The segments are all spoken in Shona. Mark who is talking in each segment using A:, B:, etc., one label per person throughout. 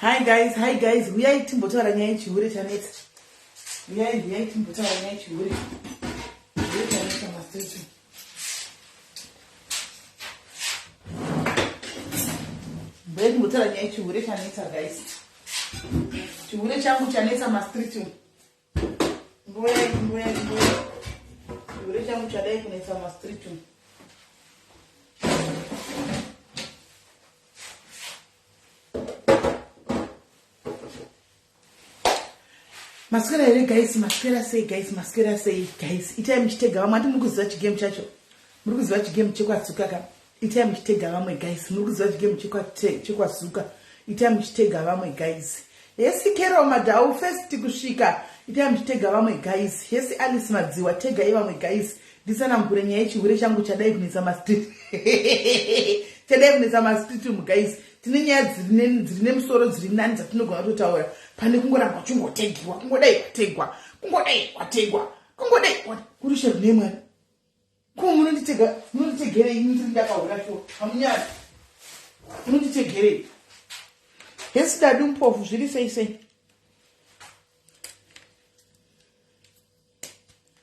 A: Hi guys, hi guys, huyai timbotaura nyaya yechihure chanetsa. Huyai, huyai timbotaura nyaya yechihure. Chihure chanetsa mastreet. Huyai timbotaura nyaya yechihure chanetsa guys. Chihure changu chanetsa mastreet. Mboyai, mboyai, mboyai. Chihure changu chadai kunetsa mastreet. Maswera here guys, maswera sei guys, maswera sei guys. Itai muchitega vamwe, handi muri kuziva chigame chacho. Muri kuziva chigame chekwatsuka ka. Itai muchitega vamwe guys, muri kuziva chigame chekwatsuka. Itai muchitega vamwe guys. Hesi Carol Madau first kusvika. Itai muchitega vamwe guys. Hesi Alice Madziwa tega vamwe guys. Nditsanangure nyaya yechihure changu chadai kunetsa mastreet. Chadai kunetsa mastreet umu guys. Tine nyaya dziri nemusoro dziri nani dzatinogona kutotaura pane kungoramba uchingotegiwa, kungodai wategwa, kungodai wategwa, kungodai kurusha rune Mwari. Ko munonditega, munonditegerei ndiri ndakahura shuwa. Hamunyari. Munonditegerei. Hesi dadu mpofu zviri sei sei.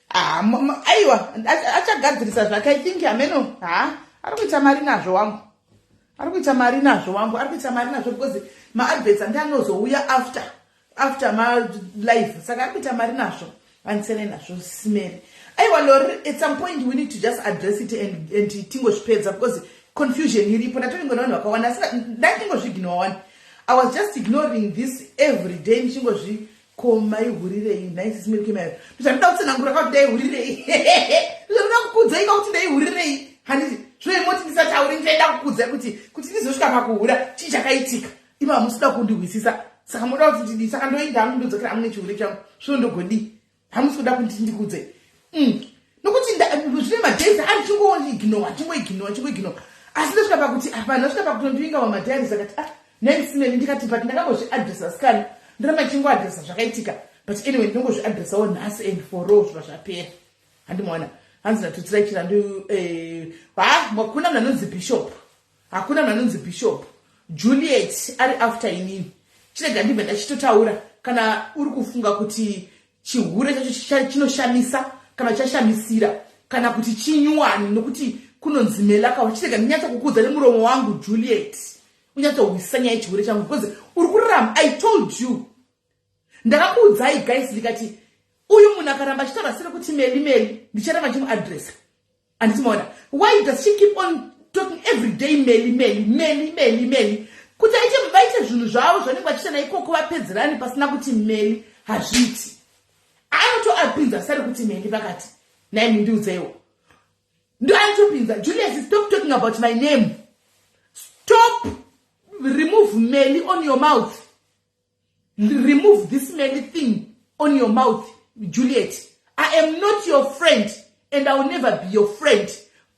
A: Ah, aiwa achagadzirisa zvake i think hameno ha ari kuita mari nazvo wangu ari kuita mari nazvo wangu ari kuita mari nazvo because maadverts andi anozouya after after malive saka ari kuita mari nazvo andisene nazvo simeri aiwa lori at some point we need to just address it and tingozvipedza because confusion iripo ndatoringwa nevanhu vakawanda asi ndandingozviginowa wani i was just ignoring this every day ndichingozvi Ko maihurirei nhai sisi Milky mai? Zvandinoda kutsanangura kwakuti ndaihurirei. Zvandinoda kukuudzai kwakuti ndaihurirei. Handiti zvoye moti ndisatauri ndichaida kukuudzai kuti kuti ndizosvika pakuhura chii chakaitika. Imi hamusida kundihwisisa. Saka moda kuti ndidii? Saka ndoenda hangu ndodzokera hangu nechihure changu. Zvino ndogodii? Hamusi kuda kuti ndikuudze. Nokuti zvine madays andichingoignore, chingoignore, chingoignore. Asi ndosvika pakuti ah, vanhu vasvika pakutondivinga mumadiaries akati ah, nhai Simeli ndikati but ndakambozviadressa sikana ndiramba ndichingoadressa zvakaitika but anyway ndinongozviadressawo nhasi and for all zviva zvapera handimaona hanzi ndatutsirai chirandu eh, ha hakuna munhu anonzi bishop hakuna munhu anonzi bishop Juliet ari after inini chirega ndibve ndachitotaura kana uri kufunga kuti chihure chacho chinoshamisa kana chashamisira kana kuti chinyuwani nokuti kunonzi melakawa chirega ndinyatsa kukuudza nemuromo wangu Juliet unyatsohwisisa nyaya yechihure changu because uri kurarama i told you ndakakuudzai guys ndikati uyu munhu akaramba achitaura sere kuti meli meli ndicharamba ndichimuadressa anditi maona why does she keep on talking every day meli meli meli meli meli kuti aite vaite zvinhu zvavo zvanenge vachiita naikoko vapedzerani pasina kuti meli hazviiti anotoapinza sari kuti meli vakati nai mundiudzeiwo ndo anotopinza Julius stop talking about my name stop remove meli on your mouth remove this meli thing on your mouth Juliet I am not your friend and I will never be your friend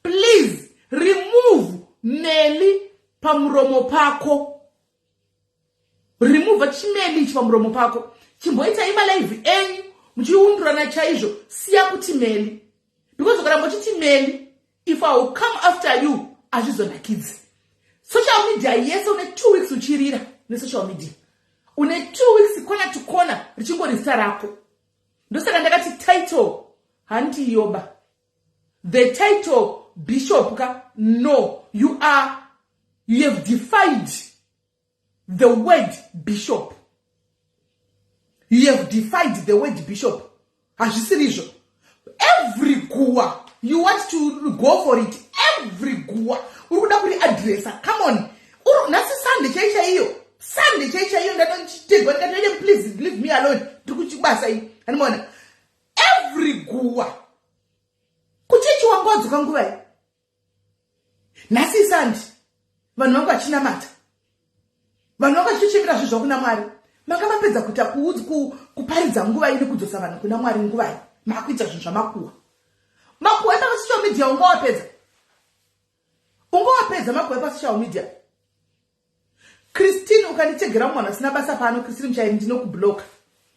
A: please remove meli pamuromo pako remove chimeli ichi pamuromo pako chimboitai malive enyu muchiundurana chaizvo siya kuti meli because ukaramba uchiti meli if I will come after you hazvizonakidzi social media yese une 2 weeks uchirira nesocial media une 2 weeks kona to kona richingori zita rako ndosaka ndakati title handiyoba the title bishop ka no you are you have defied the word bishop you have defied the word bishop hazvisiri izvo every guwa you want to go for it every guwa uri kuda kuri addressa come on nhasi sunday chai chaiyo sunday chai chaiyo ndatochitegwa ndikatoide please leave me alone ndiri kuchibasa iyi andimaona every guwa kuchechi wanga wadzoka nguvai nhasi isandi vanhu vangu vachinamata vanhu vangu vachitochemera zvinhu zvakuna mwari manga mapedza kuita kuparidza nguva ine kudzosa vanhu kuna mwari nguvai makuita zvinhu zvamakuwa makuwa epasocial media unga wapedza unga wapedza makuwa epasocial media Christine ukanditegera mumwe vanhu vasina basa pano Christine Muchairi ndinokubloka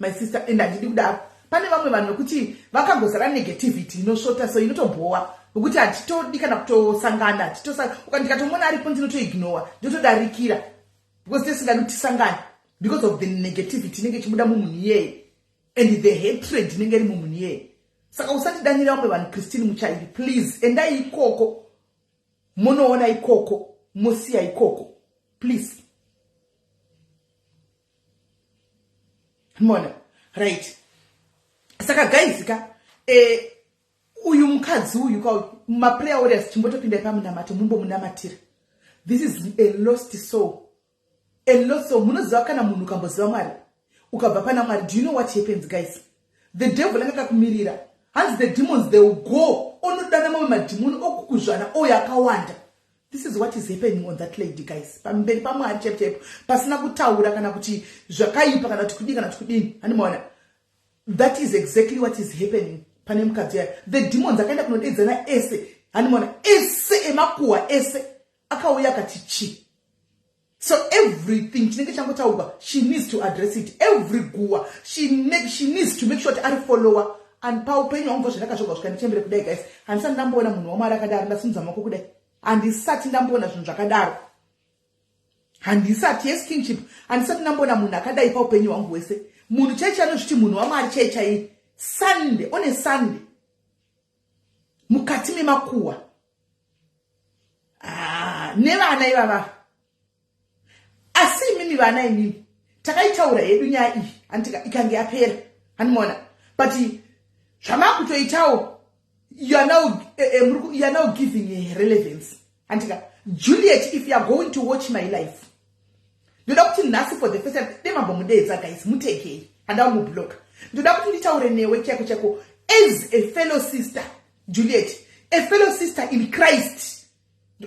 A: my sister and handidi kudaro pane vamwe vanhu vekuti vakangozara negativity inosvota so inotobhowa vekuti hatitodi kana kutosangana ndikatomuona aripo ndinotoignowa ndotodarikira because tisingadi kuti tisangane. Because of the negativity inenge ichibuda mumunhu iyeye and the hatred inenge iri mumunhu iyeye. Saka usandidanira vamwe vanhu, Christine Muchairi, please. Endai ikoko, munoona ikoko, mosiya ikoko, please. Mona right. Saka guys ka, uyu mukadzi uyu ka, maprayer warriors, chimbotopindai pamunamato, mumbomunamatira. This is a lost soul, a lost soul. Munoziva kana munhu ukamboziva Mwari, ukabva pana Mwari, do you know what happens, guys? The devil anga akakumirira. Hanzi the demons, they will go onodana mamwe madhimoni okukuzvana oyo akawanda. This is what is happening on that lady, guys. Pamberi paMwari chaipo chaipo, pasina kutaura kana kuti zvakaipa kana kuti kudii kana kuti kudini, handimaona. That is exactly what is happening pane mukadzi yayo. The demons akaenda kunodedzana ese, handimaona, ese emakuhwa ese akauya akati chi. So everything chinenge changotaurwa, she needs to address it. Every guwa she needs to make sure kuti ari follower. And paupenyu hwangu zvandakazvogwa kusvika ndichembere kudai, guys, handisati ndamboona munhu waMwari akadaro. Ndasimudza maoko kudai, handisati ndamboona zvinhu zvakadaro, handisati. Yes, kingship, handisati ndamboona munhu akadai paupenyu hwangu hwese. Munhu chaichi anozviti munhu waMwari chai chai, Sunday, on a Sunday, mukati memakuhwa. Ah, nevana ivava. Asi imimi vana, imimi takaitaura hedu nyaya iyi, handika, ikange yapera, handimaona. But zvamakutoitawo, you are now giving a relevance, handika. Juliet, if you are going to watch my life, ndoda kuti nhasi for the first time demambomudedza, guys, mutekei, handava mublock. Ndoda kuti nditaure newe chaiko chaiko as a fellow sister, Juliet, a fellow sister in Christ.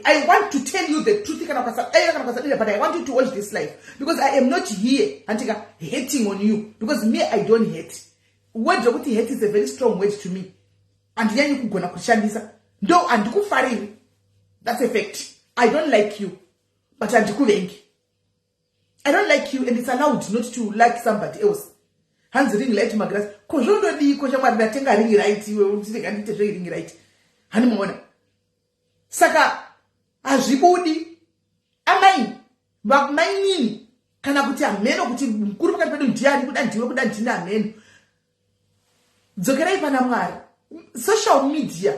A: I want to tell you the truth, kana ukasadira kana ukasadira, but I want you to watch this life because I am not here, handika, hating on you, because me, I don't hate. Word rekuti hate is a very strong word to me, handinyanyi kugona kushandisa. Ndo handikufariri, that's a fact. I don't like you, but handikuvengi. I don't like you and it's allowed not to like somebody else. Hanzi ring light magirasi, ko zvondodiko shamwari? Ndatenga ring light, iwe ndinenge ndiite zvei ring light? Handimuona. Saka hazvibudi, amai, mainini, kana kuti hameno kuti mukuru pakati pedu ndiani, kuda ndiwe, kuda ndini, hameno. Dzokerai pana Mwari. Social media,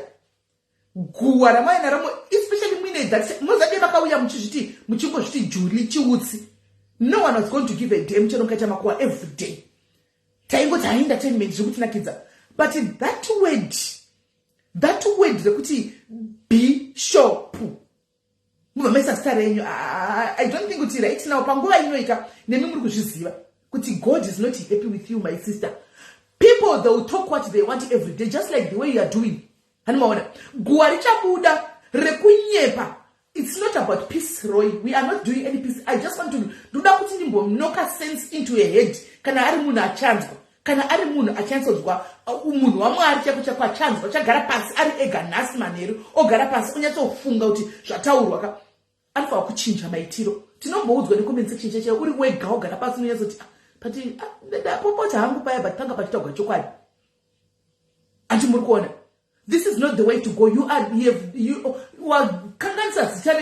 A: guwa ramaina ramo, especially muine that mozade vakauya muchizviti, muchingozviti Juli Chiutsi, no one was going to give a damn chero mukaita makuwa every day. Taingoti hai, entertainment, zviri kutinakidza. But that word rekuti bishop, mubva maisa zita renyu, I don't think kuti right now, panguva inoika, nemi muri kuzviziva kuti God is not happy with you, my sister. People, they will talk what they want every day, just like the way you are doing. Hanimaona guwa richabuda rekunyepa. It's not about peace, Roy. We are not doing any peace. I just want to, ndoda kuti ndimbonoka sense into a head. Kana ari munhu achanzwa, kana ari munhu achanyatsonzwa, munhu waMwari chako chako achanzwa, achagara pasi ari ega nhasi manheru, ogara pasi onyatsofunga kuti zvataurwa ka, anofanira kuchinja maitiro. Tinomboudzwa necomment section cheche, uri wega wogara pasi unonyatsoti, ah, but ah, ndapopota hangu paya, but panga pachitaurwa chokwadi. Ati muri kuona, this is not the way to go. You are you have you wakanganisa zita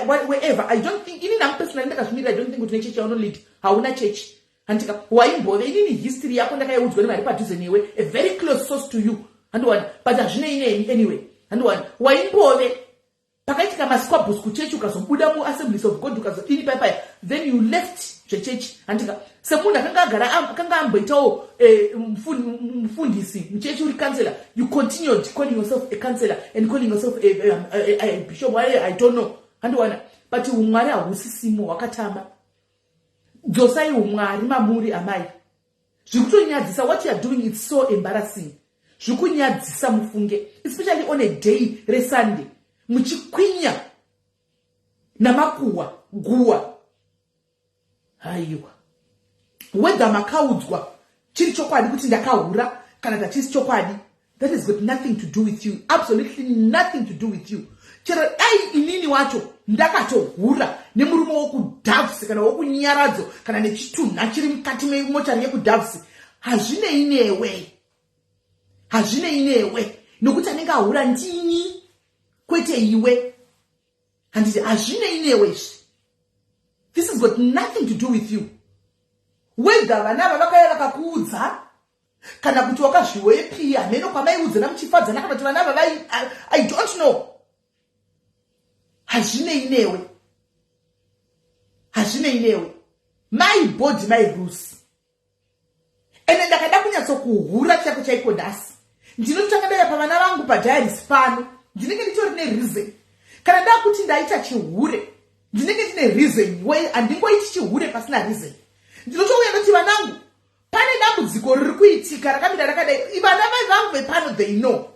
A: wherever. I don't think, inini hangu personally ndakazvimirira, I don't think kuti nechechi yaunolead, hauna chechi, handika. Waimbove, inini history yako ndakaiudzwa nevari padhuze newe, a very close source to you, handiwani. But hazvinei neni anyway, handiwani. Waimbove, pakaitika masquabbles kuchechi, ukazobuda muAssemblies of God, ukazodini paipaya, then you left zvechechi, handika. Semunhu akanga agara, akanga amboitawo mufundisi muchechi, uri counselor, you continued calling yourself a counselor and calling yourself a bishop, I don't know, handiwana. But umwari hausisimo, hwakatama. Dzosai umwari mamuri, amai. Zviri kutonyadzisa. What you are doing, it's so embarrassing. Zviri kunyadzisa, mufunge, especially on a day reSunday, muchikwinya namakuhwa guwa. Haiwa, whether makaudzwa chiri chokwadi kuti ndakahura kana tachisi chokwadi, that has got nothing to do with you, absolutely nothing to do with you. Chero dai inini wacho ndakatohura nemurume wokudhavsi kana wokunyaradzo kana nechitunha chiri mukati memochari yekudhavsi, hazvinei newe, hazvinei newe, nokuti anenge ahura ndini, kwete iwe, handiti? Hazvinei newe izvi. This has got nothing to do with you. Whether vana ava vakauya vakakuudza kana kuti wakazviwepi, hameno kwamaiudzana muchifadzana, kana kuti vana ava vai, I don't know. Hazvinei newe, hazvinei newe. My body, my rules. Ende ndakada kunyatsokuhura chaiko chaiko nhasi, ndinotanga ndaya pavana vangu padiaries pano. Ndinenge nditori nereason kana ndakuti ndaita chihure, ndinenge ndine reason we. Handingoiti chihure pasina reason. Ndinotouya ndoti, vanangu, pane dambudziko riri kuitika rakamira rakadai. Vana vangu vepano, they know,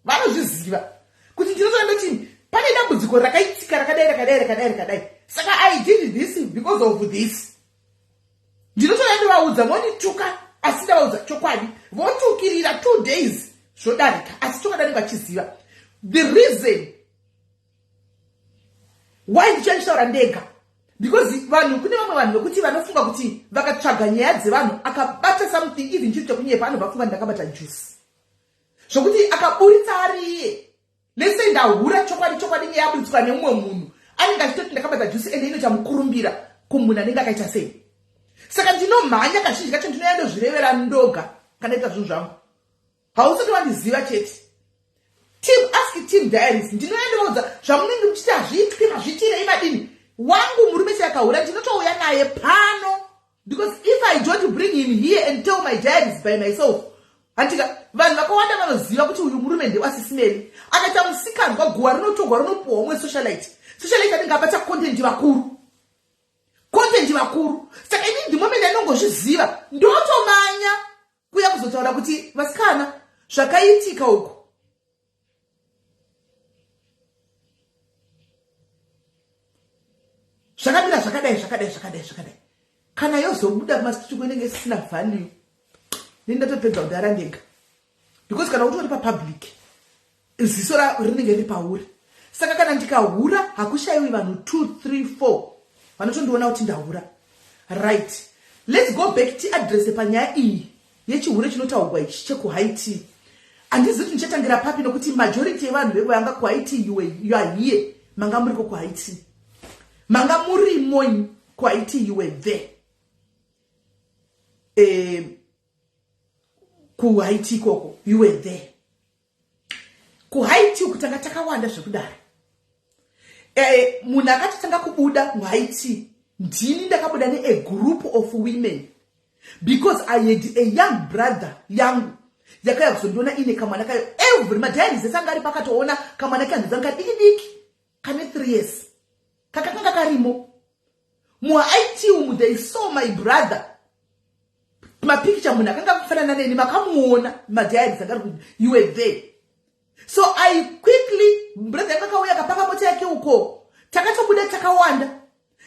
A: vanozviziva kuti ndinotoa ndoti pane dambudziko rakaitika rakadai, rakadai, rakadai, rakadai, saka I did this because of this. Ndinotoya ndovaudza, vonituka, asi ndavaudza chokwadi. Votukirira 2 days, zvodarika, asi chokwadi anenge vachiziva the reason why. Ndichachitaura ndega because vanhu, kune vamwe vanhu vekuti vanofunga kuti vakatsvaga nyaya dzevanhu, akabata something, even chiri chekunyepa, anobva afunga ndakabata juice, zvokuti akaburitsa ari iye. Let's say ndahura chokwadi chokwadi, nyaya yaburitswa nemumwe munhu, anenge achitoti ndakabata juice, ende inoita mukurumbira kumunhu anenge akaita sei. Saka ndinomhanya kazhinji kacho, ndinoya ndozvirevera ndoga kana ita zvinhu zvangu. Hausati wandiziva chete. Team, ask team diaries. Ndinoya ndovaudza zvamunenge muchiti hazviitwi, mazviitirei, madini. Wangu murume chakahura, ndinotouya naye pano, because if I don't bring him here and tell my diaries by myself, handika vanhu vakawanda vanoziva kuti uyu murume ndewasisimeri. Akaita musikanzwa, guwa rinotogwa, rinopuhwa umwe socialite. Socialite anenge abata content vakuru, content vakuru. Saka ini the moment andinongozviziva, ndotomanya kuya kuzotaura kuti, vasikana, zvakaitika uku. Zvakamira zvakadai, zvakadai, zvakadai, zvakadai. Kana yozobuda kumasituko, inenge isisina value. Nendatopedza kudhara ndega, because kana utori papublic, ziso rinenge riri pauri. Saka kana ndikahura, hakushayiwi vanhu 2 3 4 vanotondiona kuti ndahura. Right, let's go back, tiaddresse panyaya iyi yechihure chinotaurwa ichi chekuHigh Tea. Handizivi kuti ndichatangira papi, nokuti majority yevanhu vevanga kuHigh Tea, you are here, manga muriko kuHigh Tea, manga murimo kuHigh Tea, you were there kuHigh Tea ikoko, you were there kuHigh Tea. Kutanga takawanda zvekudaro, munhu akatotanga kubuda muHigh Tea ndini. Ndakabuda nea group of women because I had a young brother yangu yakauya kuzondiona ine kamwana kayo. Every madiaries ese anga ari pakatoona kamwana kehanzvadzi anga diki diki kane 3 years, kakakanga karimo muHigh Tea umu. They saw my brother mapikicha, munhu akanga kufanana neni, makamuona madiaries anga ari. You were there. So I quickly, brother yangu akauya, akapaka mota yake uko, takatobuda takawanda.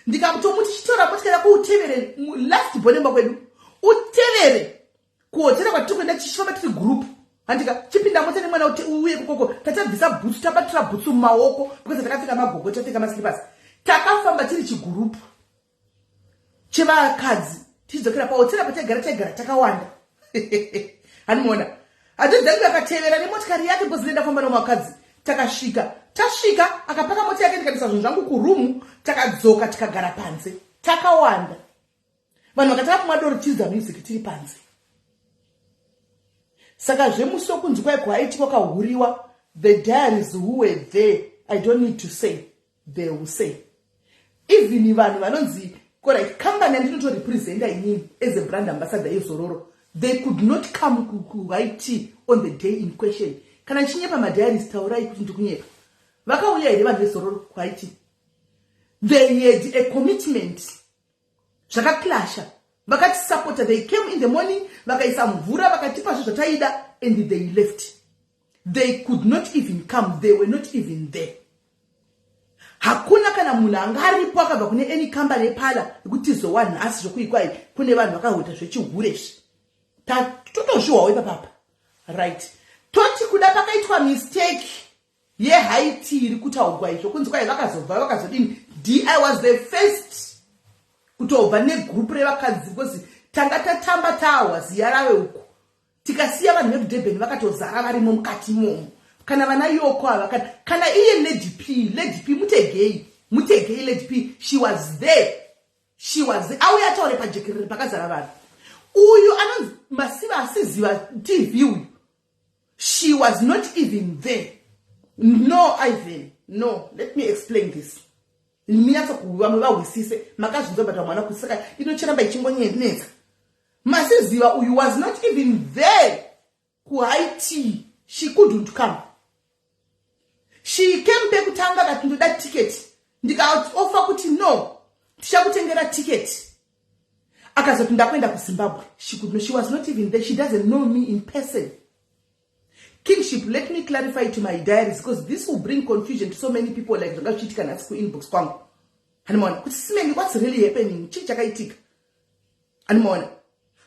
A: Ndikamutomuti, chitora motikari yako utevere last bonemba kwedu, utevere kuhotera kwatiri kuenda, tichifamba tiri group. Handika chipinda mota nemwana uye kukoko. Tatabvisa bhutsu, tabatira bhutsu mumaoko because takapfeka magogo, tapfeka maslippers. Takafamba tiri chigurupu chevakadzi tichidzokera pahotera pataigara. Taigara takawanda, handimuona. Hanzvadzi yangu akatevera nemotikari yake because ndenda kufamba nomwakadzi. Takasvika, tasvika akapaka mota yake, ndikaisa zvinhu zvangu kurumu. Takadzoka, tikagara panze takawanda. Vanhu vakatanga kumwa doro, tichiridza music tiri panze. Saka zvemusi wekunzi kwai kuHigh Tea kwakahuriwa, the diaries who were there, I don't need to say, they will say. Even vanhu vanonzi correct company yandinotorepresenta inini as a brand ambassador yeZororo, they could not come kuHigh Tea on the day in question. Kana ndichinyepa, madiaries, taurai kuti ndikunyepa. Vakauya here vanhu veZororo kuHigh Tea? They had a commitment, zvakaclasha. Vakatisapota, they came in the morning, vakaisa mvura, vakatipa zve zvataida, and they left. They could not even come, they were not even there. Hakuna kana munhu anga aripo akabva kune any company yepala yekuti tizowa nhasi zvokuikwai kune vanhu vakahota zvechihure. Totozvihwawo ipapapa. Right, toti kuda pakaitwa mistake yeHigh Tea iri kutaurwa izvo kunzi kwai vakazobva, vakazodini. I was the first kutobva negrupu revakadzi because tanga tatamba tahwa ziya rave uku, tikasiya vanhu vekuDurban vakatozara varimo mukati imomo, kana vana Yoko ava, kana iye Lady P. Lady P, mutegei, mutegei Lady P. She was there, she was, auya ataure pajekerere pakazara vanhu. Uyu anonzi Masiva asiziva TV uyu, she was not even there. No, Ivan, no, let me explain this. Minyatso vamwe vahwisise makazvinzwa, but vamwe vana saka inochiramba ichingonetsa. Masiziva uyu was not even there kuhigh tea. She couldn't come. She came pekutanga kati, "Ndoda ticket." Ndikaofa kuti, "No, tichakutengera ticket." Akazoti, "Ndakuenda kuZimbabwe." She could no, she was not even there. She doesn't know me in person. Kingship, let me clarify to my diaries, because this will bring confusion to so many people, like zvanga zvichiitika nhasi kuinbox kwangu. Handimaona kuti, "Simeni, what's really happening? Chii chakaitika?" Handimaona.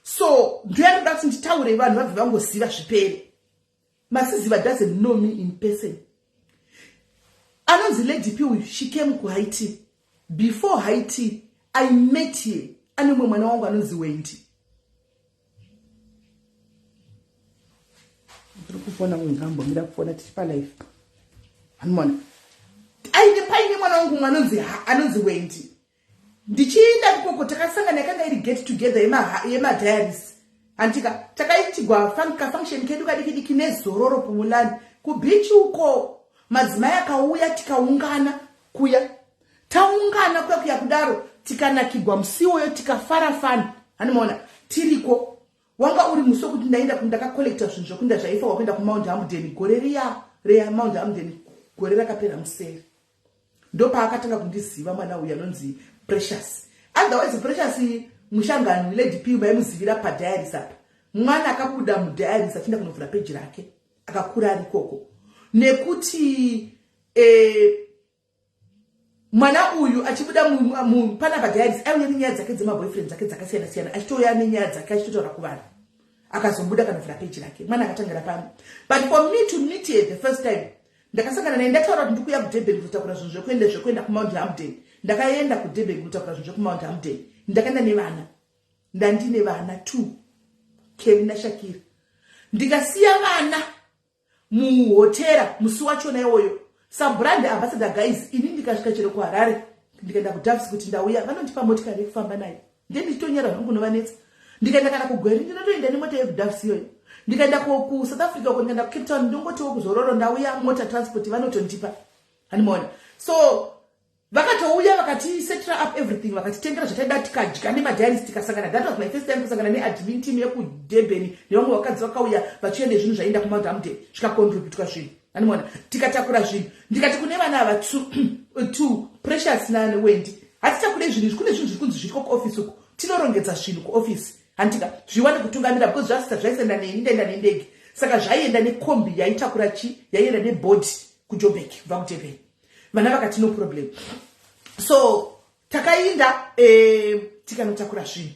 A: So ndoyandoda kuti nditaure, vanhu vabve vangoziva, zvipere. Masiziva doesn't know me in person. Anonzi Lady P uyu, she came kuhigh tea. Before high tea, I met here ane mumwe mwana wangu anonzi Wendy. Ndiri kufona, munhu ngambomira kufona tichipa live. Hanimona aine paine mwana wangu mumwe anonzi Wendy. Ndichienda ikoko takasangana, yakanga iri get together yemadiaries, handika? Takaitigwa kafunction kedu kadiki diki nezororo Pumulani kubeach uko. Madzimai akauya, tikaungana kuya. Taungana kuya kuya kudaro, tikanakigwa musi iwoyo, tikafarafana. Handimaona tiriko. Wanga uri musi wekuti ndaenda, ndakacollecta zvinhu zvekuenda zvaifanwa kuenda kuMount Hampden gore riya reMount Hampden, gore rakapera museri. Ndopaakatanga kundiziva mwana uyu anonzi Precious. Otherwise Precious Mushangano, Lady P, maimuzivira padiaries apa. Mwana akabuda mudiaries achienda kunovhura peji rake, akakura ari ikoko. Nekuti mwana uyu achibuda pana padiaries, aiuya nenyaya dzake dzemaboyfriend dzake dzakasiyana siyana, achitouya nenyaya dzake achitotaura kuvanhu. Akazobuda kanovhura peji rake, mwana akatangira pano. But for me to meet her the first time, ndakasangana naye ndataura kuti ndikuya kuDurban kuzotakura zvinhu zvekuenda kuMount Hampden. Ndakaenda kuDurban kuzotakura zvinhu zvekuMount Hampden. Ndakaenda nevana, ndandine vana two, Keri naShakira. Ndikasiya vana muhotera musi wachona iwoyo. Sabrand ambassador, guys, ini ndikasvika chero kuHarare, ndikaenda kuDoves kuti ndauya, vanondipa motikari yekufamba nayo. Ndiye ndichitonyara zvangu kunovanetsa. Ndikaenda kana kuGweri, ndinotoenda nemota yekuDoves iyoyo. Ndikaenda kuSouth Africa uko, ndikaenda kuCape Town, ndongotiwo kuzororo ndauya, mota transport vanotondipa. Handimaona. So vakatouya, vakatisetera up everything, vakatitengera zvataida, tikadya nemadiaries, tikasangana. That was my first time kusangana neadmin team yekuDurban nevamwe vakadzi vakauya vachiuya nezvinhu zvaienda kuMount Hampden, zvikacontributwa zvinhu. Handimaona. Tikatakura zvinhu. Ndikati kune vana ava two, Precious naWendy, "Hatitakure zvinhu izvi. Kune zvinhu zviri kunzi zviriko kuofisi uku, tinorongedza zvinhu kuofisi, handika? Zviwane kutungamira," because zvasita zvaisaenda neni, ndaenda nendege, saka zvaienda nekombi yaitakura chi yaienda nebhodhi kuJobek kubva kuDurban. Vana vakati, "No problem." So takainda tikanotakura zvinhu,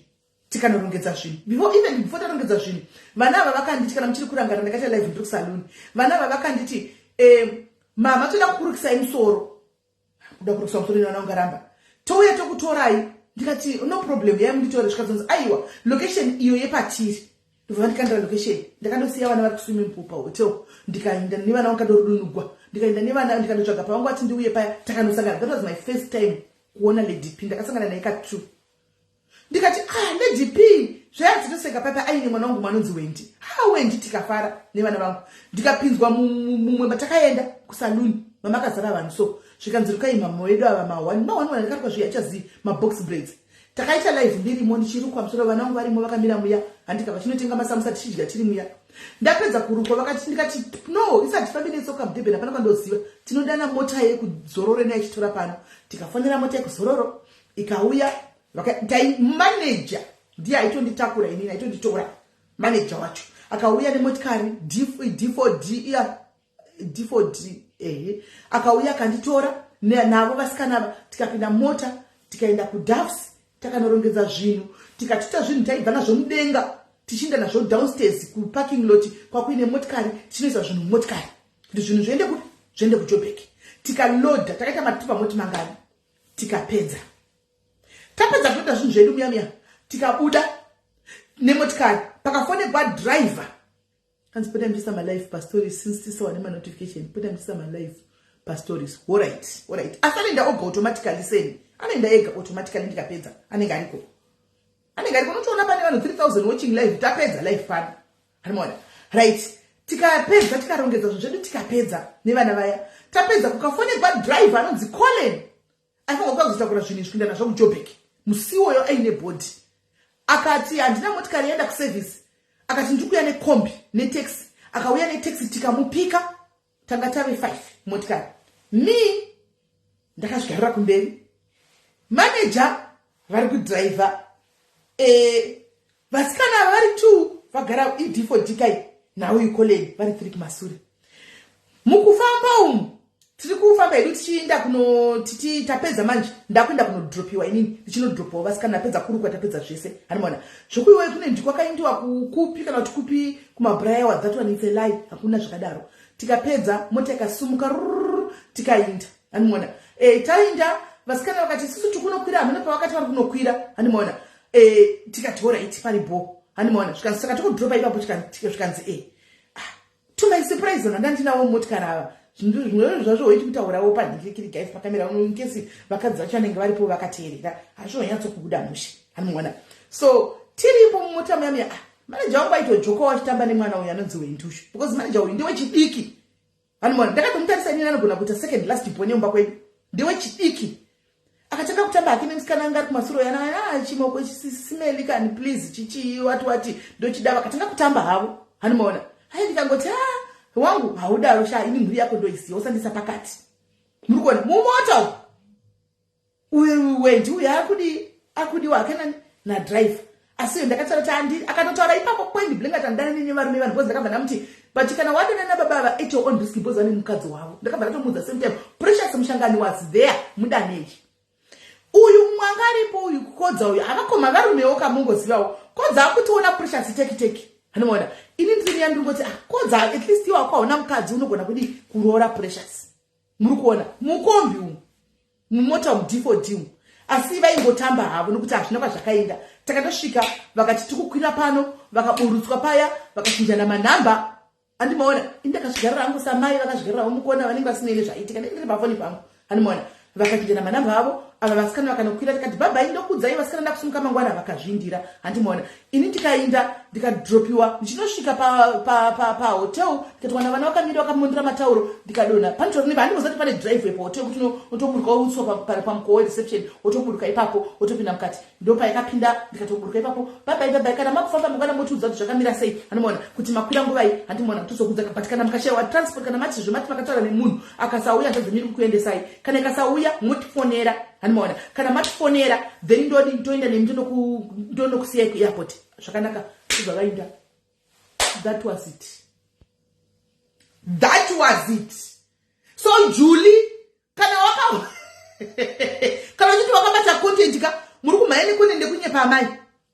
A: tikanorongedza zvinhu. Before, even before tarongedza zvinhu, vana ava vakanditi, kana muchiri kurangara, ndakaita live ndiri kusaluni, vana ava vakanditi, "Mama, toda kukurukisai musoro." Kuda kurukisa musoro nevana ungaramba. "Touya tokutorai." Ndikati, "No problem, yai munditore." Zvikazonzi, "Aiwa, location iyo yepatiri." Ndobva vandikandira location. Ndakandosiya vana vari kuswimming pool pahotel, ndikaenda nevana vangandorunugwa. Ndikaenda nevana, ndikandotsvaga pavanga vati ndiuye paya, takanosangana. That was my first time kuona Lady P. Ndakasangana naye ka2. Ndikati, "Ah, Lady P." Zvayadzitoseka papa aine mwana wangu mwanonzi Wendy. Ha, Wendy, tikafara nevana vangu. Ndikapinzwa mumwe matakaenda kusaluni, mamakazara vanhu. So zvikanzi, "Rukai mama wedu ava ma1 ma1 wana." Ndikarukwa zviya achazivi mabox braids. Takaita live ndirimo ndichirukwa musoro, vana vangu varimo vakamira muya, handika? Vachinotenga masamusa, tichidya tiri muya. Ndapedza kurukwa, vakati, ndikati, "No, isati fambi netsoka muDurban, hapana kwandoziva. Tinodana mota yekuzororo naichitora pano." Tikafonera mota yekuzororo, ikauya. Manager ndiye aitonditakura inini, aitonditora. Manager wacho akauya nemotikari D4D iya, D4D, ehe. Akauya akanditora navo vasikana ava, tikapinda mota, tikaenda kuDoves, takanorongedza zvinhu, tikatuta zvinhu. Taibva nazvo mudenga tichienda nazvo downstairs kuparking lot kwakuine motikari, tichinoisa zvinhu mumotikari kuti zvinhu zviende kupi? Zviende kuJobek. Tikalodha, takaita matupa moti mangani, tikapedza. Tapedza kutoita zvinhu zvedu muya muya, tikabuda nemotikari. Pakafonegwa driver, kanzi, "Pota muchiisa malive pastories since tisawane manotification. Pota muchiisa malive pastories." Alright. Asi anoenda oga automatically, seni anoenda ega automatically. Ndikapedza anenge ariko. Anenge ariko, unotoona pane vanhu 3000 watching live. Tapedza live pano, handimaona? Right, tikapedza, tikarongedza zvinhu zvedu, tikapedza nevana vaya. Tapedza, kukafonegwa driver anonzi Colin, aifanira kuva kuzotakura zvinhu izvi kuenda nazvo kuJobek musiwoyo aine bhodhi. Akati, "Handina motikari, yaenda kuservice." Akati, "Ndiri kuuya nekombi, netaxi." Akauya netaxi, tikamupika. Tanga tave 5 motikari. Me ndakazvigarira kumberi, maneja vari kudhiraivha, vasikana ava vari 2 vagara ed4 dkai nauyu Colin, vari 3 kumasure. Mukufamba umu, tiri kufamba hedu tichiinda kuno, titi tapedza manje, ndakuenda kunodropiwa inini, ndichinodropawo vasikana. Tapedza kurukwa, tapedza zvese, hanimona zvokuiwai kune ndikwakaindiwa kupi kana kuti kupi kumabrayawa. That one, it's a lie, hakuna zvakadaro. Tikapedza, mota ikasumuka, rururu, tikainda, hanimona? Tainda, vasikana vakati, "Isusu tikunokwira." Hamene pavakati vari kunokwira, hanimona? Tikati, "Alright, pari bo," hanimona? Zvikanzi, "Saka tikudropa ipapo." Zvikanzi, To my surprise, ona ndandinawo motikari ava. Zvimwe zvazvo hoiti kutaurawo panhikirikiri, guys, pakamera in case vakadzi vacho vanenge varipo vakateerera, hazvizonyatsokubuda mushe, hanimona? So tiripo mumota muya muya, manager wangu aitojokawo achitamba nemwana uyu anonzi Wendushu, because manager uyu ndewechidiki, hanimona? Ndakatomutarisa inini, anogona kuita second last born yemumba kwedu, ndewechidiki. Akatanga kutamba hake nemusikana anga ari kumasuro yana, "Ah, chimoko chisimeli kani, please, chichii wati wati ndochida." Vakatanga kutamba havo, hanimaona? Hai, ndikangoti, "A wangu, haudaro sha, ini mhuri yako ndoisiya, usandisa pakati." Muri kuona mumota uyu Wendi uyu akudi akudiwa hake nani? Nadriver. Asi ndakataura kuti andi akatotaura ipapo point blank ati, "Andani nevarume vanhu," because ndakabva ndamuti, "But kana wadana nababa ava at your own risk, because vane mukadzi wavo." Ndakabva ndatomuudza same time. Precious Mushangani was there, mudanei uyu mwanga aripo uyu kukodza uyu, havakoma varumewo kamungozivawo. Kodza akutiona Precious teki teki, anomaona? Ini ndiri yandingoti, "Ah, Kodza, at least iwe wakaona mukadzi, unogona kudi kuroora Precious." Muri kuona mukombi umu, mumota umu, D4D umu. Asi vaingotamba havo nokuti hazvina kwazvakaenda. Takatosvika, vakati, "Tikukwira pano." Vakaburutswa paya, vakachinjana manhamba, andimaona? Indakazvigarira hangu samai vakazvigarirawo mukona, vanenge vasinei nezvaitika. Ndiri pafoni pangu, andimaona? Vakachinjana manhamba avo ava vasikana, vakanokwira. Tikati, "Bye bye, ndokudzai vasikana, ndakusumuka mangwana." Vakazvindira, handimaona? Ini ndikainda, ndikadropiwa, ndichinosvika pahotel, ndikatowana vana vakamira vakamondera matauro. Ndikadonha panotori, handimboziva kuti pane driveway pahotel, kuti unotoburuka woutswa pamukova wereception, wotoburuka ipapo, wotopinda mukati. Ndopaikapinda, ndikatoburuka ipapo. "Bye bye, bye bye. Kana makufamba mangwana, motiudza kuti zvakamira sei, handimaona, kuti makwira nguvai, handimaona? Tozokudza. But kana mukashayiwa transport, kana mati zvemati makataura nemunhu akasauya, hanzvadzi kukuendesai. Kana ikasauya, motifonera, handimaona? Kana matifonera, then ndodi ndoenda nemi, ndonokusiyai kuairport zvakanaka." Zvavainda, that was it, that was it. So Julie, kana uchiti wakabata content ka, muri kumhanya necontent yekunyepa amai.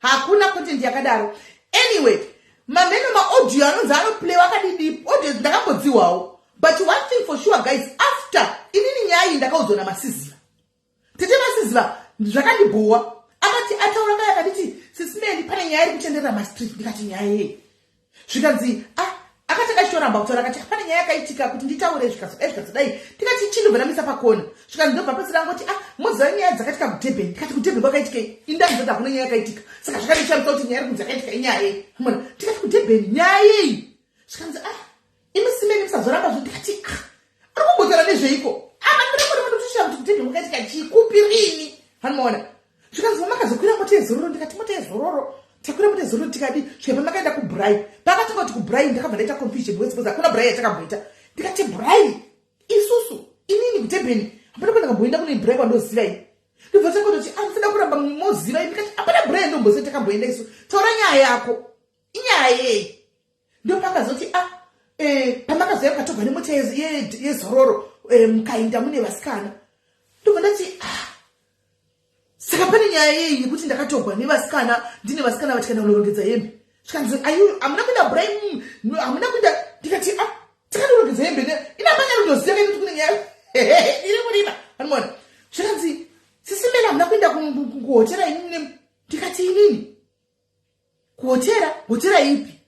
A: Hakuna content yakadaro. Anyway, mamheno maaudio anonzi anoplay akadidi, audio ndakambodziwawo. But one thing for sure, guys, after inini nyaya iyi ndakaudzwa naMasiziva, tete Masiziva, zvakandibhowa. Akati ataura kai, akanditi, "Sisimeli, pane nyaya iri kutenderera mastreet." Ndikati, "Nyaya yei?" Zvikanzi, "Ah," akati achitoramba kutaura, akati, "Pane nyaya yakaitika kuti nditaure." Zvikazodai, zvikazodai. Ndikati, "Chindobva ndamisa pakona." Zvikanzi, ndobva pedzera ngoti, "Ah, moziva nyaya dzakaitika kuDurban?" Ndikati, "KuDurban kwakaitikei?" Indandizoti hakuna nyaya yakaitika, saka zvakandishamisa kuti nyaya iri kunzi yakaitika inyaya yei, mona? Ndikati, "KuDurban nyaya yei?" Zvikanzi, "Ah, imi simeni, musazoramba zvo." Ndikati, "Ah, ari kumbotaura nezveiko apa?" Kuti kuDurban kwakaitika chii, kupi, rini, hanimaona? Zvikanzi, "Vamakazokwira mota yezororo." Ndikati, "Mota yezororo? Takwira mota yezororo tikadi?" Svika pamakaenda kubraai, pakatanga kuti kubraai, ndakabva ndaita confusion words, because hakuna braai yatakamboita. Ndikati, "Braai isusu, inini kuDurban hapana kwandakamboenda kune braai kwandoziva ini." Ndobva takototi, "Amusada kuramba moziva ini." Ndikati, "Hapana braai ndomboziva takamboenda isu. Taura nyaya yako, inyaya yei?" Ndopakazoti, "A pamakazoya mukatogwa nemota yezororo, mukainda mune vasikana." Ndobva ndati, "Ah, saka pane nyaya yei yekuti ndakatogwa nevasikana, ndine vasikana vatikaenda kunorongedza hembe?" Zvikanzi, "Hamuna kuenda braai, hamuna kuenda." Ndikati, "A, takanorongedza hembe inapanya kundoziva kuti kune nyaya iri murima, anoona?" Zvikanzi, "Sisimela, hamuna kuenda kuhotera inini?" Ndikati, "Inini kuhotera? Hotera ipi?"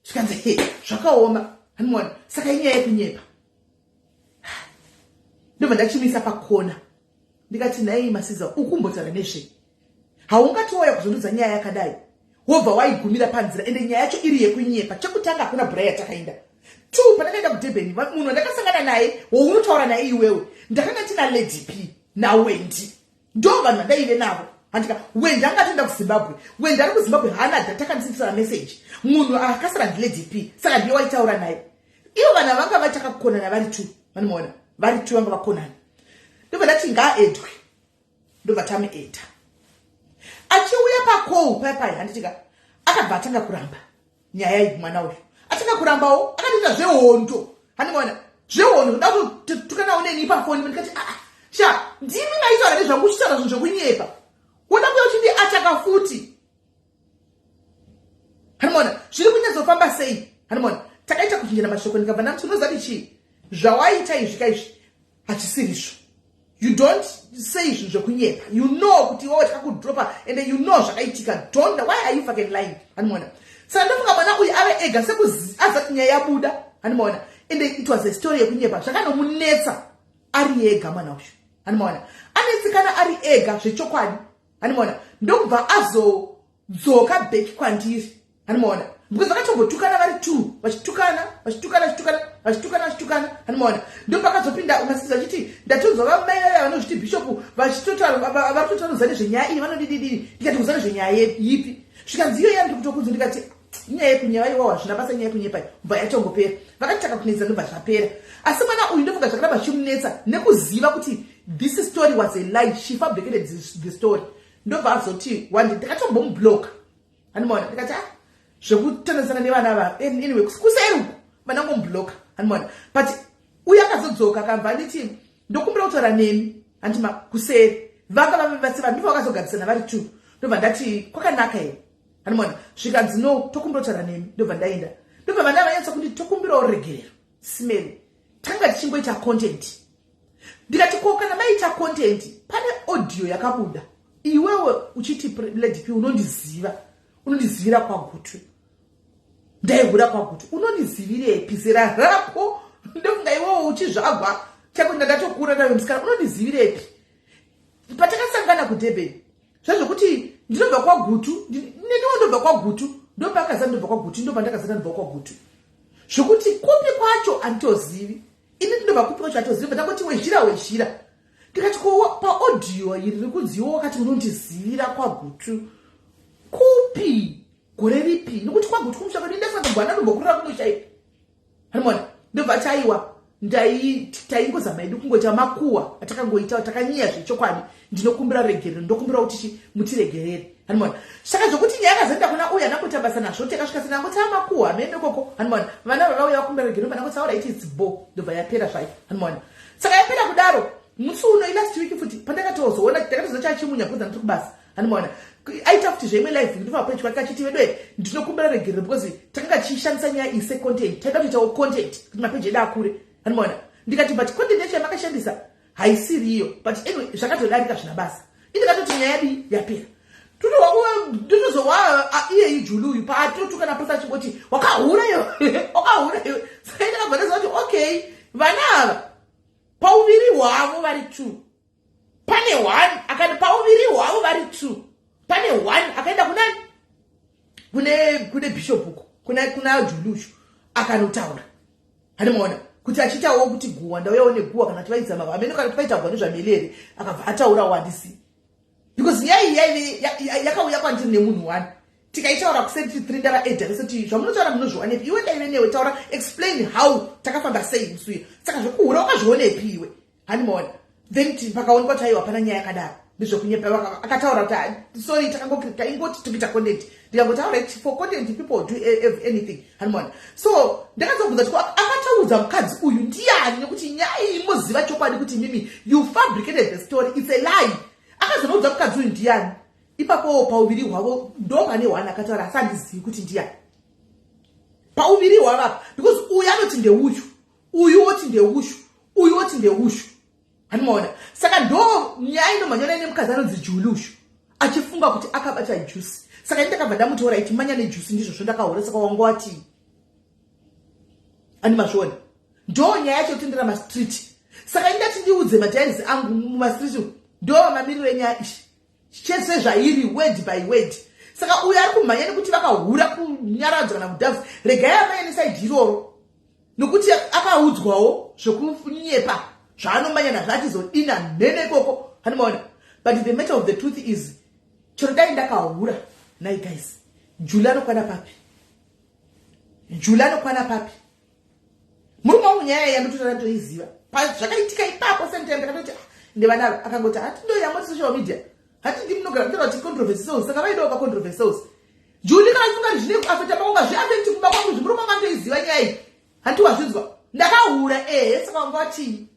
A: Zvikanzi, "He, zvakaoma, anoona? Saka inyaya yekunyepa." Ndobva ndachimisa pakona, ndikati, "Nhai Masiza, ukumbotaura nezvei? Haungati wauya kuzondudza nyaya yakadai wobva waigumira panzira, ende nyaya yacho iri yekunyepa. Chekutanga, hakuna bhurai yatakaenda. Two, pandakaenda kuDurban, munhu wandakasangana naye wounotaura naye iwewe, ndakanga ndina Lady P naWendi, ndo vanhu vandaive navo, handika? Wendi anga atoenda kuZimbabwe. Wendi ari kuZimbabwe, haana data, akandisendisira message. Munhu akasara ndiLady P, saka ndiye waitaura naye. Ivo vanhu vanga vachakakonana vari two, vanomaona vari two, vanga vakonana. Ndobva ndati ngaaedwe, ndobva tamuedha. Achiuya pacall paipai, handitika, akabva atanga kuramba nyaya iyi. Mwana uyu atanga kurambawo, akatoita zvehondo, handimaona zvehondo, ndoda kutukanawo neni pafoni. Ndikati, aa ah, sha, ndimi maitaura nezvangu, uchitaura zvinhu zvekunyepa, woda kuya uchindi achaka futi, handimaona zviri kunyatsofamba sei? Handimaona takaita kuchinjana mashoko, ndikabva ndamuti, unoziva kuti chii zvawaita izvi kaizvi hachisirizvo. You don't say zvinhu zvekunyepa. You know kuti iwewe takakudropa and you know zvakaitika. Don't, why are you fucking lying? Handimaona. Saka ndofunga mwana uyu ave ega sekuazati nyaya yabuda, handimaona, and it was a story yekunyepa. Zvakanomunetsa ari ega mwana uyu, handimaona, anetsekana ari ega zvechokwadi, handimaona. Ndokubva azodzoka back kwandiri, handimaona, because vakatombotukana vari two, vachitukana, vachitukana, vachitukana, vachitukana, vachitukana, handimaona. Ndopakazopinda masizi vachiti, ndatonzwa vamai vaya vanozviti bhishopu vari kutotaura nezvenyaya iyi, vanodididii. Ndikati, kuza nezvenyaya yipi? Zvikanzi, iyo yandiri kutokunzi. Ndikati, nyaya yekunyepa iwawo, hazvina basa, nyaya yekunyepa bva yatongopera. Vakati takakunetsa, ndobva zvapera. Asi mwana uyu ndofunga zvakaramba zvichimunetsa nekuziva kuti this story was a lie, she fabricated the story. Ndobva azoti wandi, ndakatombomubloka, handimaona. Ndikati, ah, zvekutandasana nevana ava, anyway, kuseri uku vanangomubloka, handimaona. But uyu akazodzoka, akabva anditi, ndokumbira kutaura nemi, handima. Kuseri vanga vave vase vanhu, ndobva vakazogadzisana vari two. Ndobva ndati, kwakanaka here? Handimaona. Zvikanzi, no, tokumbira kutaura nemi. Ndobva ndaenda, ndobva vana vanyatsa kuti, tokumbirawo regerero, simeri, tanga tichingoita content. Ndikati, ko kana maita content, pane audio yakabuda iwewe uchiti, Lady P, unondiziva, unondizivira kwaGutu, ndaihura kwaGutu, unondizivirepi? Zera rako, ndofunga iwewe uchizvagwa chako, ndandatokura nawe musikana, unondizivirepi? Patakasangana kuDurban, zvezvokuti ndinobva kwaGutu, neniwo ndobva kwaGutu, ndopakaza ndobva kwaGutu, ndobva ndakazana ndobva kwaGutu, zvokuti kupi kwacho handitozivi ini, ndinobva kupi kwacho handitozivi. Ndangoti wezhira, wezhira. Ndikati, ko paaudio iri riri kunziwo wakati unondizivira kwaGutu kupi, gore ripi? Nokuti kwaGutu kumusha kwedu, ndasakagwana ndombokurira kumusha ipi, hanimona. Ndobva taiwa taingozama edu kungoita makuwa atakangoita, takanyiya zvechokwadi. Ndinokumbira regerero, ndokumbira kuti chi mutiregerere, hanimona. Saka zvokuti nyaya yakazoenda kuna uyu anangoita basa nazvo, takasvika sinangoti amakuwa hamene koko, hanimona. Vana vavauya vakumbira regerero, vanangoti aura iti it's bo, ndobva yapera zvayo, hanimona. Saka yapera kudaro, musi uno ilast week futi pandakatozoona, ndakatozoona chachimunya because ndiri kubasa, handimaona, aita futi zveimwe live, ndobva page kwake achiti, vedwe, ndinokumbira regerero because takanga tichishandisa nyaya iyi secontent, taida kuitawo content kuti mapeji edu akure, handimaona. Ndikati, but content yacho yamakashandisa haisiriyo. But anyway, zvakatodarika, zvina basa. Indikatoti nyaya yadi yapera. Ndinozowa iye ijulu uyu paatotuka naposa achingoti, wakahura iwe, wakahura iwe. Saka ndakabva ndaziva kuti okay, vana ava pauviri hwavo vari two, pane one akati, pauviri hwavo vari two, pane one akaenda kunani, kune bishop uko, kuna Julushu, akanotaura, handimaona, kuti achiitawo kuti guwa, ndauyawo neguwa, kana kuti vaidzama amene, kana kuti vaita guwa nezvamelere. Akabva ataurawo, handisi, because nyaya iyi yaive yakauya kwandiri nemunhu one, tikaitaura kuseti three, ndavaedha vesoti, zvamunotaura munozviwanepi? Iwe ndaive newe, taura, explain how takafamba sei musi uyo. Saka zvekuhura wakazvionepi iwe? Handimaona. Then pakaonekwa kuti aiwa, pana nyaya yakadaro, ndezvekunyepa. Akataura kuti, ah, sorry, taingoti tikuita content. Ndikangoti, alright, for content people do anything, handimaona. So ndakazobvunza kuti akataudza mukadzi uyu ndiani, nekuti nyaya iyi moziva chokwadi kuti mimi you fabricated the story, it's a lie. Akazonoudza mukadzi uyu ndiani? Ipapowo pauviri hwavo ndo pane one akataura, asi handizivi kuti ndiani pauviri hwavo apa, because uyu anoti ndeuyu, uyu woti ndeushu, uyu woti ndeushu, handimaona. Saka ndo nyaya inomhanyana nemukadzi anonzi Julushu, achifunga kuti akabata juice. Saka ini ndakabva ndamutora iti manya nejuice, ndizvozvo, ndakahura, saka wanga watii? Andimazviona, ndo nyaya yacho kutendera mastreet. Saka ini ndati ndiudze madiaries angu mumastreet, ndo mamiriro enyaya ishi. Chese zvairi word by word. Saka uyo ari kumhanya nekuti vakahura kunyaradzwa kana kudhavs, regai amanye nesaidi iroro nokuti akaudzwawo zvekunyepa zvaanomanya nazvo achizodina mhene ikoko. Handimaona. But the matter of the truth is, chero dai ndakahura nai guys, Julie anokwana papi? Julie anokwana papi? Murume wangu nyaya yandototora ndoiziva. Zvakaitika ipapo same time ndakatoti ah, ndevana ava akangoti hati ndo yamoti social media. Hati ndi munogara kutaura kuti controversy souls saka vaidawo pa controversy souls. Julie kana achifunga kuti zvine kuafecta pako ngazviafecti kumba kwangu izvi murume wangu andoiziva nyaya iyi. Hanti wazvinzwa. Ndakahura ehe saka wanga watii?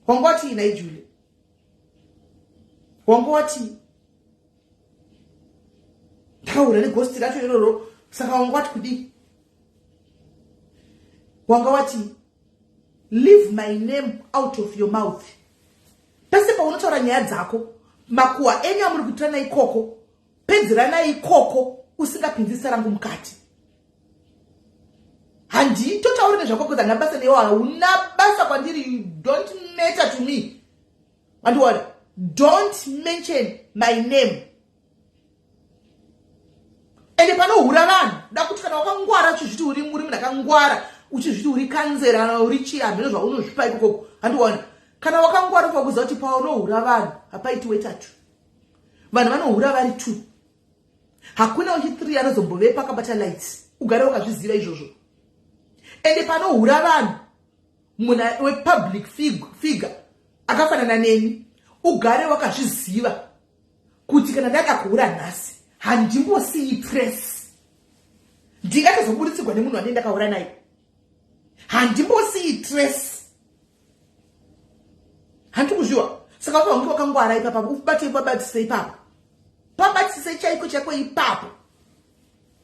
A: Wanga watii nhai Julie? Wanga watii? Ndakahura neghost racho iroro saka wanga wati kudii? Wanga wati leave my name out of your mouth. Pese paunotaura nyaya dzako, makuhwa enyu amuri kuitirana ikoko, pedzeranai ikoko usingapinzi zita rangu mukati. Handitotauri nezvako because handina basa newe, hauna basa kwandiri, you don't matter to me. Andiona, don't mention my name. Ende panohura vanhu, da kuti kana wakangwara uchizviti uri muri munhu akangwara, uchizviti uri kanzera kana uri chii hameno zvaunozvipa ikokoko. Handiona. Kana wakangwara unofanira kuziva kuti paunohura vanhu hapaiti wetatu. Vanhu vanohura vari two. Hakuna wechi 3 anozombovepo akabata lights. Ugare wakazviziva izvozvo. Ende panohura vanhu munhu wepublic figure akafanana neni, ugare wakazviziva kuti kana ndada kuhura nhasi handimbosiyi trace. Ndingatozoburitsirwa nemunhu wandini ndakahura naye. Handimbosiyi trace. Handiti kuzviwa. Saka ufanira kunge wakangwara ipapa, ubate pabatise ipapo. Pabatise chaiko chaiko ipapo.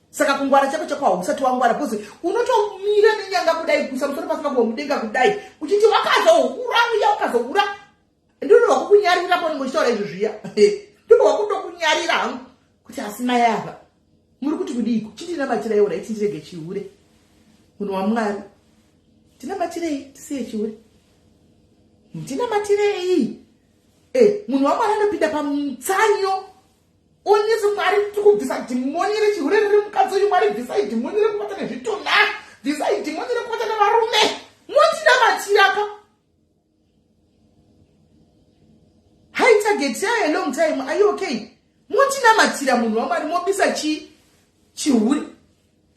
A: Saka kungwara chako chako hausati wangwara because unotomira nenyanga kudai kuisa musoro pasi pako mudenga kudai uchiti wakazohura uya wakazohura. Ndinobva kukunyarira paunenge uchitaura izvo zviya. Ndinobva kutokunyarira hangu kuti asi mai ava muri kuti kudiiko? Chindinamatirei ura iti ndirege chihure. Munhu waMwari. Tinamatirei tisiye chihure. Ndinamatirei. Munhu waMwari anopinda pamutsanyo. Onyesi Mwari tiri kubvisa dhimoni rechihure riri mukadzi uyu. Mwari bvisai dhimoni rekubata nezvitunha. Bvisai dhimoni rekubata nevarume. Motinamatira ka. Hi target yeah, a long time. Are you okay? Motinamatira munhu waMwari mobisa chihure.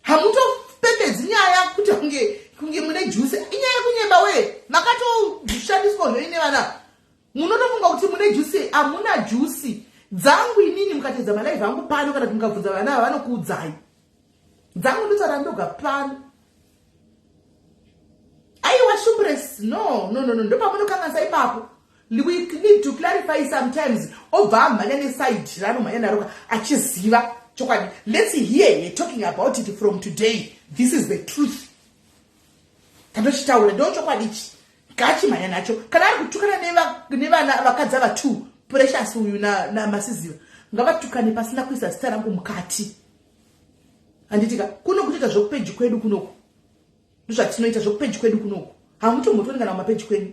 A: Hamutopembedzi nyaya kuti kunge mune juice. Inyaya yekunyeba we. Makatoshandiswa zvenyu nevana. Munotofunga kuti mune juice, hamuna juice. Dzangu inini mukatedza malive angu pano kana kuti mukabvunza vana ava vanokuudzai. Dzangu ndotaura ndoga pano. Aiwa Shumbres, no, no, no, no, ndopamunokanganisa ipapo. We need to clarify sometimes. Obva amhanya neside raanomhanya naro achiziva chokwadi. Let's hear her talking about it from today. This is the truth. Tatochitaura ndo chokwadi ichi. Ngachimhanya nacho. Kana ari kutukana nevana vakadzi ava two, Precious uyu na Masiziva, ngavatukane pasina kuisa zita rangu mukati. Handitika kuno kutoita zvekupeji kwedu kunoku. Ndozvatinoita zvekupeji kwedu kunoku. Hamutombotoni kana kumapeji kwenyu.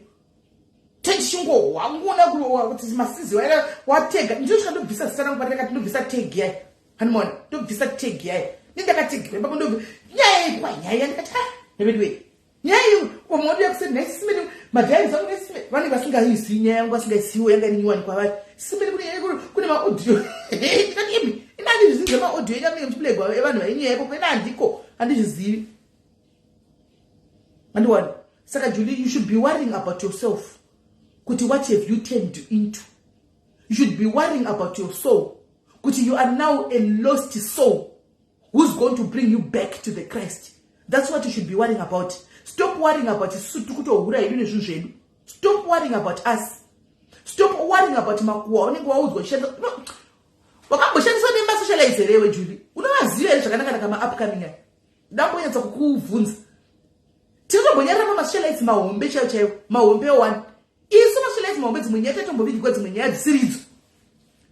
A: Tichingohwa ngona kuti Masiziva era watega. Ndizvo ndobvisa zita rangu patakati ndobvisa tag yayo. Hanimona ndobvisa tag yayo. Ndindakategwa ipapo ndobvisa nyaya yekwa nyaya ndikati ah neveduwe. Nyaya iyi vamwe vanoda kusend nhai simene madhairis angu nesimene vanenge vasingaizii nyaya yangu vasingaisiwo yanga iri nyuwani kwavari simene kune nyaya kune maaudio ndikati imi ina handizvizivi zvemaaudio enyu amunenge muchiplegwa evanhu vainyaya ikoko ina handiko handizvizivi andiwani. Saka Julie, you should be worrying about yourself kuti what have you turned into. You should be worrying about your soul kuti you are now a lost soul. Who's going to bring you back to the Christ? That's what you should be worrying about. Stop worrying about isu tikutohura hedu nezvinhu zvedu. Stop worrying about us. Stop worrying about makuwa unenge waudzwa uchishandisa. No. Wakamboshandiswa nemasocialize here iwe Julie? Unovaziva here zvakanaka naka ma-upcoming aya? Ndambonyatsa kukubvunza. Tinotombonyarira pamasocialites mahombe chaiwo chaiwo, mahombe one. Isu masocialites mahombe dzimwe nyaya tatombovigwa dzimwe nyaya dzisiri idzo.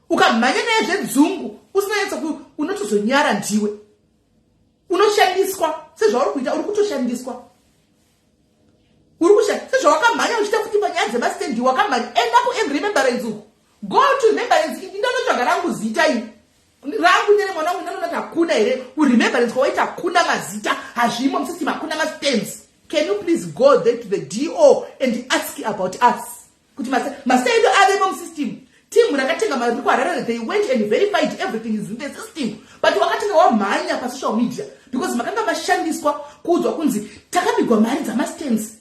A: Ukamhanya naye zvedzungu usina nyatsa unotozonyara ndiwe. Unoshandiswa sezvauri kuita, uri kutoshandiswa. Uri kushandiswa sezvawakamhanya uchiita futi panyaya dzemastendi wakamhanya. Enda kuAngry Remembrance uku. Go to remembrance. Ndinotsvaga rangu zita iri rangu nere mwana wangu, ndanoona kuti hakuna here kuremembrance kwawaita, hakuna mazita, hazvimo musystem, hakuna mastands. Can you please go there to the do and ask about us kuti mazita edu avemo musystem? Team rakatenga mari kuHarare, they went and verified, everything is in the system, but wakatenga wamhanya pasocial media because makanga mashandiswa kuudzwa kunzi takabigwa mari dzamastands,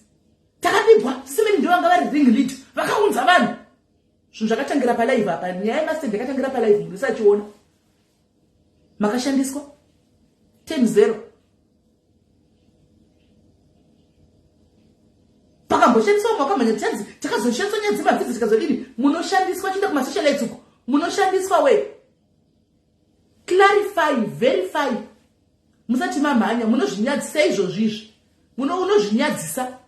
A: takabigwa simeni, ndo vanga vari ring lead vakaunza vanhu. Zvinhu zvakatangira palive apa, nyaya yemastand yakatangira palive, munhu usachiona makashandiswa 10 0. Pakamboshandiswa makamhanya tichanzi takazoshandiswa nyaya dzemabvudzi tikazodini. Munoshandiswa, chienda kumasocialites uko, munoshandiswa we. Clarify, verify musati mamhanya. Munozvinyadzisa izvozvi izvi, unozvinyadzisa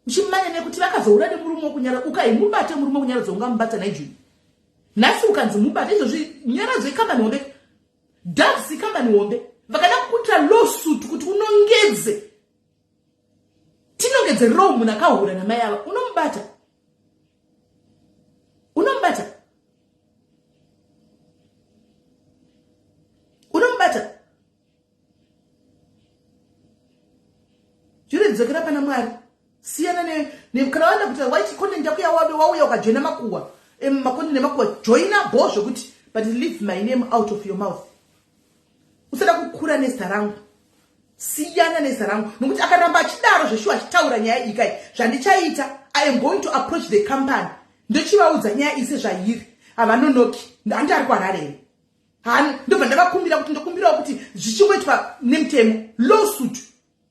A: uchimanya nekuti vakazoura nemurume wokunyara. Ukaimubate murume wokunyaradza, ungamubata naijuni nhasi ukanzi mubate izvozvi. Nyaradzo ikambani hombe, Doves ikambani hombe. Vakada kukuitira lawsuit kuti unongedze, tinongedze row, munhu akahura namai ava, unomubata, unomubata, unomubata. Dzokera pana Mwari, siyana kana waenda kuti waiti content yako yawabe wauya ukajoina makuhwa, macontent nemakuhwa, joina bo zvokuti, but leave my name out of your mouth. Usada kukura nezita rangu, siyana nezita rangu, nokuti akaramba achidaro zveshuwa achitaura nyaya iyi kai, zvandichaita, I am going to approach the company, ndochivaudza nyaya iyi sezvairi. Havanonoki, handi ari kuHarare here? Ndobva ndavakumbira kuti ndokumbirawo kuti zvichingoitwa nemutemo, lawsuit,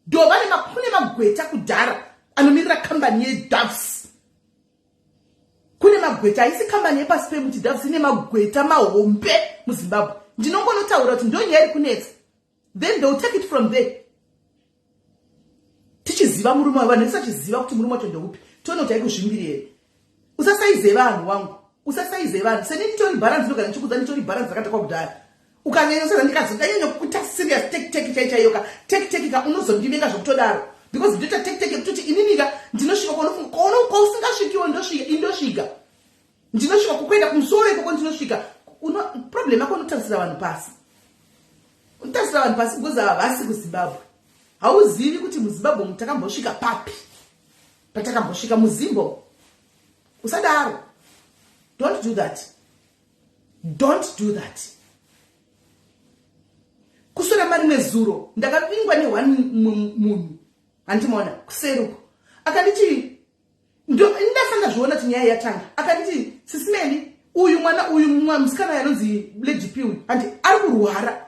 A: ndova kune magweta kudhara anomirira kambani yeDoves. Kune magweta, haisi kambani yepasi pemuti. Doves ine magweta mahombe muZimbabwe. Ndinongonotaura kuti ndo nyaya iri kunetsa, then they will take it from there. Tichiziva murume wayo, vanhu tisachiziva kuti murume wacho ndeupi, tione kuti aikuzvimbiri here. Usasaize vanhu wangu, usasaize vanhu. Seni nditori bharanzi, ndogara ndichikudza, nditori bharanzi rakatakwa kudhaya. Ukanyanyoseza ndikazondanyanya kukuita serious tek tek chai chaiyoka tek tek ka, unozondivenga zvokutodaro, because ndoita tek tek yekutoti ininika ndinosvika kwaunofunga kwausingasvikiwo, ndosvika, indosvika, ndinosvika kukuenda kumusoro ikoko, ndinosvika. Problem yako unotarisira vanhu pasi, unotarisira vanhu pasi because havasi kuZimbabwe. Hauzivi kuti muZimbabwe takambosvika papi, patakambosvika muzimbo. Usadaro, don't do that, don't do that. Kuswera marimwe zuro ndakavingwa neone munhu, handimaona kuseruko, akanditi, ndasa ndazviona kuti nyaya yatanga, akanditi, "Sisimeli, uyu mwana uyu, musikana anonzi Lady P uyu, handi ari kurwara?"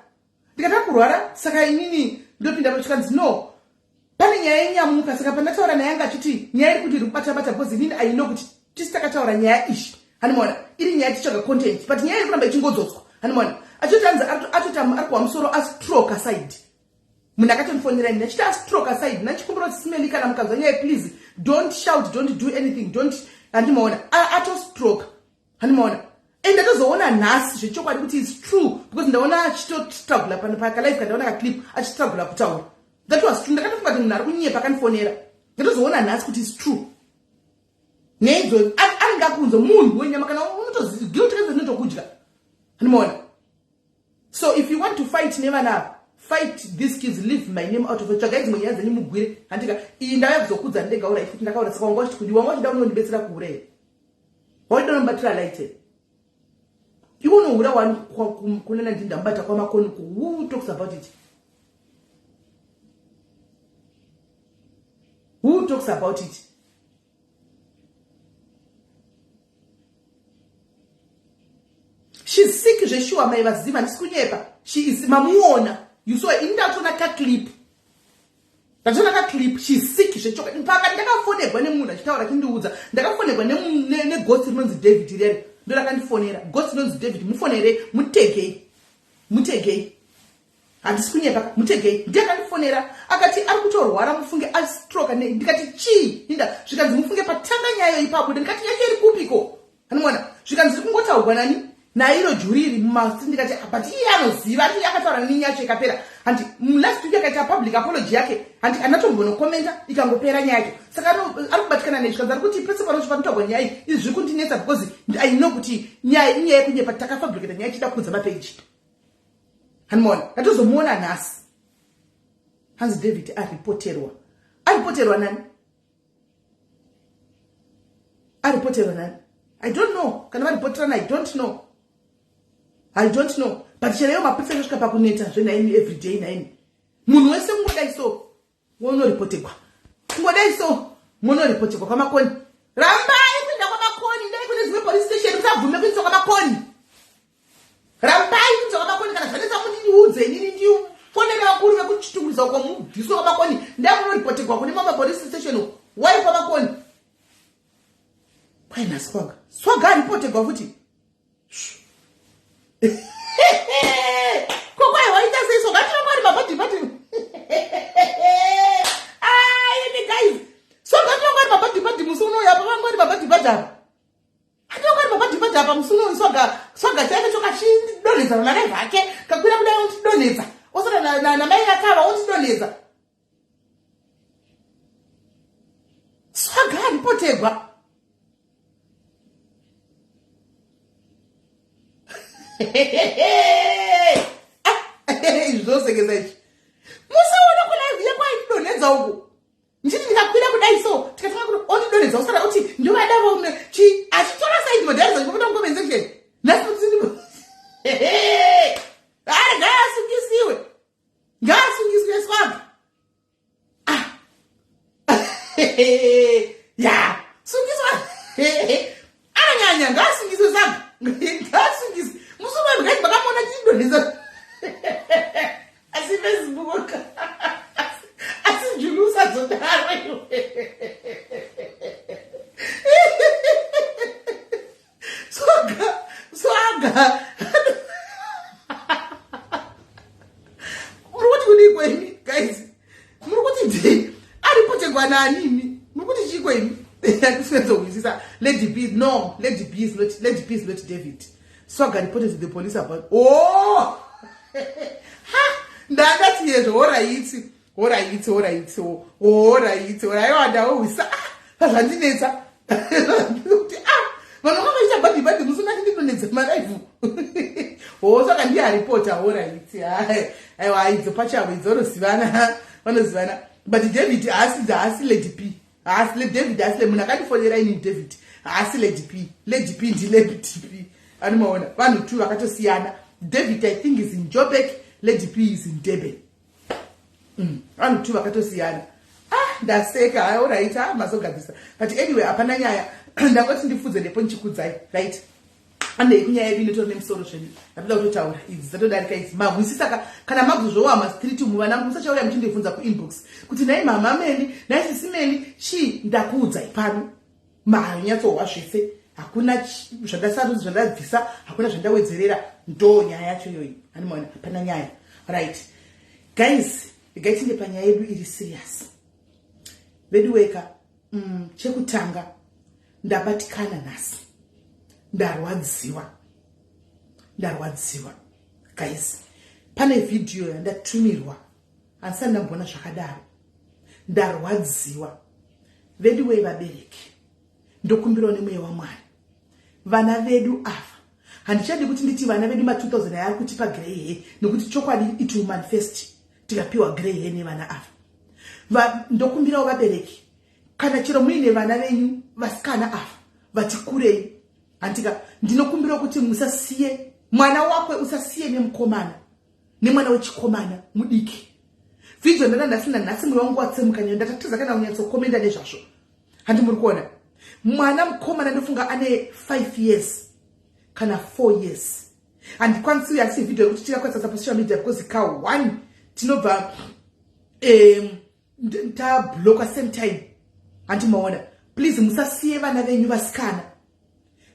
A: Ndikati, "Ari kurwara, saka inini ndopinda pachikanzi no, pane nyaya yenyamuka." Saka pandataura naye anga achiti nyaya iri kuti iri kubata bata, because inini aino kuti tisi takataura nyaya izvi, handimaona iri nyaya tichitsvaga content, but nyaya iri kuramba ichingodzotswa, handimaona achiti anzi atoti ari kuwa musoro, astroke aside. Munhu akatondifonera ini achiti astroke aside, nachikumbira kuti, "Simeli, kana mukanzwa nyaya, please don't shout, don't do anything, don't." Handimaona atostroke, handimaona. And ndatozoona nhasi zvechokwadi kuti it's true, because ndaona achitostrugula pakalive, kandaona kaclip achistrugula kutaura. That was true. Ndakatofunga kuti munhu ari kunyepa akandifonera. Ndatozoona nhasi kuti it's true. Neidzo anenge akunzo munhu wenyama, kana unotoguilt rinotokudya, handimaona. So if you want to fight nevana ava, fight these kids, leave my name out of it. Tsvagai dzimwe nyaya dzenyu mugwire, handika iyi ndauya kuzokudza ndegaura ifuti ndakaura. Saka wanga uchiti kudi, wanga uchida unondibetsera kuura here? Waida unomubatira light here? Iwe unohura wani kunana ndindamubata kwaMakoni. Who talks about it? Who talks about it? She's sick zveshuwa, mai vaziva, handisi kunyepa. She is, mamuona, you saw, ini ndatoona kaclip, ndatoona kaclip. She's sick zvechokwadi. Pakati ndakafonerwa nemunhu achitaura achindiudza, ndakafonerwa neghost rinonzi David rere, ndo rakandifonera. Ghost rinonzi David, mufonerei, mutegei, mutegei, handisi kunyepa, mutegei. Ndiye akandifonera akati ari kutorwara, mufunge astroka. Ndikati, "Chii?" Inda zvikanzi, "Mufunge patanga nyayo ipapo." Ndikati, "Yacho iri kupiko?" Anomuona, zvikanzi, "Iri kungotaurwa nani nairo juriri mumasi." Ndikati, "But iye anoziva, ati akataura nini, yacho ikapera." Handi last week akaita public apology yake, handi anatombonokomenta ikangopera nyaya yacho. Saka ari kubatikana nezvi, kanzi ari kuti pese panochi panotaurwa nyaya iyi, izvi zviri kundinetsa because I know kuti nyaya inyaya yekunyepa, takafabricata nyaya ichida kukudza mapeji. Handimaona, ndatozomuona nhasi. Hanzi David aripoterwa. Aripoterwa nani? Aripoterwa nani? I don't know kana varipoterana. I don't know, I don't know, but chero iyo mapurisa inosvika pakuneta zvenaimi everyday naimi. Munhu wese kungodai so monoripotegwa, kungodai so monoripotegwa kwaMakoni. Rambai kuenda kwaMakoni, ndai kune dzimwe police station, musabvume kuendeswa kwaMakoni. Rambai kuendeswa kwaMakoni. Kana zvanetsa mundiudze inini, ndifonere vakuru vekuChitungwiza uko, mubviswe kwaMakoni. Ndai munoripotegwa kune mamwe police station uko. Wai kwaMakoni? Kwaina Swaga. Swaga aripotegwa futi kokwai. Waita sei so? Ngativangwari mabhadhibhadhi aini guys. So ngativangwari mabhadhibhadhi musi unoyu apa, vangwari mabhadhibhadhi apa, hativangwari mabhadhibhadhi apa musi unoyu. Swaga, Swaga chake chokachidonhedza namai vake, kakwira kudai ondidonhedza, osara namai vakava ondidonhedza. Swaga aripotegwa. Izvi zvosekesa izvi. Musaona kulive yekwaindidonhedza uku, ndichiti ndikakwira kudai so, tikatanga kuti ondidonhedza, usara uti ndovadavo chi achitora side madhairiza chikokuta mucomment section nhasi kuti ari ngaasungisiwe, ngaasungiswe Swaga. Ah, ya, sungiswa anyanya, ngaasungiswe Swaga, ngaasungiswe. Musi wewe makamona chidonhedza, asi Facebook, asi Julu usazodaro iwe. Swaga, Swaga muri kuti kudii kwenyu guys? Muri kuti ndi aripotegwa nani imi? Muri kuti chii kwenyu? Handisikunyatsohwisisa. Lady B, no, Lady B is not, Lady B is not David. Swaga reported to the police about, oh, ha, ndandati yezvo. Alright, alright, alright, alright. Aiwa, ndaohwisa. Ah, zvandinetsa kuti ah, vanhu vakaita bhadhi bhadhi musi unachindidonhedza malive. Ho, saka ndiye aripota. Alright, aiwa, idzo pachavo idzo vanozivana, vanozivana. But David haasi, haasi Lady P, haasi David, haasi munhu akandifonera inini. David haasi Lady P. Lady P ndiLady P, anomaona vanhu two vakatosiyana. David, I think, is in Joburg, Lady P is in Durban. Vanhu two vakatosiyana. Ah, ndaseka. Alright, ah, mazogadzisa. But anyway, hapana nyaya, ndangoti ndipfudze nepo ndichikudzai. Right, andei kunyaya yedu inotori nemusoro zvedu ndatoda kutotaura. Idzi dzatodarika idzi, mahwisisa. Kana maguzvowa mastreet umu, vanangu, musachauya muchindibvunza kuinbox kuti nhai mama Meli, nhai sisi Meli, chii. Ndakuudzai pano, manyatsohwa zvese. Hakuna zvandasarudzi, zvandabvisa, hakuna zvandawedzerera. Ndo nyaya yacho iyoyi, handimaona hapana nyaya. Right guys, regai tinde panyaya yedu iri serious vedu weka. Chekutanga, ndabatikana nhasi, ndarwadziwa, ndarwadziwa guys. Pane vhidhiyo yandatumirwa, handisati ndamboona zvakadaro. Ndarwadziwa vedu wei. Vabereki, ndokumbirawo nemweya waMwari, vana vedu ava, handichadi kuti nditi vana vedu ma2000 aya ari kutipa grey hair, nekuti chokwadi it will manifest tikapiwa grey hair nevana ava. Ndokumbirawo vabereki, kana chero muine vana venyu vasikana ava vati kurei, handika, ndinokumbirawo kuti musasiye mwana wakwe, usasiye nemukomana, nemwana wechikomana mudiki. Vhidhiyo ndanga ndasina nhasi, mwoyo wangu watsemuka nyo, ndatatadza kana kunyatsokomenda nezvazvo. Handi muri kuona mwana mukomana, ndofunga ane 5 years kana 4 years. Handikwanisi uyo asi vhidhiyo yekuti tirakwadzadza pasocial media because ka one tinobva tablockwa same time. Handi maona? Please, musasiye vana venyu vasikana,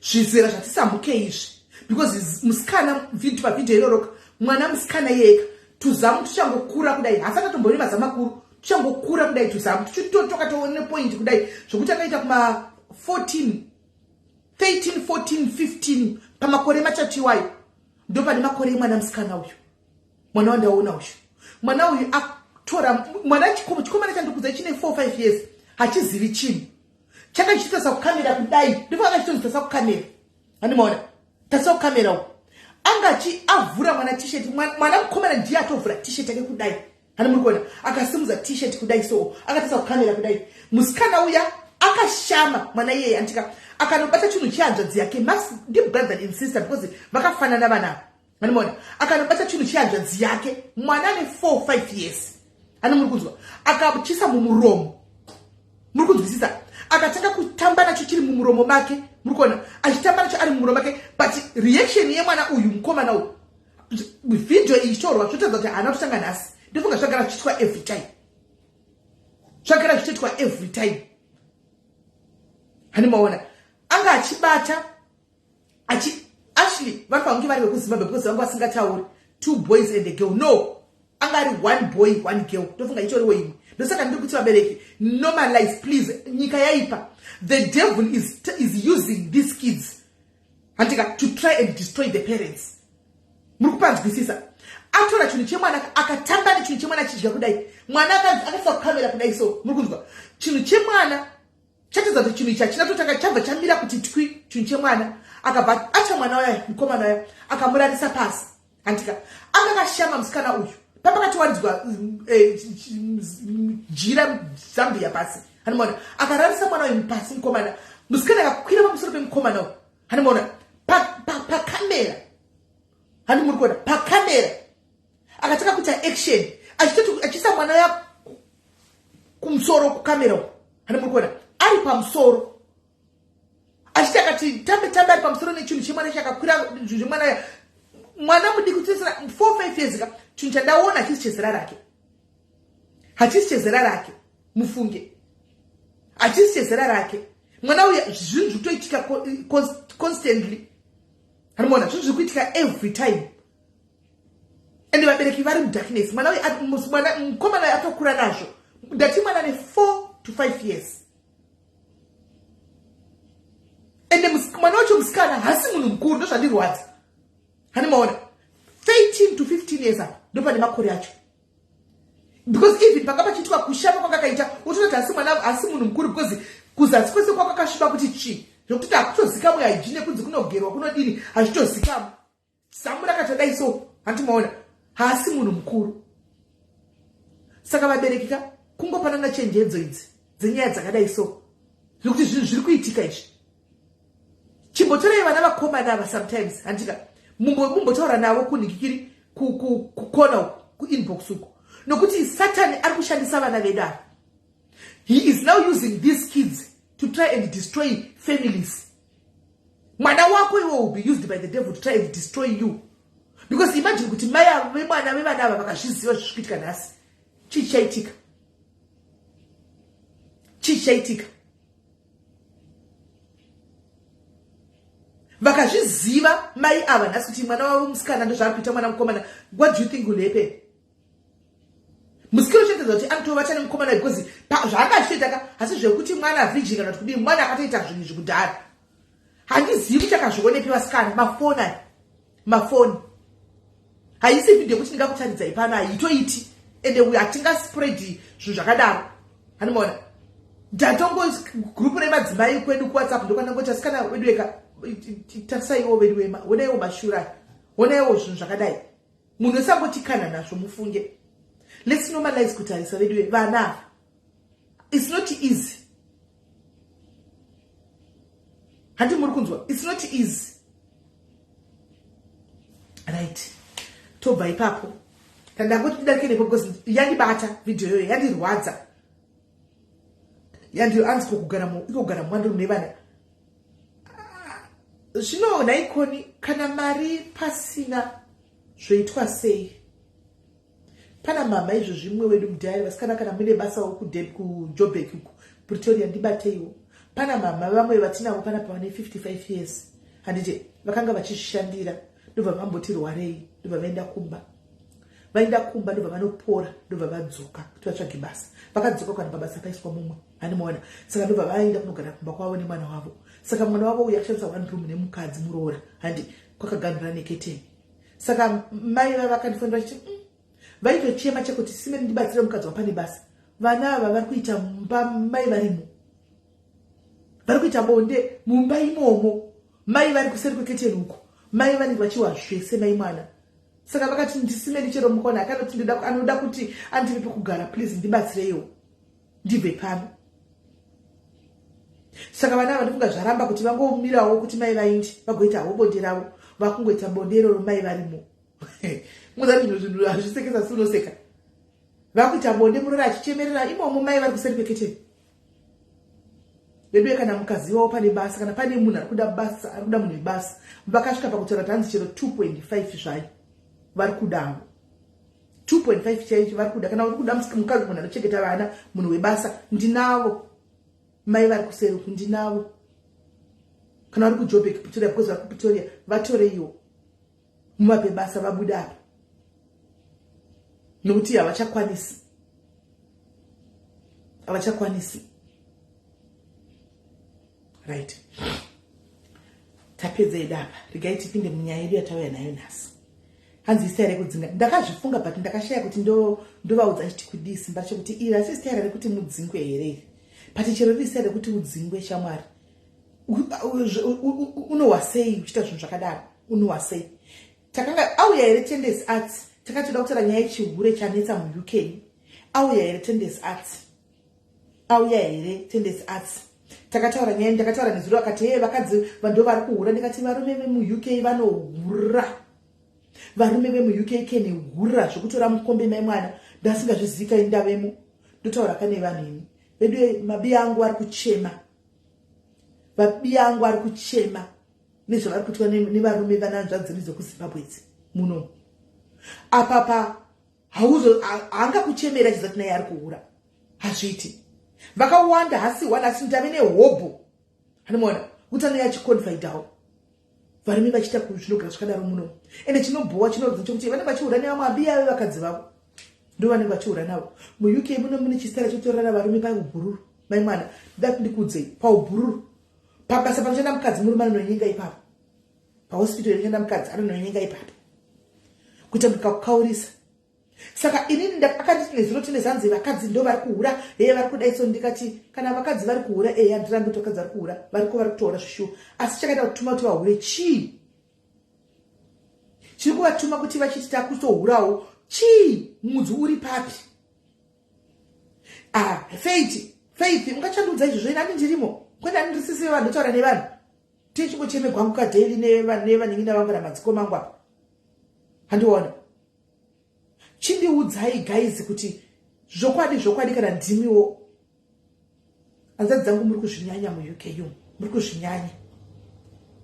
A: zvizera zvatisamhuke izvi, because musikana pavhidhiyo iroroka, mwana musikana iyeka, tuzamu tuchangokura kudai, hasati atombori mazamu makuru, tuchangokura kudai tuzamu, tuchitotoka toone point kudai, zvokuti akaita kuma 14, 13, 14, 15, pamakore matatu iwayo, ndo pane makore emwana musikana uyu, mwana wandaona uyu. Mwana uyu atora mwana chikomana chandikudza chine 4 5 years hachizivi chinhu. Changa chichitosa kukamera kudai. Ndipo anga chitonzisa kukamera. Handimaona. Tarisa kukamera uko. Anga achi avhura mwana t-shirt. Mwana mukomana ndiye atovhura t-shirt yake kudai. Hani muri kuona akasimudza t-shirt kudai so akatarisa kukamera kudai. Musikana uya akashama mwana iyeye antika akanobata chinhu chehanzvadzi yake must ndi brother and sister because vakafanana vana ava. Handimaona akanobata chinhu chehanzvadzi yake mwana ane 4 5 years. Hani muri kunzwa akachisa mumuromo. Muri kunzwisisa akatanga kutamba nacho chiri mumuromo make. Muri kuona achitamba nacho ari mumuromo make but reaction yemwana uyu mukomana uyu video iyi ichitorwa zvotaridza kuti haana kutanga nhasi. Ndofunga zvagara zvichiitwa every time. Zvagara zvichiitwa every time. Hani maona anga achibata achi Ashley vanofanira kunge vari vekuZimbabwe because vanga vasingatauri 2 boys and a girl. No, anga ari 1 boy 1 girl. Ndofunga itoriwo imwe. Ndosaka ndiri kuti vabereki normalize please. Nyika yaipa. The devil is using these kids handika to try and destroy the parents. Muri kupanzwisisa? Atora chinhu chemwana akatamba nechinhu chemwana achidya kudai. Mwana akaisa kukamera kudai so muri kunzwa chinhu chemwana chatidza kuti chinhu ichi hachina totanga chabva chamira kuti twi chinhu chemwana. Akabva acha mwana uya mukomana uya akamurarisa pasi handika anga akashama musikana uyu pambakatiwaridzwa jira Zambia pasi handimaona akararisa mwana uyu pasi mukomana musikana akakwira pamusoro pemukomana uyu handimaona pakamera handi muri kuona pakamera akatanga kuita action achiisa mwana uya kumusoro kukamera uku handi muri kuona ari pamusoro achiti akati tambe tambe ari pamusoro nechinhu chemwana chakakwira zvinhu zvemwana mwana mudiki kutsesera 4 5 years ka chinhu chandaona hachisi chezera rake hachisi chezera rake mufunge hachisi chezera rake mwana uyu zvinhu zvikutoitika constantly handimaona zvinhu zviri kuitika every time and vabereki vari mudarkness mwana uyu mwana mukomana uyu atokura nazvo ndati mwana ane 4 to 5 years ende mwana wacho musikana hasi munhu mukuru ndozvandirwadza handimaona 13 to 15 years apa ndopane makore acho because even panga pachiitwa kushama kwakakaita utonoti hasi mwana hasi munhu mukuru because kuzasi kwese kwakakasviba kuti chii zvekuti hakutozikamwe haijine kunzi kunogerwa kunodini hazvitozikamwe zamu rakatodai so handimaona haasi munhu mukuru. Saka vabereki ka kungopanana chenjedzo idzi dzenyaya dzakadai so zvekuti zvinhu zviri kuitika izvi chimbotorai vana vakomana ava sometimes handika mumbotaura navo kunhikikiri kukona uku kuinbox uku nokuti satani ari kushandisa vana vedu ava. He is now using these kids to try and destroy families. Mwana wako iwe will be used by the devil to try and destroy you. Because imagine kuti mai vemwana vevana ava vakazviziva zviri kuitika nhasi. Chii chaitika? Chii chaitika? Vakazviziva mai ava nhasi kuti mwana wavo musikana ndozvaari kuita mwana mukomana. What do you think will happen? Musikana uchatadza kuti anotovata nemukomana because zvaanga achitoita ka hasi zvekuti mwana virgin kana kuti kudii mwana akatoita zvinhu izvi kudhara. Handizivi kuti akazvionepi vasikana mafoni aya mafoni haisi video yekuti ndingakutaridzai pano haitoiti ende hatingaspread zvinhu zvakadaro handimaona ndatongo group remadzimai kwedu kuwhatsapp ndokwandangoti asikana wedu eka tarisaiwo vedu wema honaiwo mashura honaiwo zvinhu zvakadai munhu wese angoti kana nazvo mufunge. Let's normalize kutarisa vedu vana ava. It's not easy. Handi muri kunzwa? It's not easy. Right. Tobva ipapo. Ndangoti ndidarike nepo because yandibata video iyoyo yandirwadza. Yandianzi kugara mu iko kugara mwandu nevana. Zvino nhaikoni kana mari pasina zvoitwa sei? Pana mama izvo zvimwe wedu mudhayari vasikana kana muine basa kuJoburg uku Pretoria ndibateiwo. Pana mama vamwe vatinavo panapa vane 55 years handiti vakanga vachizvishandira ndobva vamboti rwarei ndobva vaenda kumba. Vaenda kumba ndobva vanopora ndobva vadzoka kuti vatsvage basa. Vakadzoka kana pabasa paiswa mumwe handimaona. Saka ndobva vaenda kunogara kumba kwavo nemwana wavo. Saka mwana wavo uyu akashandisa one room nemukadzi muroora handi kwakaganhura neketeni. Saka mai vava vakandifonera vachiti Vaitochema chekuti simeni ndibatsire mukadzi wapane basa. Vana ava vari kuita mumba mai varimo. Vari kuita bonde mumba imomo. Mai vari kuseri kweketeni uko. Mai vanenge vachiwa zvese mai mwana. Saka vakati ndisimeni chero mukona akanoti ndoda anoda kuti andipe pekugara please ndibatsireiwo. Ndibve pano. Saka vana ava ndofunga zvaramba kuti vangomirawo kuti mai vaindi vagoita havo bonde ravo vakungoita bonde iroro mai varimo. Muza zvinhu zvinhu hazvisekesa si unoseka. Vakuita bonde murora achichemerera imomo mai vari kuseri kweketeni. Veduwe kana mukazivawo pane basa kana pane munhu ari kuda basa ari kuda munhu webasa vakasvika pakutaura kuti hanzi chero 2.5 zvayo vari kudawo 2.5 chaicho vari kuda kana uri kuda mukadzi munhu anochengeta vana munhu webasa ndinavo mai vari kuseri uku ndinavo kana vari kujobek pretoria because vari kupretoria vatoreiwo muvape basa vabuda apa nokuti havachakwanisi havachakwanisi right tapedza yedu apa regai tipinde munyaya yedu yatauya nayo nhasi hanzi isitaira rekudzinga ndakazvifunga but ndakashaya kuti ndovaudza chiti kudii simba chekuti iri asi isitaira rekuti mudzingwe here iri but chero riri isitaira rekuti udzingwe shamwari unohwa sei uchiita zvinhu zvakadaro unohwa sei takanga auya here tendes arts takatoda kutaura nyaya yechihure chanetsa muuk auya here tendes arts auya here tendes arts takataura nyaya ndakataura nezuro akati hee vakadzi ndo vari kuhura ndikati varume vemuuk vanohura varume vemuuk kene hura zvekutora mukombe mai mwana ndasingazvizika ini ndavemo ndotaura kane vanhu ini vedu mabiya angu ari kuchema Vabiya angu ari kuchema nezvavari kuitwa nevarume vananzvadzi dzedu dzekuzimbabwe idzi muno apa pa hauzo haangakuchemeri achiziva kuti naye ari kuhura hazviiti vakawanda hasi one asi ndave nehobho anomaona kuti anouya achiconfidawo varume vachiita zvinogara zvakadaro muno ende chinobhowa chinorodza chekuti vanenge vachihura nevamwe abiya vevakadzi vavo ndo vanenge vachihura navo muuk muno mune chisitara chekutorana varume paubhururu mai mwana ndati ndikuudzei paubhururu pabasa panoshanda mukadzi murume anononyenga ipapo pahospital inoshanda mukadzi anononyenga ipapo kuita kukaurisa saka inini akanditi nezuro tine zanzi vakadzi ndo vari kuhura heye vari kudai so ndikati kana vakadzi vari kuhura eya ndirambi kuti vakadzi vari kuhura variko vari kutohura zvishuwa asi chakaita kutuma kuti vahure chii chiri kuvatuma kuti vachiti takutohurawo chii mudzi uri papi ah faith faith ungachandiudza izvozvo ini ani ndirimo kwete ani ndisisi vevanhu ndotaura nevanhu tichingochemegwangu kadaily nevanin'ina vangu namadzikoma angu apa handiona chindiudzai guys kuti zvokwadi zvokwadi kana ndimiwo hanzvadzi dzangu muri kuzvinyanya muuk u muri kuzvinyanya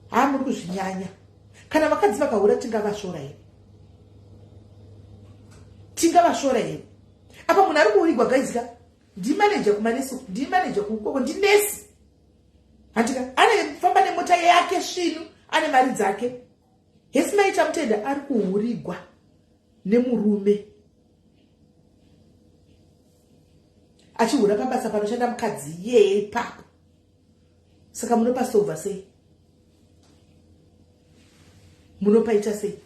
A: haa muri kuzvinyanya kana vakadzi vakahura tingavasvora here tingavasvora here apa munhu ari kuurigwa guys ka ndimanager kumanesi ndimanager kuukoko ndinesi handika anefamba nemota yake svinu ane mari dzake Hesi mai Chamutenda ari kuhurigwa nemurume achihura pabasa panoshanda mukadzi iyeye ipapo saka munopasova sei munopaita sei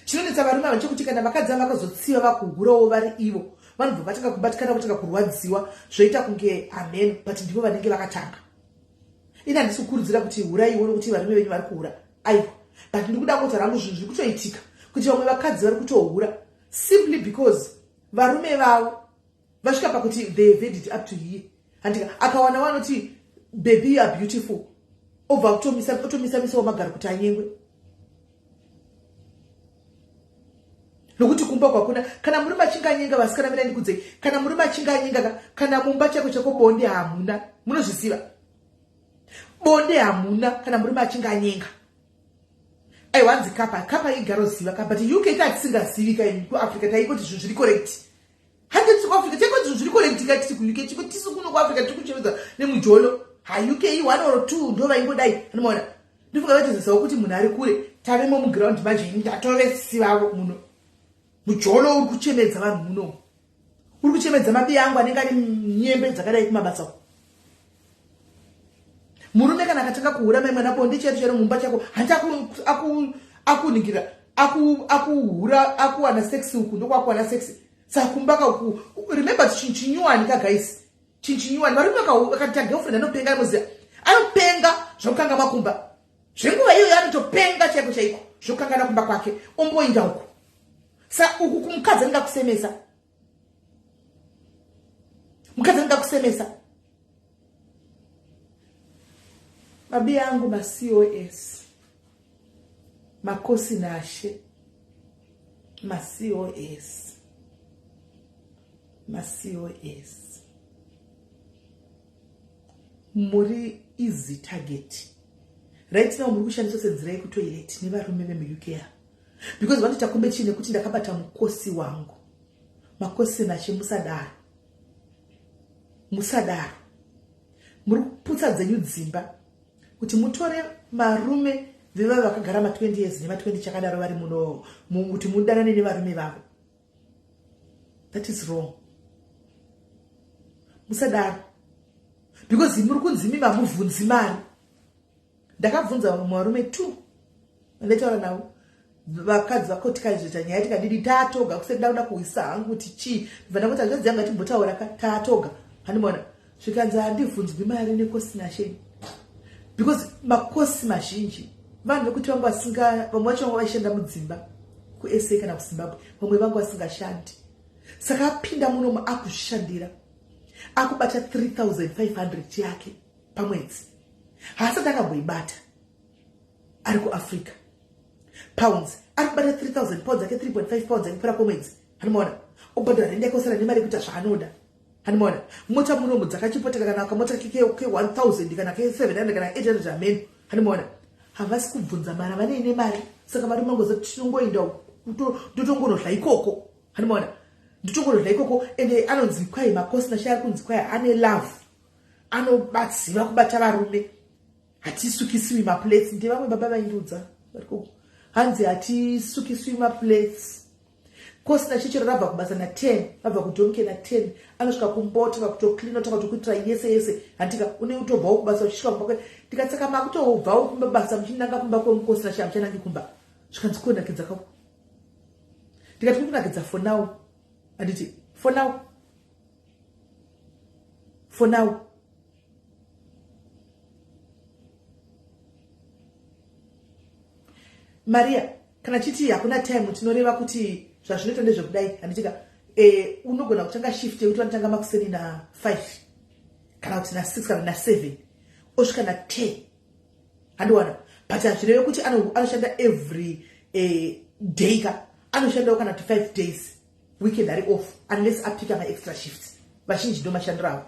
A: chinonetsa varume ava chekuti kana vakadzi ava vakazotsiva vakuhurawo vari ivo vanobva vatanga kubatikana votanga kurwadziwa zvoita kunge hameno but ndivo vanenge vakatanga ini handisi kukurudzira kuti huraiwo nokuti varume venyu vari kuhura aiwa but ndiri kuda kutaura hangu zvinhu zviri kutoitika kuti vamwe vakadzi vari kutohura simply because varume vavo vasvika pakuti they have had it up to here handika akawana wanoti baby you are beautiful obva otomisa misa wamagaro kuti anyengwe nokuti kumba kwakuna kana murume achinge anyenga vasikana mina ndikudzei kana murume achinge anyenga ka kana mumba chako chako bonde hamuna munozviziva bonde hamuna kana murume achinge anyenga aiwa hanzi kapa kapa igaroziva ka but uk tatisingazivi ka kuafrica taingoti zvinhu zviri correct hande tiri kuafrica taingoti zvinhu zviri correct ka tiri kuuk chiko tisu kuno kuafrica tiri kuchevedza nemujolo ha uk one or two ndo vaingodai anomaona ndofunga vatozisawo kuti munhu ari kure tavemo muground manje ini ndatove sisi vavo muno mujolo uri kuchemedza vanhu muno uri kuchemedza mabiya angu anenge ane nyembe dzakadai kumabasa uko murume kana akatanga kuhura mai mwana bonde chero chero mumba chako hanti akuningira aku, aku. Akuhura, akuwana sex uku, ndokwakuwana sex. Saka kumba kauku, remember, chinhu chinyuwani ka, guys, chinhu chinyuwani. Varume vakaita girlfriend anopenga, anoziva anopenga zvokukanga makumba zvenguva iyoyo, anotopenga chaiko chaiko zvokukangana kumba kwake, omboinda uku. Sa uku kumukadzi anenge akusemesa, mukadzi anenge akusemesa. Mabi angu, maCOS, makosi nashe, maCOS, maCOS, muri easy target right now. Muri kushandiswa senzira yekutoilet nevarume vemuUK because vanoita competition yekuti ndakabata mukosi wangu. Makosi nashe, musadaro, musadaro. Muri kuputsa dzenyu dzimba kuti mutore varume vevava vakagara ma20 years nema20 chakadaro vari muno, kuti mudanane nevarume vavo. That is wrong, musadaro, because muri kunzi imi mamuvhunzi mari. Ndakabvunza vamwe varume two andaitaura navo, vakadzi vako, tikazoita nyaya tikadidi taatoga kusati ndakuda kuhwisa hangu kuti chii. Bva ndakuti, hanzvadzi yangu, atimbotaura ka taatoga, handimaona. Zvikanzi handibvunzwi mari nekosi nasheni, because makosi mazhinji vanhu vekuti vangu vasinga, vamwe vacho vanga vaishanda mudzimba kuSA kana kuZimbabwe, vamwe vangu vasingashandi. Saka apinda munomu akuzvishandira, akubata 3500 yake pamwedzi, haasati akamboibata ari kuAfrica. Pounds, ari kubata 3000 pounds ake, 3.5 pounds ake kupera kwemwedzi, hanimaona. Obhadhara rent yake, osara nemari yekuita zvaanoda, hanimaona. Mota munomu dzakachipoteka, kana kamota ke1000 kana ke700 kana 800 ameno, hanimaona. Havasi kubvunza mari, havanei nemari. Saka varume vangoziva kuti tinongoenda ndotongonodla ikoko, hanimaona, ndotongonodla ikoko. Ende anonzi kwai makosi nashe, ari kunzi kwai ane love, anobatsiva kubata varume. Hatisukisiwi maplates, ndevamwe baba vaindiudza varikoko, hanzi hatisukisiwi maplates. Kosina chichero rabva kubasa na10, vabva kudhonke na10, anosvika kumba, kutocleana, toka tokuitira yese yese. Handika une utobvawo kubasa uchisvika kumba kwe. Ndikatsaka makutobvawo kumba basa muchinanga kumba kwemukosina sha, muchanangi kumba. Zvikanzi konakidza kako. Ndikati kukunakidza for now, handiti? For now, for now. Maria, kana chiti hakuna time, tinoreva kuti zvazvinoita ndezvekudai, handitika? Unogona kutanga shift yekuti vanotanga makuseni na5 kana kuti na6 kana na7, osvika na10, handiwana. But hazvireve kuti anoshanda every day ka. Anoshandawo kana kuti 5 days, weekend ari off, unless apika maextra shifts. Vazhinji ndo mashandiro avo,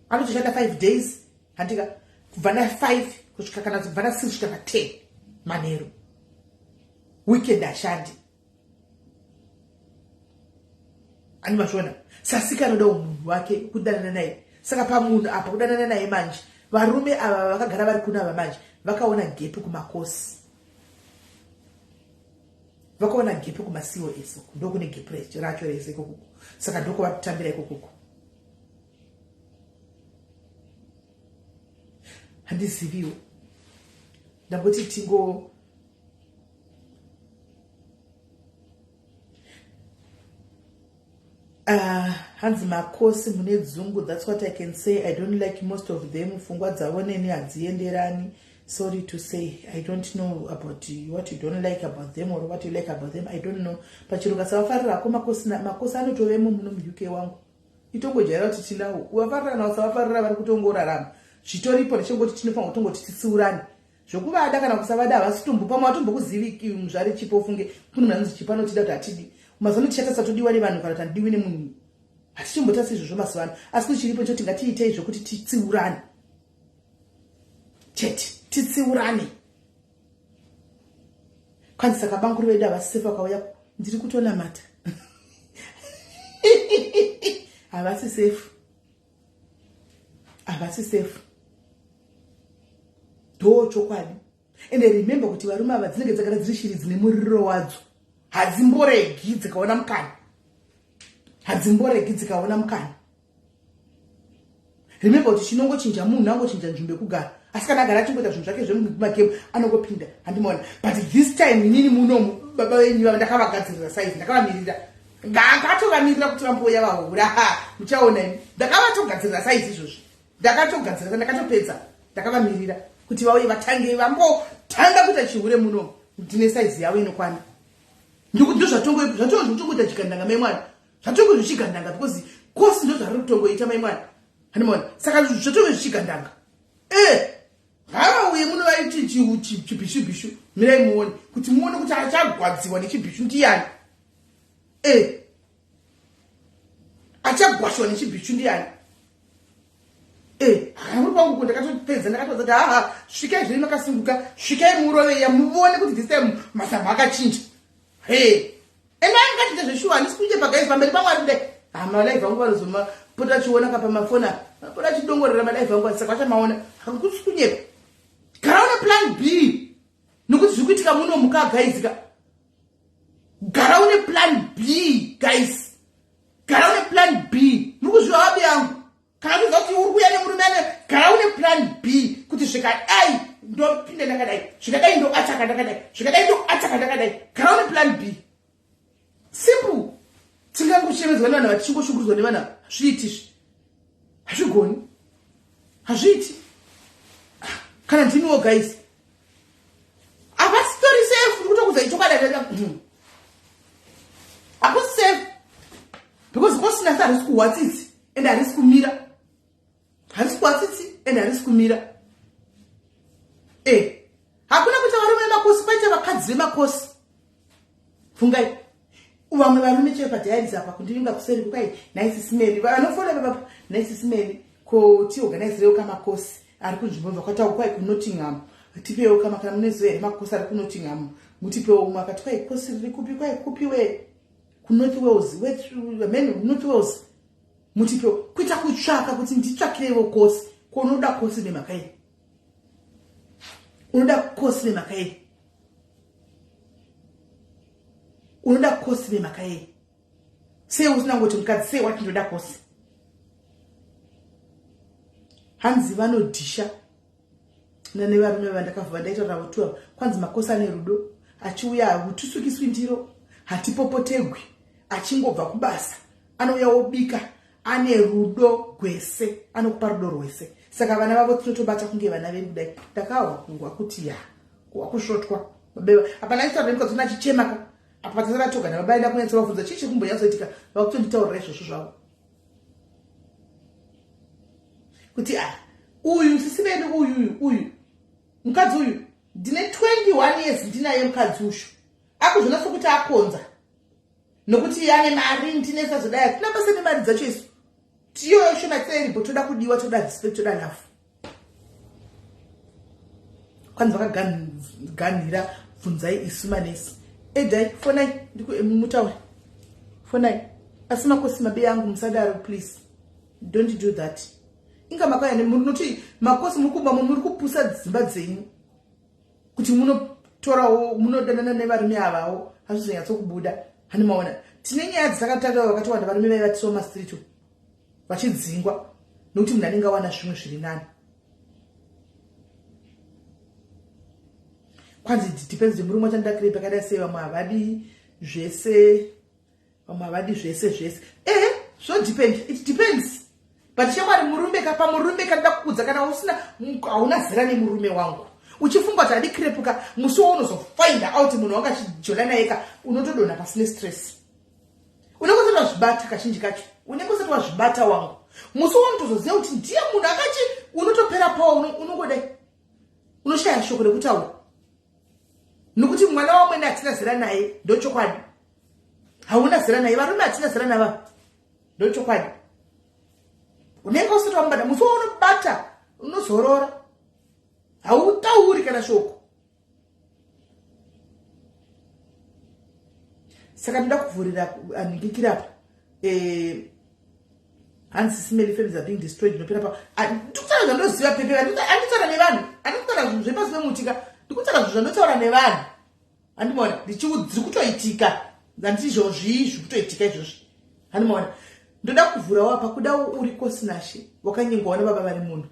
A: anotoshanda 5 days, handika? Kubva na5 kusvika, kana kubva na6 kusvika na10 manheru, weekend hashandi. Ani mazviona? Sasika anodawo munhu wake kudanana naye. Saka pamunhu apa kudanana naye manje, varume ava vakagara vari kuno ava manje vakaona gap kumakosi, vakaona gap kumaCOS uku, ndokune gap racho rese ikokoko. Saka ndokuvatambira ikokoko. Handiziviwo, ndangoti tingo hanzi makosi mune dzungu. That's what I can say. I don't like most of them, pfungwa dzavo neni hadzienderani. Sorry to say, I don't know about what you don't like about them or what you like about them, I don't know. Pachirungu savafarirako makosi, makosi anotovemo muno muUK wangu. Itongojaira kuti tinawo, uvafarira kana usavafarira, vari kutongorarama, zvitoripo. Ndichingoti tinofanira kutongoti titsiurane. Zvokuvada kana kusavada, havasi tombo pamwe hatombokuzivi muzvari chipo. Ufunge kune munhu anonzi Chipo anotida kuti hatidi. Mazuva ano tichatasa todiwa nevanhu kana kuti handidiwi nemunhu, hatichimbotasi izvozvo mazuva ano. Asi kuti chiripo choti ngatiitei zvokuti titsiurane chete, titsiurane. Kwanzi saka banguru vedu havasi safe vakauya. Ndiri kutonamata, havasi safe, havasi safe, ndo chokwadi. Ende remember kuti varume ava dzinenge dzagara dziri shiri dzine muriro wadzo, hadzimboregi dzikaona mukana, hadzimboregi dzikaona mukana. Remember kuti chinongochinja munhu angochinja nzvimbo yekugara. Asi kana agara achingoita zvinhu zvake zvemumagame anongopinda, handimaona. But this time inini munomu baba venyu vava ndakavagadzirira size, ndakavamirira, ndakatovamirira kuti vambouya vahura. Muchaona imi, ndakavatogadzirira size izvozvi, ndakatogadzirira, ndakatopedza, ndakavamirira kuti vauye vatange vambotanga kuita chihure munomu. Ndine size yavo inokwana. Ndozvatongoita chigandanga mai mwana, zvatongo zvichigandanga because kosi ndozvari kutongoita mai mwana, handimaona. Saka zvatongo zvichigandanga. E ngavauye muno vaiti chibhishu bhishu, mirai muone kuti muone kuti achagwadziwa nechibhishu ndiyani. E achagwashwa nechibhishu ndiyani? E muri kwangu ko ndakatopedza, ndakatodza kuti haha, svikai zvenyu makasunguka, svikai muroveya muvone kuti this time masamba akachinja. He ende angachite zveshuwa, handisi kunyepa guys, pamberi pamwari kudai. Hamalive angu vanozomapota achiona ka pamafoni apa, mapota achidongorera malive angu, saka vachamaona. Hakusi kunyepa. Gara une plan B nokuti zviri kuitika muno muka guys ka. Gara une plan B guys, gara une plan B. Muri kuzviva vabi yangu? Kana kuziva kuti uri kuuya nemurume ane, gara une plan B kuti zvikadai ndopinda ndakadai, zvikadai ndoataka ndakadai, zvikadai ndoataka ndakadai. Gara une plan B, simple. Tingangochemedzwa nevanhu vachingoshungurudzwa nevanhu, hazviiti izvi, hazvigoni, hazviiti. Kana ndimiwo guys, havasitori safe. Ndiri kutokudza ichokwadi, hakusi safe because kosina se harisi kuhwa tsitsi ende harisi kumira, harisi kuhwa tsitsi ende harisi kumira. E hakuna kuita varume vemakosi, kwaita vakadzi vemakosi. Fungai vamwe varume chaivo padiaries apa kundivinga kuseri kukai, nhai sisimeli, vanofona vapapa, nhai sisimeli, ko tiorganizirewo kamakosi ari kunzvimbo bva kwai kuNottingham, tipewo kama, kana muneziva here makosi ari kuNottingham, mutipewo. Umwe akati kwai kosi riri kupi, kwai kupiwe kuNorth Wales, men North Wales, mutipewo. Kuita kutsvaka kuti nditsvakireiwo kosi. Ko unoda kosi nemhaka yei? Unoda kosi nemhaka yei? Unoda kosi nemhaka yei? Sei usina ngoti mukadzi, sei wati ndoda kosi? Hanzi vanodhisha nevarume vandakavhova ndaita navo tuva. Kwanzi makosi ane rudo, achiuya hakutusukiswi ndiro, hatipopotegwi, achingobva kubasa anouya obika, ane rudo gwese, anokupa rudo rwese. Saka vana vavo tinotobata kunge vana vedu kudai. Ndakahwa kungwa kuti ya wakusvotwa babeva hapana achitaura nemukadzi una achichemaka apa patasara toga nababa. Enda kunyatsovabvunza chii chekumbonyatsoitika, vakutonditaurira izvozvo zvavo kuti a uyu sisi vedu uyu uyu uyu mukadzi uyu ndine 21 years ndinaye mukadzi ushu, akuzviona sokuti akonza nokuti ane mari, ndine sazodai. Hatina basa nemari dzacho isu, tiyoyo shona tseripo, toda kudiwa, toda respect, toda love. Kwanzi vakaganhira, bvunzai isu manesi edai, fonai mutaure, fonai. Asi makosi mabe yangu, musadaro please, don't do that. Inga makauya munoti makosi, muri kumba muri kupusa dzimba dzenyu kuti munotorawo munodanana nevarume avawo, hazvizonyatsokubuda. Hani maona tine nyaya dzakatanga, vakatowanda varume vaivatisiwa mastreet vachidzingwa nokuti munhu anenge awana zvimwe zviri nani. Kwanzi depends murume wacho anoda crepe akada sei. Vamwe havadi zvese, vamwe havadi zvese zvese. Ehe, zvodepend, it depends. But shamwari, murume ka, pamurume kanoda kukudza kana usina hauna zera nemurume wangu, uchifunga kuti adi crepe ka, musi waunozofind out munhu wanga achijola naye ka, unotodonha pasine stress. Unenge usati wazvibata, kazhinji kacho unenge usati wazvibata wangu. Musi waunotozoziva kuti ndiye munhu akachi, unotopera pawa, unongodai unoshaya shoko rekutaura nokuti mwana wamwene hatina zera naye. Ndochokwadi, hauna zera naye. Varume hatina zera nava, ndochokwadi. Unenge usati wamubata, musi waunobata unozorora, hautauri kana shoko. Saka ndoda kuvhurira anhingikira apa. Hanzi simeli, families are being destroyed. Ndinopera pa ndikutaura zvandoziva pepe, anditaura nevanhu, andikutaura zvinhu zvepasi pemutika, ndikutaura zvinhu zvandotaura nevanhu. Handimaona dziri kutoitika, handiti izvozvi zviri kutoitika izvozvi, handimaona. Ndoda kuvhurawo apa, kuda uri kosinashe wakanyengwawo nababa vari munhu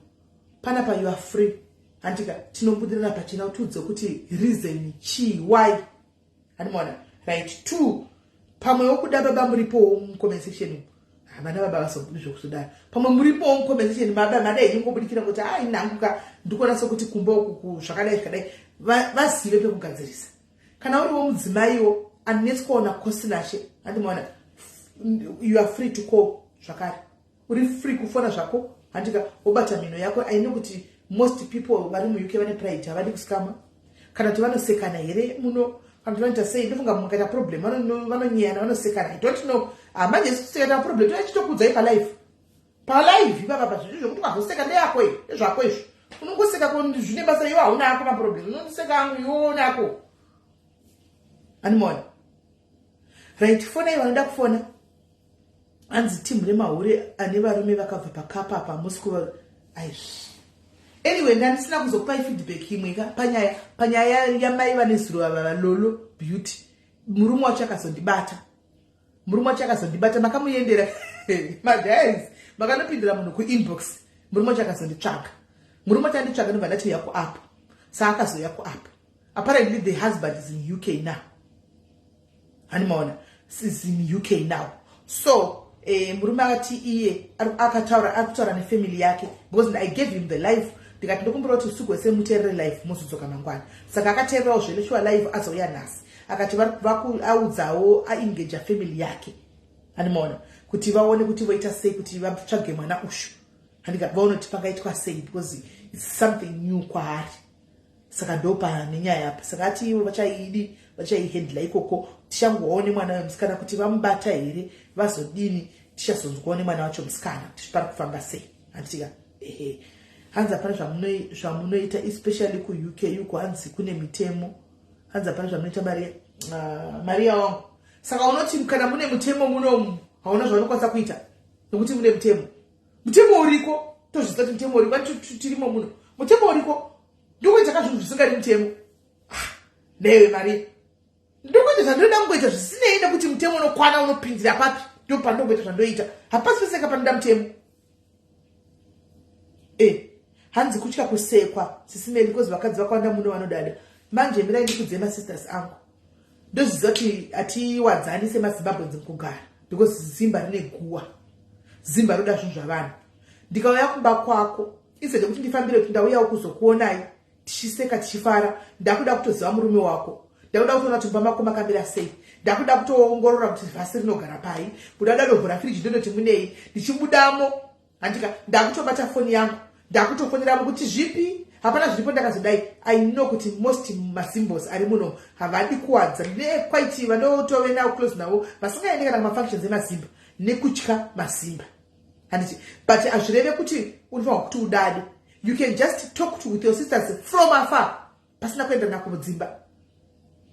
A: panapa, you are free. Handika tinobudirana pachena, utiudze kuti reason chii, why. Handimaona? Right, two, pamwe wokuda baba muripowo mucomment section. Havana baba vasobudi zvokuzodaro. Pamwe muripowo mucomment section, baba mada henyu ngobudikira kuti ai nanguka, ndikuona sokuti kumba uku zvakadai zvakadai, vazive pekugadzirisa. Kana uriwo mudzimaiwo anetswawo naKosinashe, handimaona, you are free to call zvakare, uri free kufona zvako, handika, wobata mhino yako. I know kuti most people vari muUK vane pride, havadi kusikama, kana kuti vanosekana here muno, kana kuti vanoita sei. Ndofunga mukaita problem vanonyeyana, vanosekana, I don't know. Manje sikaita problem toachitokuudzai palive, palive ipapa, pazvinhu zvokuti ukazoseka ndeyako ndezvako izvo. Unongoseka zvine basa, iwo hauna ako maproblem, unondoseka angu, iwo unako. Animona? Right, fonai vanoda kufona. Hanzi timu remahure ane varume vakabva pakapa apa musi kuva aizvi. Anyway, ndandisina kuzokupai feedback imwe ka panyaya yamai vane zuro ava, vaLolo Beauty. Murume wacho akazondibata, murume wacho akazondibata. Makamuyendera maguys, makanopindira munhu kuinbox. Murume wacho akazonditsvaga, murume wacho anditsvaga, ndobva ndati uya kuapp. Saka akazouya kuapp. Apparently the husband is in UK now. Handimaona? Is in UK now. So murume akati iye akataura, ari kutaura nefamily yake, because I gave him the live, ndikati ndokumbira kuti usiku hwese muteerere live, muzodzoka mangwana. Saka akateererawo zveleshuwa live, azouya nhasi, akati audzawo, aengaja family yake, handimaona, kuti vaone kuti voita sei kuti vatsvage mwana ushu, handika, vaone kuti pangaitwa sei, because it's something new kwaari. Saka ndopane nyaya apa. Saka ati ivo vachaidi, vachaihandla ikoko. Tichangowawo nemwana wemusikana kuti vamubata here, vazodini, tichazonzwawo nemwana wacho musikana kuti pari kufamba sei, handitika? Ehe. Hanzi hapana zvamunoita, especially kuUK uko, hanzi kune mitemo. Hanzi hapana zvamunoita. Maria, Maria wangu, saka unoti kana mune mutemo munomu hauna zvaunokwanisa kuita nokuti mune mutemo? Mutemo uriko, tozviziva kuti mutemo uriko. Tirimo muno, mutemo uriko. Ndikuita ka zvinhu zvisingadi mutemo? Ah, newe Maria, ndikuita zvandinoda kungoita zvisinei nekuti mutemo unokwana unopindira papi. Ndo pandongoita zvandoita, hapasi peseka panoda mutemo. Hanzi kutya kusekwa, sisimei, because vakadzi vakawanda muno vanodada. Manje mirai ndikudze masisters angu. Ndozviziva kuti hatiwadzani semaZimbabweans mukugara, because Zimba rine guwa, Zimba roda zvinhu zvavanhu. Ndikauya kumba kwako, instead yekuti ndifambire kuti ndauyawo kuzokuonai, tichiseka, tichifara, ndakuda kutoziva murume wako, ndakuda kutoona kuti mumba mako makamira sei, ndakuda kutoongorora kuti vhasi rinogara pai, kuda dadovhura firiji ndondoti munei. Ndichibudamo, handika, ndakutobata foni yangu, ndakutofoneramo kuti zvipi, hapana zviripo, ndakazodai. I know kuti most maSimbos ari muno havadi kuwadza nekwaiti vanotove navo close navo vasingaendi kana kumafunctions emazimba nekutya mazimba, handiti? But hazvireve kuti unofanirwa kuti udade. You can just talk with your sisters from afar, pasina kuenderana kudzimba,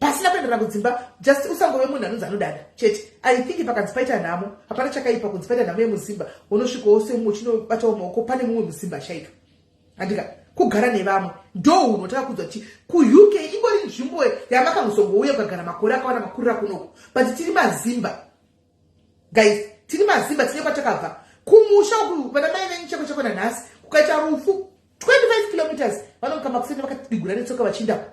A: pasina kuenderana kudzimba. Just usangove munhu anonzi anodada chete. I think pakanzi paita nhamo, hapana chakaipa kunzi paita nhamo yemuzimba, unosvikawo semumwe uchinobatawo maoko pane mumwe muzimba ashaika, handika? Kugara nevamwe ndo unhu watakakudzwa kuti kuUK ingori nzvimbo yamakangozongouya ukagara makore akawanda, makurira kunoko. But tiri mazimba, guys, tiri mazimba, tine kwatakabva kumusha uku. Vana mai venyu cheko cheko nanhasi, kukaita rufu 25 kilometers vanomuka makuseni vakadigura netsoka vachienda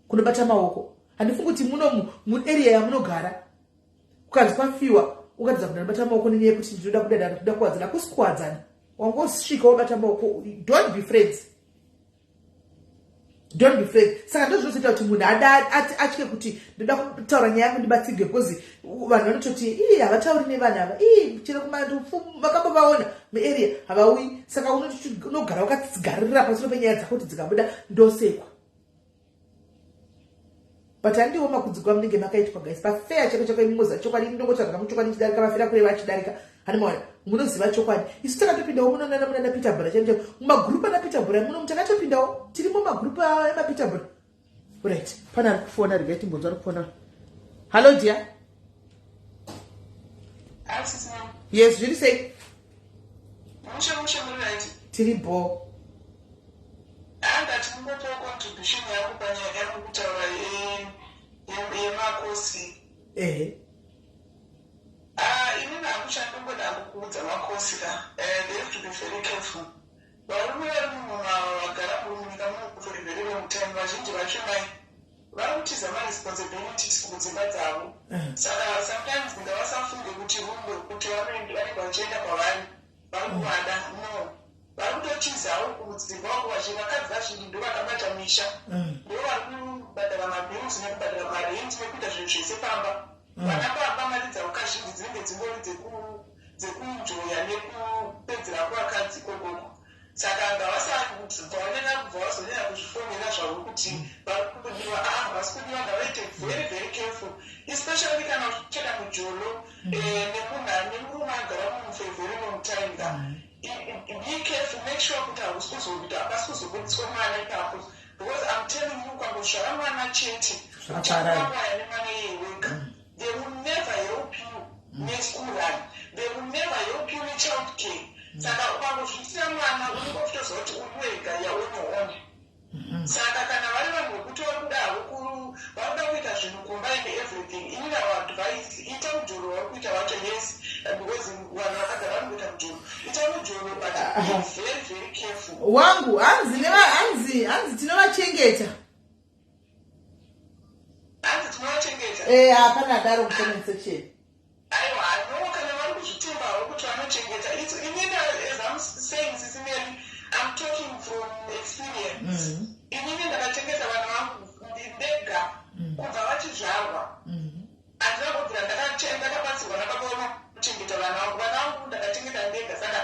A: kunobata maoko. Handifungi kuti muno muarea yamunogara kukanzi kwafiwa ukatidza kunobata maoko nenyaya yekuti ndinoda kudada, ndinoda kuwadzana. Kusi kuwadzana, wangosvika wabata maoko. Don't be friends, don't be friends. Saka ndo zvinozoita kuti munhu atye kuti ndoda kutaura nyaya yangu ndibatsirwe, because vanhu vanototi ii, havatauri nevanhu ava, ii, chero kumandufu vakambovaona muarea havauyi. Saka unogara wakadzigaririra pamusoro penyaya dzako kuti dzikabuda ndosekwa. But handiwo makudziko amunenge makaitwa, guys. Pafeya chako chako imoza chokwadi, ndongotsvaga muchokwadi chidarika vafira kureva achidarika. Handimaona, munoziva chokwadi. Isu takatopindawo munonana munana Peter Bura chaimo chaimo, mumagurupu ana Peter Bura muno takatopindawo, tirimo magurupu emaPeter Bura. Right, pane ari kufona, regai timbonzwa ari kufona. Hallo dear. Yes, zviri sei? Tiri bo.
B: Andati mungopawo contribution yangu panyaya yangu kutaura yemakosi.
A: Ehe.
B: Ah, inini hangu chandingoda kukuudza, makosi ka, they have to be very careful. Varume vari muno vagara munyika muno for a very long time, vazhinji vacho mai vari kutiza maresponsibilities kudzimba dzavo. Saka sometimes ngavasafunge kuti rudo, kuti vanenge vachienda kwavari vari kuvada. No, vari kutotizawo kudzimba uko. Vakadzi vazhinji ndo vakabata misha, ndo vari kubhadhara mabills nekubhadhara marent nekuita zvinhu zvese pamba. Vana baba, mari dzavo kazhinji dzinenge dzingori dzekuenjoya nekupedzera kuvakadzi ikokoko. Saka ngavasabva vanyanya kubva vazonyanya kuzvifomera zvavo kuti vari kudiwa. Aa, havasi kudiwa. Ngavaite very, very careful, especially kana uchichena mujolo nemunhu ane murume agara munhu for a very long time ka. Be careful, make sure kuti hausi kuzokuti hapasi kuzobudiswa mwana ipapo, because I'm telling you, ukangozvara mwana chete,
A: Zvaparara.
B: uchakwaya nemwana iyeye wega. They will never help you neschool run, they will never help you nechild care. Saka ukangozviitira mwana, unenge uchitoziva kuti uri wega, you're on your own. Saka kana vari vanhu vekuti vari kuda havo vari kuda kuita zvinhu kumba and everything, inini our advice, ita mujolo wauri kuita wacho, yes, because vanhu vakagara vanokuita mujolo. Ita mujolo, but be very, very careful.
A: Wangu, hanzi hanzi tinovachengeta.
B: Hanzi tinovachengeta?
A: Hapana adaro mucomment section.
B: Aiwa, no, kana vari kuzvitembawo kuti vanochengeta. Inini, as I'm saying, Sisi Mary, I'm talking from experience. Inini ndakachengeta vana vangu ndega kubva vachizvarwa. Handina kubvira ndakabatsirwa nababa vakuchengeta vana vangu. Vana vangu ndakachengeta ndega. Saka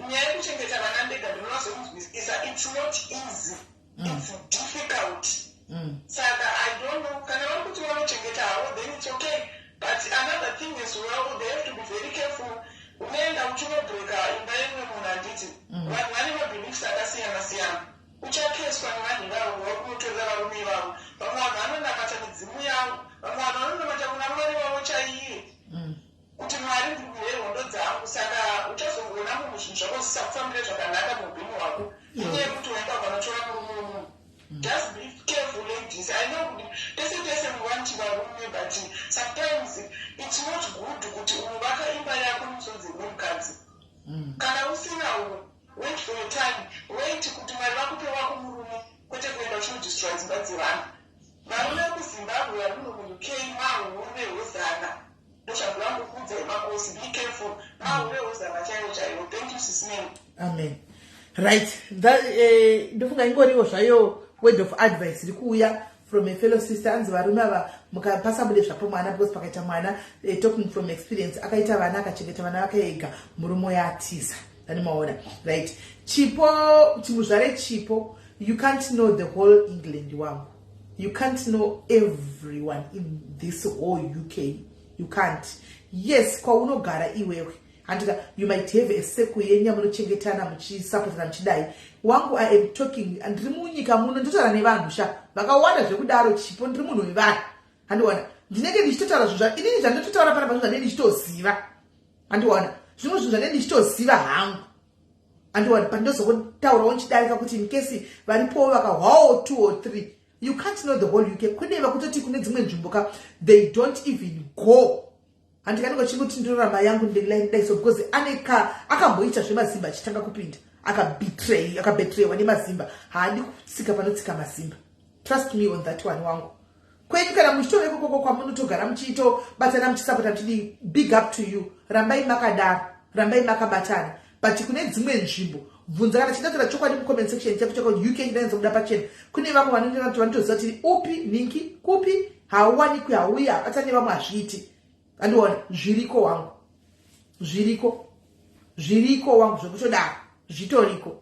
B: nyaya yekuchengeta vana ndega ndinonazonzwisisa. It's not easy, it's difficult. Saka I don't know, kana vari kuti vanochengeta havo, then it's okay. But another thing as well, they have to be very careful. Unoenda uchinobreka imba yemwe munhu, handiti? Vanhu vane mabeliefs akasiyana siyana. Uchakeswa nevanhu ivavo vari kunotorera varume ivavo. Vamwe vanhu vanonamata midzimu yavo, vamwe vanhu vanonamata kuna Mwari wavo chaiye, kuti Mwari ndirwire hondo dzangu. Saka uchazongoona munhu zvinhu zvako zvisakufambire zvakanaka muupenyu hwako nenyaya yekuti waenda ukanotora murume wemunhu. Just be careful, ladies. I know kuti tese tese we want varume, but sometimes it's not good kuti unovaka imba yako musodzi wemukadzi. Kana usina, wait for your time. Wait kuti Mwari vakupe wako murume, kwete kuenda uchinodestroy dzimba dzevanhu. Varume vekuZimbabwe vari muno muUK mahure hozana. Ndozvandivangokuudzai makosi, be careful, mahure hozana chaiwo chaiwo. Thank you, Sisi Mary.
A: Amen. Right. Ndofunga ingoriwo zvayo word of advice iri kuuya from a fellow sister. Anzi varume ava, mukapasabude zvapo mwana, because pakaita mwana, talking from experience, akaita vana, akachengeta vana vake ega, murume yatiza ani maona. Right, Chipo, Chimuzvare Chipo, you can't know the whole England wangu. You can't know everyone in this whole UK. You can't. Yes, kwaunogara iwewe, handika, you might have a circle yenyu yamunochengetana, muchisapotana, muchidai. Wangu, I am talking, ndiri munyika muno, ndotaura nevanhu sha vakawanda zvekudaro. Chipo, ndiri munhu wevanhu, handiwana? Ndinenge ndichitotaura zvinhu inini zvandototaura panapa, zvinhu zvandinenge ndichitoziva, handiwana? Zvimwe zvinhu zvandinenge ndichitoziva hangu, handiwana? Pandinozotaurawo ndichidarika kuti in case varipowo vakahwawo two or three. You can't know the whole UK. Kune vakutoti kune dzimwe nzvimbo ka, they don't even go. Handikanenge chingoti ndorama yangu ndidai so, because ane ka akamboita zvemazimba achitanga kupinda, akabetray, akabetrayiwa nemazimba. Haadi kutsika panotsika mazimba. Trust me on that one wangu. Kwenyu kana muchitove ikokoko kwamunotogara, muchitobatana, muchisapota, muchidii, big up to you. Rambai makadaro, rambai makabatana. But kune dzimwe nzvimbo, bvunza kana chidatora chokwadi mucomment section chako chako. UK ndanyatsokuda pachena, kune vamwe vanenge vanotoziva kuti upi ningi kupi hauwanikwi, hauyi, habatani vamwe, hazviiti, andiona? Zviriko wangu, zviriko, zviriko wangu, zvekutodaro zvitoriko,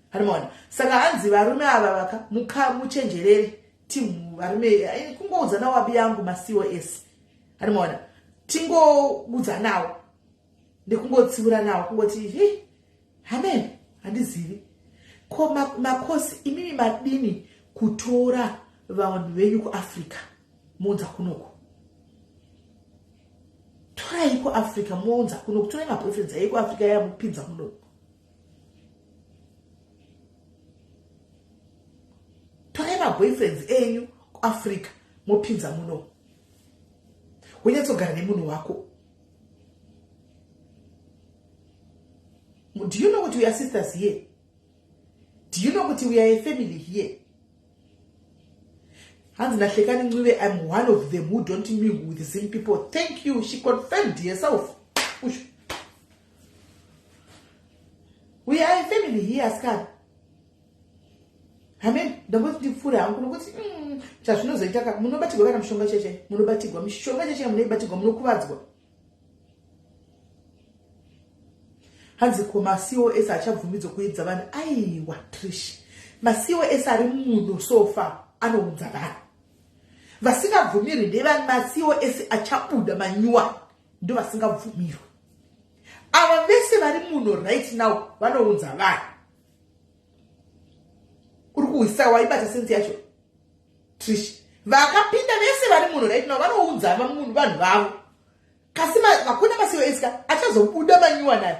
A: harimaona? Saka hanzi varume ava vaka muka muchenjerere timu varume. Kungoudzana wabi yangu macos, harimaona? Tingoudzanawo nekungotsiuranawo, kungoti hei, amen. Handizivi ko makosi, imimi madini kutora vanhu venyu kuAfrica mounza kunoku? Torai kuAfrica mounza kunoku. Torai maboyfriends ai kuAfrica yamupinza munoku. Torai maboyfriends enyu kuAfrica mopinza munoku, wonyatsogara nemunhu wako. Do you know what, we are sisters here? Do you know kuti we are a family here? Hanzi naHlekani Ncube, I'm one of them who don't mingle with Zim people. Thank you. She confirmed herself. Usho. We are a family here, asikana. Amen. Ndangoti ndipfuure hangu nokuti chazvinozoita ka munobatirwa kana mushonga cheche, munobatirwa mishonga cheche, munoibatirwa, munokuvadzwa. Hanzi ko maCOS achabvumidzwa kuedza vanhu? Aiwa Trish, maCOS ari muno so far anounza vanhu. Vasingabvumirwi ndevamaCOS achabuda manyuwa, ndo vasingabvumirwi. Ava vese vari muno right now vanounza vanhu. Uri kuhwisa waibata sense yacho, Trish. Vakapinda vese vari muno right now vanounza vanhu vavo. Kasi hakuna maCOS ka achazobuda manyuwa nayo,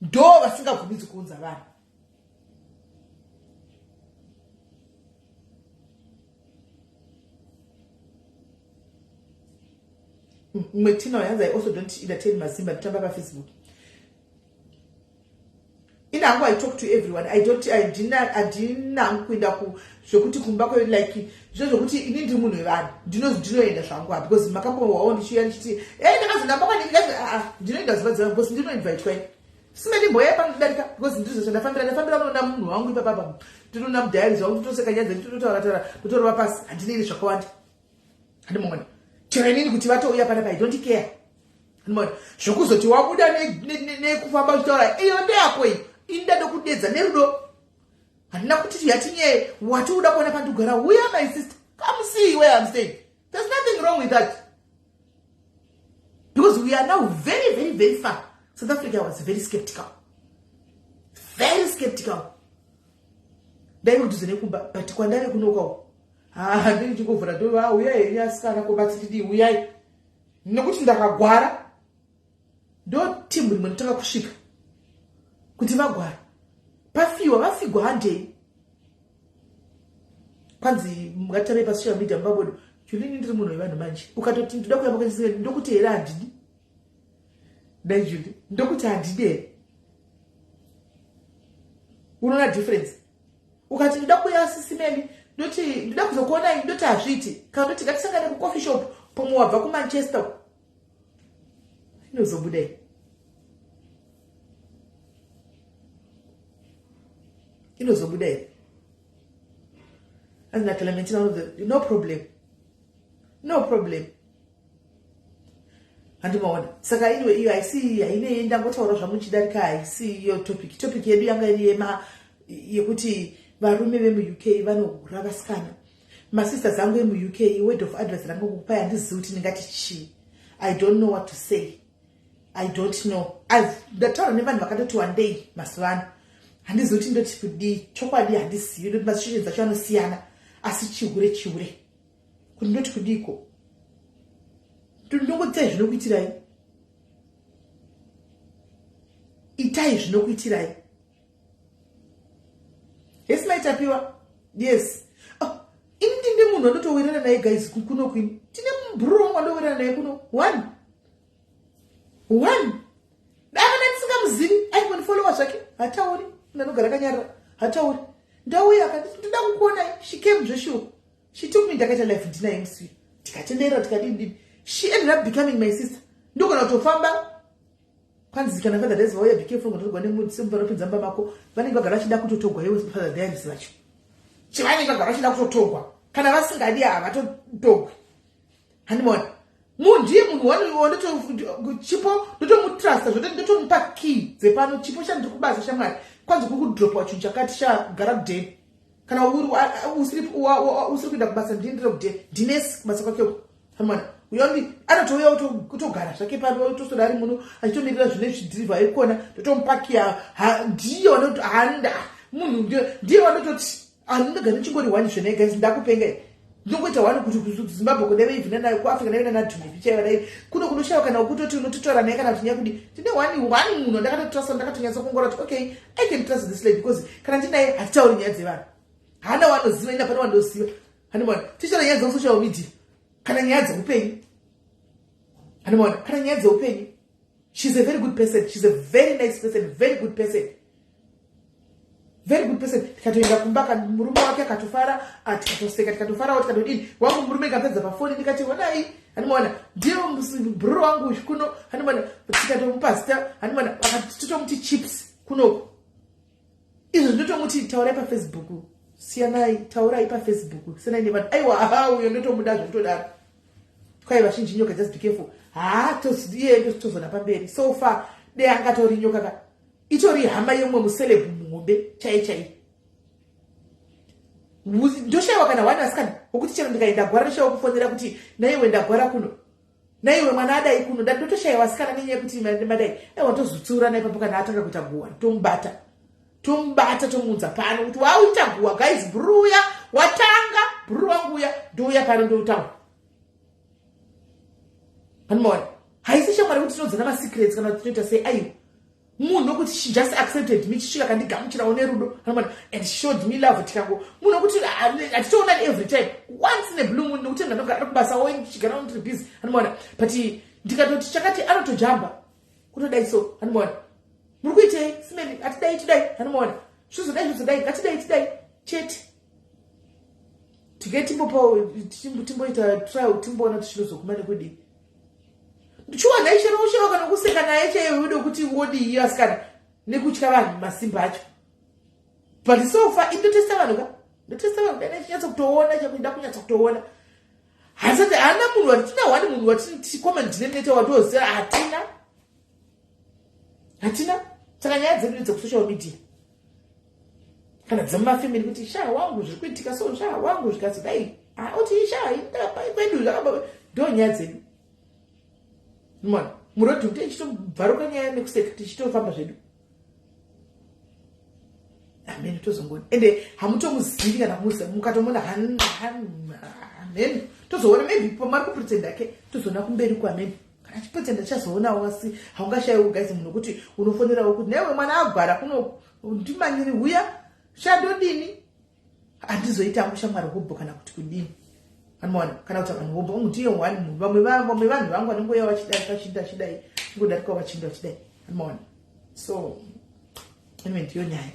A: ndo vasingabvumidzi kuunza vanhu. Mwetina yanzi, I also don't entertain mazimba, nditamba paFacebook. Ina hangu, I talk to everyone. I don't, handina hangu kuenda ku zvekuti kumba kwe like zvo zvokuti ini ndiri munhu wevanhu, ndinoenda zvangu, because makambowawo ndichiuya ndichiti e ndakazondamba kwanini. Aa, ndinoenda zuva dzeva because ndinoinvitwa. Simendimboya panodarika because ndizvo zvandafambira. Ndafambira kunoona munhu wangu ipapapa, ndinoona mudiaries wangu, totoseka nyaya dzedu, tototaura taura, totorova pasi. Handinei zvakawanda, handimuona chero inini kuti vatouya panapa, I don't care. Handimuona zvokuzoti wabuda nekufamba uchitaura, iyo ndeyako iyi. Ini ndadokudedza nerudo, handina kuti yatinyeye. Wati uda kuona pandigara, uya my sister, come see where I'm staying. There's nothing wrong with that because we are now very, very, very far. South Africa was very skeptical, very skeptical. Ndaive kudhuze nekumba, but kwandave kunokawo handini ndichingovhura ndova, uyai henyu asikana, kobatitidii, uyai, nekuti ndakagwara. Ndo timu rimwe ndotanga kusvika kuti vagwara, pafiwa, vafigwa, handei. Kwanzi ngatarei pasocial media mubabodo. Julini, ndiri munhu wevanhu manje. Ukatoti ndoda kuyamba kwese, ndokuti here handidi dai Juli, ndokuti handidi here? Unoona difference? Ukati ndoda kuya sisimeni, ndoti ndoda kuzokuonai, ndoti hazviiti. Kana ndoti ngatisangane kucoffee shop, pomwe wabva kuManchester, inozobudai, inozobuda here? Azina Clementina, no problem, no problem. Handimaona. Saka anyway, iyo haisi, hainei, ndangotaura zvamuchidarika, haisi iyo topic. Topic yedu yanga iri yema yekuti varume vemuUK vanohura vasikana. Masisters angu emuUK, word of advice rangokupai, handizivi kuti ndingati chii. I don't know what to say, I don't know. Ndataura nevanhu vakatoti wandei mazuva ano, handizivi kuti ndoti kudii. Chokwadi handizivi, ndoti masituations acho anosiyana, asi chihure chihure. Kuti ndoti kudiko? Ndongotitai zvinokuitirai, itai zvinokuitirai. Yes, maitapiwa. Yes. Oh, ini ndine munhu wandotowirirana naye guys kuno kwini. Tine mubhururu wangu wandowirirana naye kuno, one one. Dakana ndisingamuzivi, aimbondifollowa zvake, hatauri, anogara akanyarara, hatauri. Ndauya akati ndoda kukuonai, she came zveshuwa. She took me, ndakaita life ndinaye musi, tikatenderera, tikadini dini. She ended up becoming my sister. Ndogona kutofamba. Kwanzi kana Father Diaries vauya, be careful, ngotorwa nemunhu vanopinza mumba mako. Vanenge vagara vachida kutotogwa iwe. Father Diaries vacho chivanenge vagara vachida kutotogwa, kana vasingadi havatotogwi. Handimaona munhu ndiye munhu chipo, ndotomutrusta zvote, ndotomupa key dzepano. Chipo chandiri kubasa shamwari, kwanzi kuri kudropa chinhu chakati, chagara kudheni. Kana usiri kuenda kubasa, ndindire kudheni, ndinesi kubasa kwakeko. Amana uyondi anotouya kutogara zvake pano, otoswera ari muno achitomirira zvine zvidhirivha aikona, ndotomupakiya. Ndiye wanoti handa munhu, ndiye wanototi handinogara ndichingori one zvenai guys, ndakupenga. Ndinongoita one kuti kuZimbabwe kudaive even nayo, kuAfrica ndaive nanadhumevi chaiva dai kuno kunoshaiwa kana kutoti unototaura naye kana kuti nyaya kudi. Ndine one one munhu ndakatotrasta, ndakatonyatsa kuongora kuti okay, I can trust this lady because kana ndinaye hatitauri nyaya dzevanhu. Haana wanoziva, ina pane wandoziva. Handimaona tichitaura nyaya dzekusocial media kana nyaya dzeupenyu. Handimaona kana nyaya dzeupenyu. She's a very good person, she's a very nice person, very good person. Very good person. Tikatoenda kumba, murume wake akatofara, tikatoseka, tikatofarawo, tikatodini. Wangu murume ikapedza pafoni, ndikati honai, handimaona, ndiyo bhururu wangu kuno, handimaona. Tikatomupa zita, handimaona, vakati totomuti Chips kunoku. Izvo ndinotomuti taurai paFacebook, siyanai, taurai paFacebook, siyanai nevanhu. Aiwa, aha, uyo ndotomuda zvekutodaro. Kwai vazhinji nyoka, just be careful. Ha, iye tozona pamberi. So far de angatori nyoka ka, itori hama yemumwe muceleb muhombe chai chai. Ndoshayiwa kana one asikana wokuti chero ndikaenda gwara, ndoshayiwa kufonera kuti naiwe ndagwara kuno, naiwe mwana adai kuno. Ndotoshayiwa asikana nenyaya yekuti madai. Aiwa, tozotsiurana ipapo. Kana atanga kuita guwa, tomubata, tomubata, tomuudza pano kuti wauita guwa. Guys, bhuruya watanga, bhururu wangu uya, ndouya pano, ndoutaura. Panomaona, haisi shamwari kuti tinodzana masecrets kana kuti tinoita sei. Aiwa, munhu wekuti she just accepted me, chisvika kandigamuchirawo nerudo, anoona, and showed me love. Tikango munhu wekuti hatitoonani every time, once in a blue moon, nekuti ndandogara ari kubasa wo, ndichigara ndiri busy, anomaona. But ndikatoti chakati, anotojamba kutodai so, anomaona, muri kuitei simeni, hatidai, tidai, anomaona, zvizodai, zvizodai, ngatidai, tidai chete. Tike timbopawo, timboita trial, timboona kuti chinozoguma nekudii. Ndichiwana chero uchero kana kuseka naye chaiye, ude kuti wodii asikana, nekutya vanhu masimba acho. But so far indotesta vanhu ka, ndotesta vanhu dai chinyatsa kutoona chakuda kunyatsa kutoona. Hasati haana munhu watina, one munhu watini common denominator watoziva, hatina, hatina. Saka nyaya dzedu dzekusocial media kana dzemumafamily, kuti sha wangu zviri kuitika so, sha wangu zvikazodai, oti sha kwedu zvakaba, ndo nyaya dzedu. Mona murodhi kuti tichitobvaruka nyaya nekuseka, tichitofamba zvedu. Amene tozongona, ende hamutomuzivi kana kumuziva, mukatomona amene tozoona maybe pamari kupretenda ke, tozoona kumberi kuamene kana achipretenda, tichazoonawo. Asi haungashayiwo, guys, munhu kuti unofonerawo kuti newe mwana agwara kuno, ndimanyiri, huya shandodini. Handizoita hangu shamwari hobho kana kuti kudini, anoona, kana kuti vanhu hobho ndiye one munhu. Vamwe vanhu vangu vanongouya vachidarika, vachinda, vachidai, chingodarikawo, vachinda, vachidai, anomaona. So anyway, ndiyo nyaya.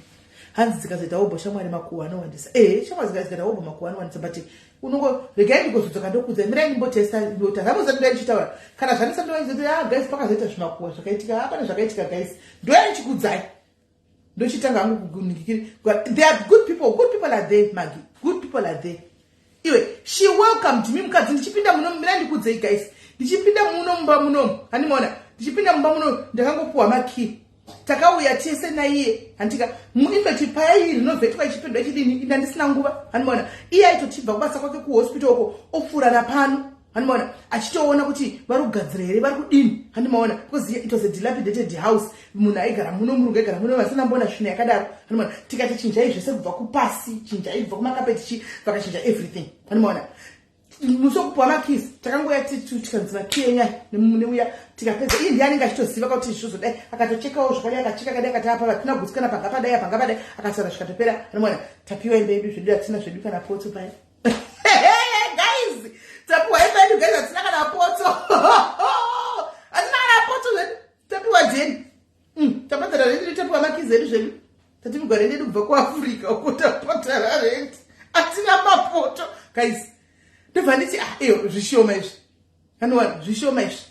A: Hanzi dzikazoita hobho shamwari, makuhwa anowandisa. Ehe, shamwari dzikazoita hobho, makuhwa anowandisa. But unongo regai ndigozodzoka ndokudza. Mirai ndimbotesta ndota zvamusati ndai ndichitaura. Kana zvandisati ndovaizoto ya, guys, pakazoita zvimakuhwa zvakaitika, hapana zvakaitika, guys, ndoya ndichikudzai. Ndochitanga hangu kunikikiri. There are good people, good people are there, Maggie, good people are there. Iwe, she welcomed me mukadzi. Ndichipinda muno, mira ndikudzei, guys, ndichipinda muno mumba munomu, handimaona, ndichipinda mumba muno, ndakangopuhwa makey. Takauya tese naiye, handika? In fact paya rinovetwa ichipindwa ichidini, inda ndisina nguva, handimaona. Iye aitotibva kubasa kwake kuhospital uko, opfuura napano, handimaona, achitoona kuti vari kugadzira here, vari kudini, handimaona, because it was a dilapidated house. Munhu aigara muno, murungu aigara muno, vasina mbona svina yakadaro, handimaona. Tikati chinjai zvese kubva kupasi, chinjai kubva kumakapeti, chi vakachinja everything, handimaona. Musi wekupuwa makeys, takangoya tikanzi makey enyaya neuya. Tikapedza, iye ndiye anenge achitoziva kuti zvozodai, akatochekawo zvakadai, akacheka kadai, akati apa vatina kugutsikana, panga padai, panga padai, akataura zvikatopera, handimaona. Tapiwa imba yedu zvedu, hatina zvedu kana poto paya, guys. Tapiwa imba yedu, guys, hatina kana poto, hatina kana poto zvedu. Tapiwa den, tapatara rent, tapiwa makeys edu zvedu, tativigwa rent yedu kubva kuAfrica uko, tapatara rent, hatina mapoto, guys. Ndobva nditi, ah, iyo zvishoma izvi, anowana zvishoma izvi,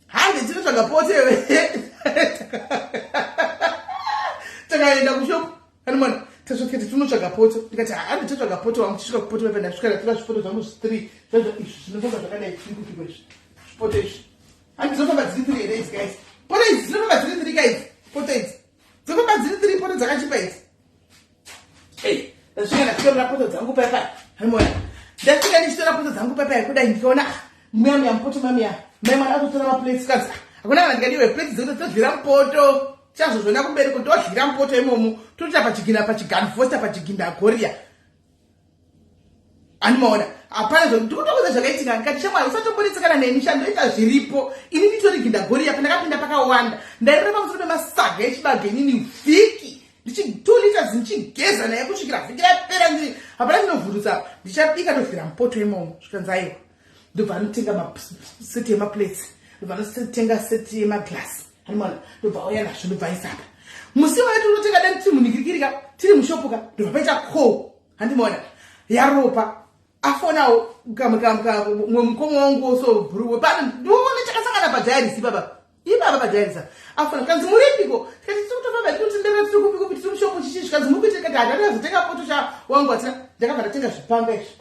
A: hande tinotsvaga poto iwe. Takaenda kushopu, anomona, tasvikati tinotsvaga poto. Ndikati hande totsvaga poto wangu. Tisvika kupoto pepa, ndasvika, ndatora zvipoto zvangu zvithree zvazvo izvi, zvinofamba zvakadai, zviri kupiko izvi zvipoto izvi? Handi dzinofamba dziri three here idzi, guys? Poto idzi dzinofamba dziri three ka idzi? Poto idzi dzinofamba dziri three, poto dzakachipa idzi. Ndasvika, ndachitorera poto dzangu paipai, anomona. Ndasvika ndichitora poto dzangu paipai kudai, ndikaona muya muya mupoto mamiya, mai mwana atotora maplates kazi hakuna kana. Ndikadiwe plates dzekuti todyira mupoto, chazozvona kumberi kuti todyira mupoto imomo, totoita pachigina pachiganfosta pachiginda goria, andimaona. Hapana ndikutokuza zvakaitika. Ndikati shamwari, usatombonetsekana neni, shandoita zviripo. Ini nditori ginda goria, pandakapinda pakawanda, ndairira pamusoro pemasaga echibage inini vhiki, ndichi 2 liters ndichigeza naye kusvikira vhiki rapera. Ndii hapana chinovhurutsa, ndichabika ndodyira mupoto imomo. Zvikanzi aiwa. Ndobva anotenga seti yemaplates, ndobva anotenga seti yemaglass, animona. Ndobva auya nazvo, ndobva aisapa. Musi wayo tiri kutenga dani tiri munikirikirika, tiri mushopuka, ndobva paita call, handimaona yaRopa afonawo mumwe mukoma wangu so bhuru pano ndione takasangana padiaries ipapa ipapa padiaries afona kanzi muripiko? Tikati tiri kutofamba, tiri kutendera, tiri kupi kupi, tiri mushopu chichi. Zvikanzi muri kuita? Kati handatazotenga poto cha wangu atina. Ndakabva ndatenga zvipanga izvi,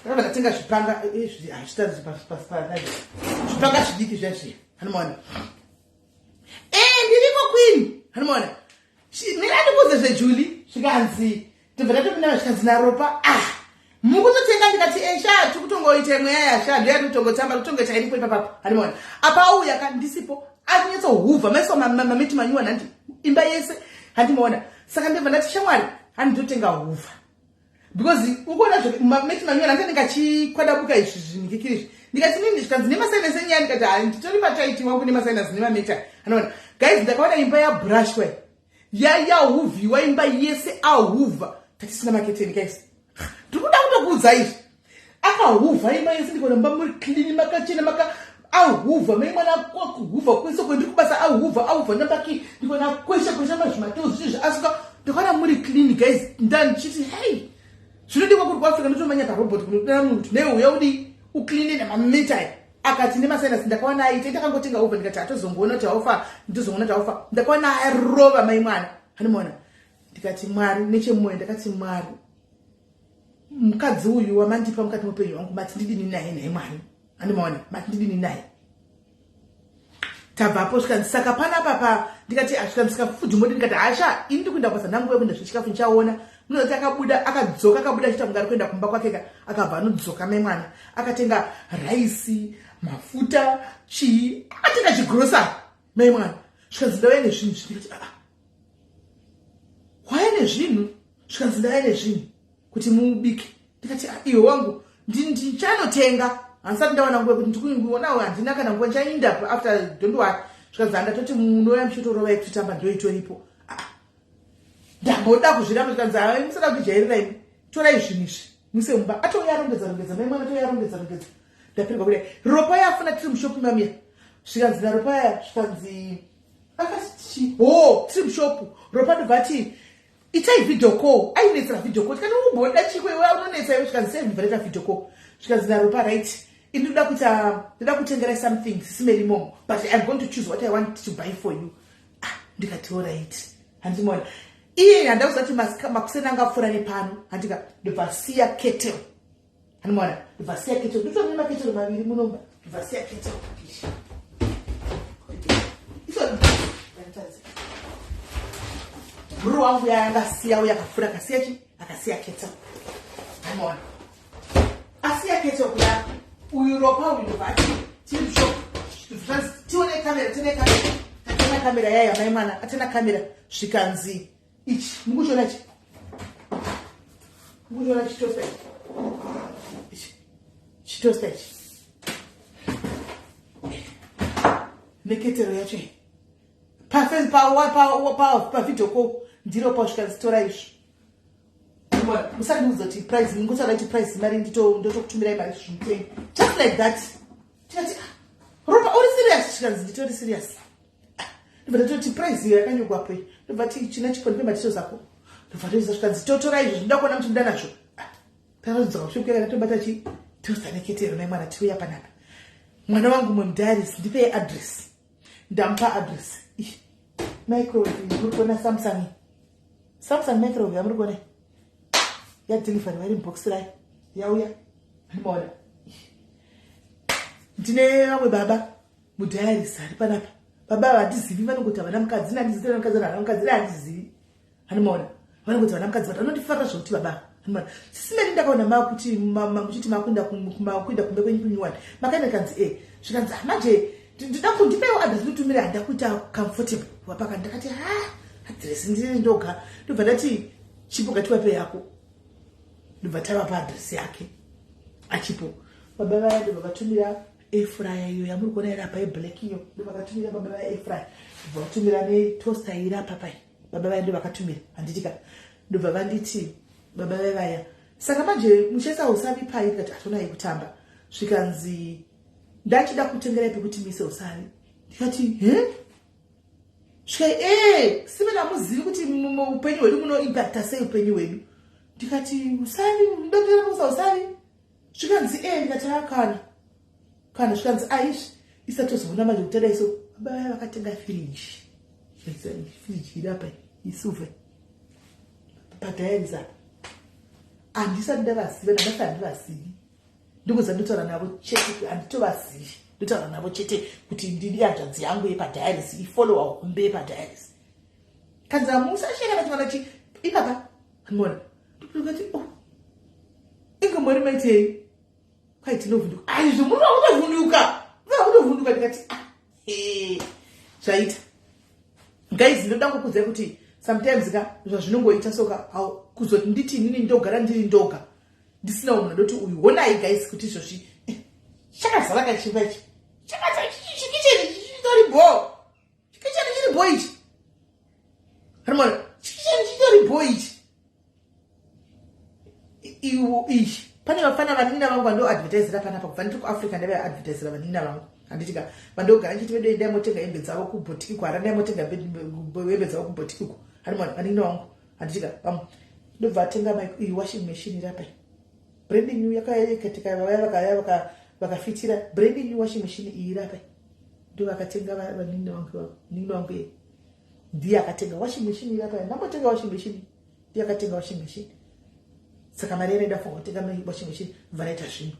A: ndakabva ndatenga zvipanga izvi, hazvitazi zvipanga zvidiki zviya zviya, hanomaona. Ndiriko queen, hanomaona. Mira ndikuudze zvejuli. Zvikanzi ndobva ndatopinda, zvikanzi naRopa, ah, mukutotenga? Ndikati esha, tiri kutongoita imwe yaya sha, ndoyati kutongotamba kutongoita iripo ipapapa, hanomaona. Apa auya ka ndisipo, arinyatsohuvha maiswa mameti manyuwa nhandi imba yese, handimaona. Saka ndobva ndati, shamwari, handitotenga huvha because ukuona mameti manyuwa nhandi anenge achikwadabuka izvi zvinikikiri izvi. Ndikati nini, zvikanzi nemasinus enyaya. Ndikati hai, nditori pataiti wangu nemasinus nemameta, anoona. Guys, ndakaona imba yabrushwa, yahuvhiwa imba yese, ahuvha tatisina maketeni. Guys, ndiri kuda kutokuudza izvi, akahuvha imba yese, ndikaona mumba muri clean, makachena, maka ahuvha mai mwana kuhuvha kwese kwendiri kubasa, ahuvha, ahuvha nambaki, ndikaona kweshe kweshe mazvimateo zvizvi asuka, ndikaona muri clean. Guys, ndandichiti hei, zvinodiwa kuri kuAfrica, ndotomanya karobot kunodana munhu kuti newe uya udii ucleane nemameta aya. Akati nemasinus. Ndakaona aita, ndakangotenga huvha, ndikati hatozongoona kuti haufa, ndozongoona kuti haufa. Ndakaona arova mai mwana, anomaona. Ndikati Mwari, nechemwoyo ndakati, Mwari, mukadzi uyu wamandipa mukati meupenyu hwangu, mati ndidini naye naye Mwari? Handimaona, mati ndidini naye? Tabvapo, zvikanzi saka panapa pa, ndikati zvikanzi saka food modi. Ndikati hasha, ini ndikuenda kubasa, ndanguva yekuenda zvechikafu ndichaona. Munozoti akabuda, akadzoka, akabuda achiita kunge ari kuenda kumba kwake ka, akabva anodzoka mai mwana, akatenga raisi, mafuta, chii, akatenga chigrocery mai mwana. Zvikanzi ndauya nezvinhu. Ndikati aa, waya nezvinhu? Zvikanzi ndauya nezvinhu kuti mubike. Ndikati iwe wangu, ndichanotenga, handisati ndawana nguva yekuti ndikuonawo, handina kana nguva, ndichainda after, don't worry. Zvikanzi handatoti munouya muchitorova yekutotamba, ndoitoripo. Ndamboda kuzviramba, zvikanzi hai, musada kundijairira imi, torai zvinhu izvi muse mumba. Atouya arongedza rongedza mai mwana, atouya arongedza rongedza. Ndapirwa kudai, Ropa yafuna, tiri mushopu mamiya. Zvikanzi naRopa yaya, zvikanzi akati ho, tiri mushopu, Ropa ndobva ati itai video call. Ainetsera video call, tikati umboda chiko iwe, unonetsa iwe. Zvikanzi sei, ndibva video call. Zvikanzi naRopa, right, ini ndoda kuita, ndoda kutengerai something sisimeli imomo, but I'm going to choose what I want to buy for you. Ah, ndikati alright, handimona iye handakuzati makuseni anga apfuura nepano, handika ndobva siya kettle, handimona, ndobva siya kettle. Ndotori nemakettle maviri munomba. Ndobva siya kettle iso bhuru wangu yaangasiya uye akapfuura, akasiya chi, akasiya kettle, handimona. Asiya kettle kuya, uyu Ropa uyu ndobva ati tiri mushop, tione kamera, tione kamera. Atena kamera yaya mai mwana, atena kamera. Zvikanzi ichi mukuchiona ichi, mukuchiona chitoaster ichi, chitoaster ichi nekettle yacho pavideo call ndiro pa. Zvikanzi tora izvi, musandiudza kuti price, mungotaura kuti price mari, ndotokutumirai mari zvimutengi, just like that. Tikati ah, Ropa, uri serious? Chikanzi nditori serious. Ndobva ndatoti price iyo yakanyorwapo iyi, ndobva ti china chipo, ndipe madetails ako. Ndobva toisa, zvikanzi totora izvo, zvinoda kuona muchibuda nazvo. Takazodzoka kusvika katobata chi toaster nekettle nai mwana. Tiuya panapa, mwana wangu mwe mudiaries, ndipei address. Ndamupa address. Microwave muri kuona, Samsung, Samsung microwave yamuri kuona yadelivery vari mubox rayo yauya, andimaona. Ndine vamwe baba mudiaries ari panapa, baba handizivi, vanongoti havana mukadzi, nandizivi mukadzi, havana mukadzi, handizivi, handimaona. Vanongoti havana mukadzi, but vanondifarira zvokuti baba, handimaona. Sisimeni, ndakaona makuti muchiti makuenda kumbe kwenyu kunyuwani, makaenda. Kanzi e, zvikanzi manje ndida kundipewo address nditumire, handa kuita comfortable wapaka. Ndakati ha, address ndiri ndoga. Ndobva ndati Chipo ngativape yako, ndobva tavapa address yake achipo. Baba vaya ndobva vatumira airfryer iyo yamuri kuona iri apa, yeblack iyo, ndo vakatumira baba vaya airfryer, ndobva vatumira netoaster iri apa pai. Baba vaya ndo vakatumira, handitika? Ndobva vanditi baba vaya vaya, saka manje muchaisa usavi pai? Ndikati hatonai kutamba. Zvikanzi ndachida kutengerai pekuti mise usavi. Ndikati he. Svikai ee simene hamuzivi kuti upenyu hwedu munoimpacta sei upenyu hwedu. Ndikati usavi ndondirekusa usavi. Zvikanzi ee ndikati akana kana zvikanzi aizvi isatozoona manje kuti tadai so baba vaya vakatenga firiji firiji iri apa isilver padhayaris apa handisati ndavaziva ndandasi handivazivi ndikuza ndotaura navo chete handitovazivi ndotaura navo chete kuti ndiri hanzvadzi yangu yepadhayaris ifollowa hombe yepadhayaris kanzi hamusasheka kana chimwana chi ipapa andimona ndikati oh inge mwari maitei kwai tinovhunduka aizvo muri vakutovhunduka vakutovhunduka ndikati ah zvaita guys ndoda kukudzai kuti sometimes ka zvazvinongoita soka kuzoti nditi inini ndogara ndiri ndoga ndisina munhu ndoti uyu honai guys kuti izvozvi eh, chakazara kachimba ichi chakazara chikicheni chitori bho chikicheni chiri bho ichi rimona chikicheni chitori bho ichi iwo ichi pane vafana vanin'ina vangu vandoadvertisira panapa kubva ndiri kuafrica ndaivaadvertisira vanin'ina vangu handiti ka vandogara ndichiti vedu endai motenga hembe dzavo kubhotiki kuhara ndai motenga hembe dzavo kubhotiki uko hanimona vanin'ina vangu handiti ka vamwe ndobva atenga iyi washing machine iri apa brand new yakaikatika vaya vakaya vakafitira brand new washing machine iyi iri apa ndo vakatenga vanin'ina vangu vanin'ina vangu ndiye akatenga washing machine iri apa ndambotenga washing machine ndiye akatenga washing machine saka mari yaraida fanwa kutenga washing machine bva raita zvimwe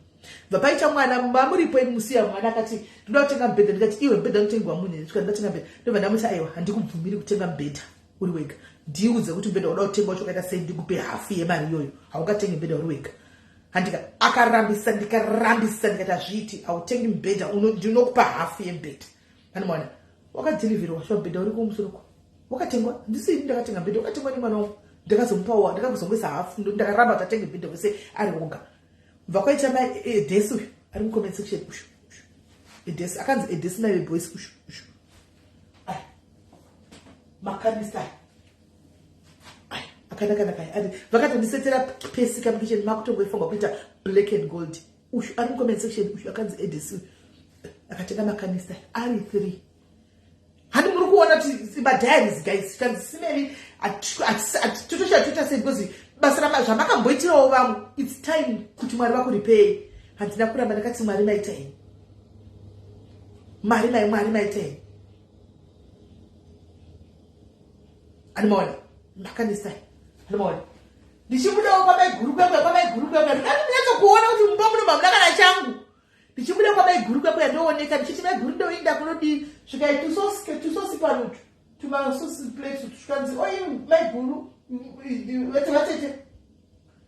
A: bva paita mwana mamuripo musiya mwana akati ndoda kutenga mubhedha ndikati iwe mubhedha unotengwa munhu ndika ndatenga mubhedha ndobva ndamuti aiwa handikubvumiri kutenga mubhedha uri wega ndiudze kuti mubhedha uda kutenga wacho wakaita sei ndikupe hafu yemari iyoyo haungatengi mubhedha uri wega handika akarambisa ndikarambisa ndikati hazviiti hautengi mubhedha ndinokupa hafu yemubhedha anomaona wakadhilivhirwa shuwa mubhedha uri kumusoro ko wakatengwa ndisi ini ndakatenga mubhedha wakatengwa nemwana wangu ndakazomupawo ndakazongoisa hafu ndakaramba kuti atenge mubhedha wese ari woga bva kwaita mai edesi uyu ari mucomment section ushu ushu edesi akanzi edesi mai veboys ushu ushu makanisa akanaka naka vakatondisetera pesi kamukitchen makutongoifunga kuita black and gold ushu ari mucomment section ushu akanzi edesi akatenga makanisa ari 3 handi muri kuona kuti madiaries guys kanzi simeri totochatoita sei because basa zvamakamboitirawo vamwe its time kuti mwari vakuripei handina kuramba ndakati mwari maita henyu mari mai mwari maita henyu andimaona makanisa andimaona ndichibudawo kwamaiguru kwekwe kwamaiguru kwekwe ndinatso kuona kuti mumba muno mamuna kana changu ndichibuda kwamaiguru kwekwe ndooneka ndichiti maiguru ndoinda kunodii svikai tusosi panutu tumasosi plate tusvikanzi oi maiguru vete vatete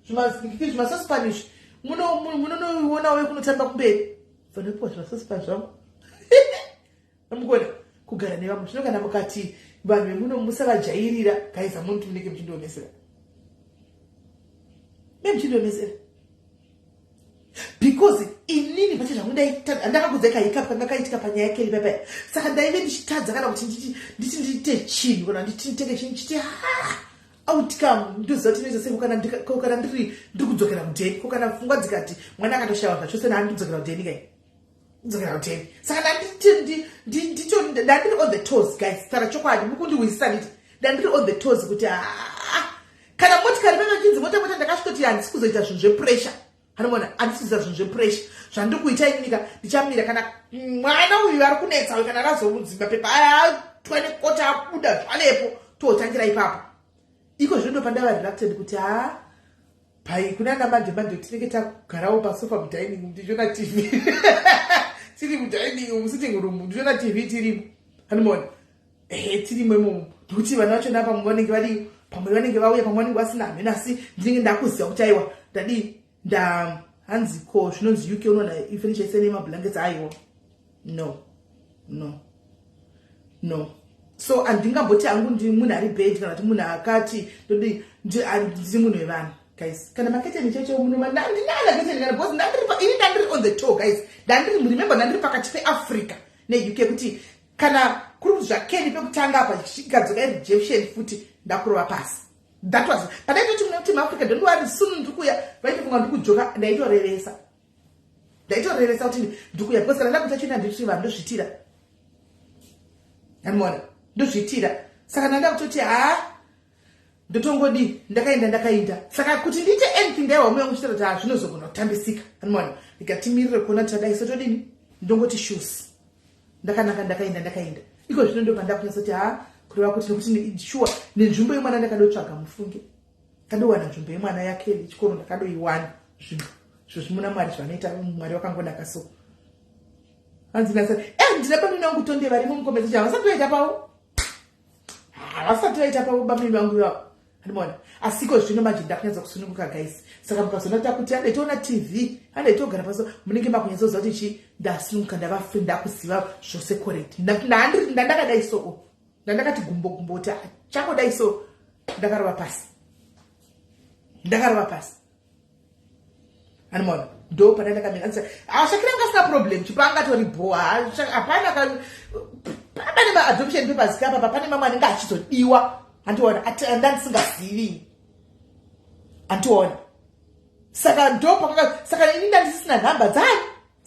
A: zvimasosi panu izvi munonoonawo kunotamba kumberi vanopiwa zvimasosi panu zvangu Mukona kugara nevamwe zvino kana mukati vanhu vemuno musavajairira guys amunoti munenge muchindiomesera me muchindiomesera because inini pache zvangu ndakakudza kahiccup kanga kaitika panyaya yakeli paipai saka ndaive ndichitadza kana kuti nditi ndiite chinhu kana nditi nditenge chinhu chiti ha outcome ndoziva kuti inoita sei ko kana ndiri ndiri kudzokera mudheni ko kana pfungwa dzikati mwana akatoshaiwa zvachose naani ndikudzokera mudheni kai kudzokera kuteni saka ndandiri on the toes guys tara chokwadi mukundiwisisa nditi ndandiri on the toes kuti ah, kana motikari veve chinzi mota mota ndakasvika kuti handisi kuzoita zvinhu zvepressure anoona handisi kuzoita zvinhu zvepressure zvandiri kuita inyika ndichamira kana mwana uyu ari kunetsa uyu kana razomudzimba pepa atwa nekota abuda zvavepo totangira ipapo iko zvino ndopandava reluctant kuti haa pai kuna ana manje manje tinenge tagarawo pasofa mudining ndichiona tv tiri mudining musitting room ndichiona tv tirimo anomaona ehe tirimo imomo ndokuti vana vacho na pamwe vanenge vadii pamwe vanenge vauya pamwe vanenge vasina hameno asi ndinenge ndakuziva kuti aiwa ndadii nda hanzi ko zvinonzi uk unoona ifurniture isene mablankets aiwa no no no so handingamboti hangu ndi munhu ari bad kana kuti munhu akati ndodi ndiri munhu wevanhu guys kana maketeni chaicho munoma ndinana keteni kana because ndandiri ini ndandiri on the toe guys ndandiri remember ndandiri pakati peafrica neuk kuti kana kuri kuti zvakeni pekutanga apa chikadzoka rejection futi ndakurova pasi that was padaitoti mune kuti maafrica don't worry soon ndiri kuuya vaitofunga ndiri kujoka ndaitorevesa ndaitorevesa kuti ndikuya because kana ndakuita china ndiri vanhu ndozvitira andiona Ndozviitira. Saka ndanda kutoti haa, ndotongodii, ndakaenda ndakaenda. Saka kuti ndiite anything, ndaiwa muya muchitaura kuti hazvinozogona kutambisika. Anoona ndikatimirire kuona tadai, so todini? Ndongoti shoes ndakanaka, ndakaenda ndakaenda. Iko zvino ndo pandakunyatsoti ha, kureva kuti nekuti shuwa nenzvimbo yemwana ndakadotsvaga, mufunge, kadowana nzvimbo yemwana yakeli chikoro, ndakadoiwana. Zvinhu zvo zvimuna Mwari zvanoita, Mwari wakangonaka. So hanzi nasa ndina bamini vangu Tonde varimo mucomment. Havasati vaita pavo, havasati vaita pavo bamini vangu ivavo, andimaona. Asiko zvino manje ndakunyatsa kusununguka, guys. Saka mukazona takuti ande toona TV, ande togara paso, munenge makunyatsoziva kuti chi ndasununguka, ndava free, ndakuziva zvose correct. Ndandakadai so, ndandakati gumbo gumbo kuti changodai so, ndakarova pasi, ndakarova pasi, animaona. Ndo pana ndakamira. Ashakira anga asina problem, Chipo angatori bho. Hapana, pane maadoption papers kapapa, pane mamwe anenge achizodiwa, handiona, ndandisingazivi, handiona. Saka ndo pakanga, saka ini ndandisisina nhamba dzani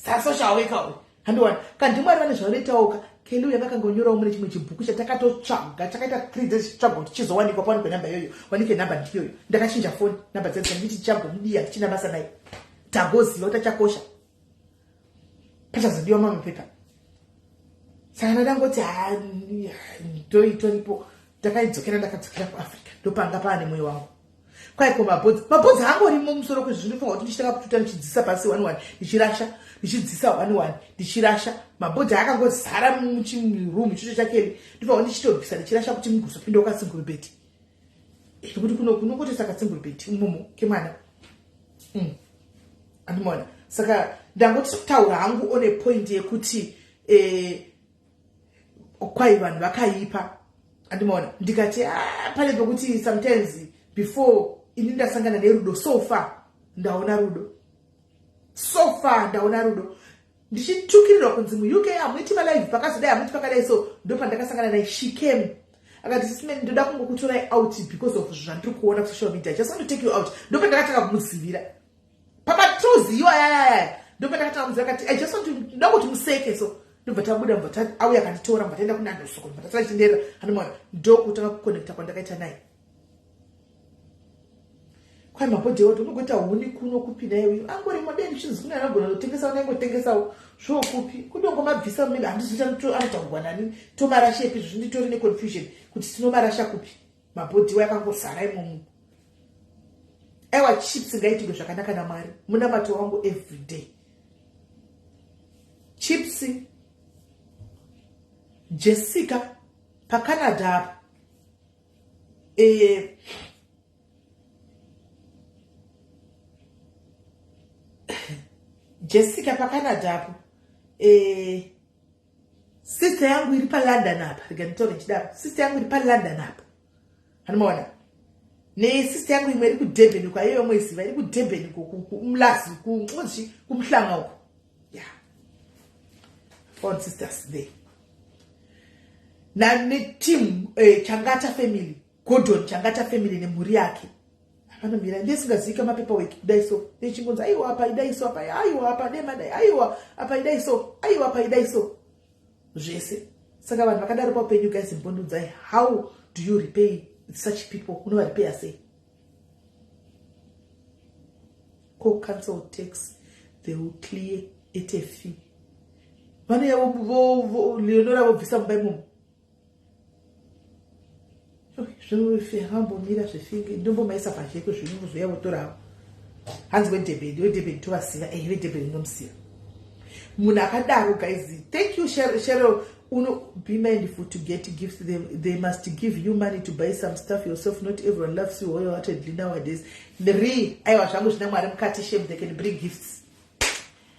A: dzasocial worker uyu, handiona. Kandimwari vane zvavanoitawoka. Keli uya vakangonyorawo mune chimwe chibhuku chatakatotsvaga, chakaita 3 days chitsvaga kuti chizowanikwa, pawanikwe nhamba iyoyo, wanike nhamba ndiyoyo. Ndakachinja foni nhamba dzedu, nditi tichagomudiya, tichina basa naye, tagoziva kuti achakosha, pachazodiwa mamwe pepa. Saka ndandangoti ndoitoripo. Ndakaidzokera, ndakadzokera kuAfrica, ndopanga paane mwoyo wangu. Kwaiko mabhodzi, mabhodzi angorimo musoro kwezvi. Zvinofunga kuti ndichitanga kututa, ndichidzisa pasi one one, ndichirasha, ndichidzisa one one, ndichirasha. Mabhodzi akangozara muchiroom ichocho chakeli. Ndifanga ndichitobvisa, ndichirasha kuti mugozopinda kasingle bed, nekuti kunongotoisa kasingle bed imomo kemwana. Andimona. Saka ndangoti kutaura hangu on a point yekuti kwai vanhu vakaipa, andimaona. Ndikati, ah, pane pekuti sometimes before ini ndasangana nerudo, so far ndaona rudo, so far ndaona rudo. Ndichitukirirwa kunzi muUK hamuiti malive, pakazodai hamuiti, pakadai. So ndo pandakasangana naye. She came akati, "Sis Melly, ndoda kungokutorai out because of zvandiri kuona kusocial media. I just want to take you out." Ndo pandakatanga kumuzivira pamatuzi iwo ayayaya. Ndo pandakatanga kumuzivira. Akati, "I just want to, ndoda kuti museke." So ndobva tabuda, mbva auya akanditora, mbva taenda kunandosoko, mbva tasara chitenderera, anomaona. Ndokutanga kuconnecta kwandakaita naye. Kwai mabhodhi ewati unogoita huni kuno kupi naye uyu angorimo dei ndichinzi kune anogona kutengesa, unaingotengesawo zvokupi kudongomabvisa maybe handizoita anotaurwa nani, tomarashepi. Izvo zvinditori neconfusion kuti tinomarasha kupi mabhodhi iwo akangozara imomo. Aiwa, Chips ngaitirwe zvakanaka naMwari, munamato wangu everyday. Chips, Jessica paCanada apa, Jessica paCanada apo, sister yangu iri paLondon apa, rega nditaure ndichidaro, sister yangu iri paLondon apa, anomaona, nesister yangu imwe iri kuDurban uko, aiyo moiziva, iri kuDurban, kumlazi, kunzi kuMhlanga uko. Yeah, found sisters there neteam Changata family, Gordon Changata family nemhuri yake. Vanomira ndisingazivika mapaperwork kudai so, ndichingonzi aiwa apa idai so, apa aiwa apa demadai, aiwa apa idai so, aiwa apa idai so, zvese. Saka vanhu vakadaro paupenyu, guys, mbondudzai, how do you repay such people? Unovarepeya sei? Co council tax they will clear at a fee. Vanouya Leonora vobvisa mumba imomo. Zvinoambomira zvefingi, ndombomaisa pazheko zvinongozoya votorawo. Hanzi weDurban, weDurban tovasiva. Vedurban inomusiva munhu akadaro. Guys, thank you, Cheryl. Uno be mindful to get gifts. They must give you money to buy some stuff yourself. Not everyone loves you wholeheartedly nowadays. Re aiwa, zvangu zvina Mwari mukati. Shame, they can bring gifts.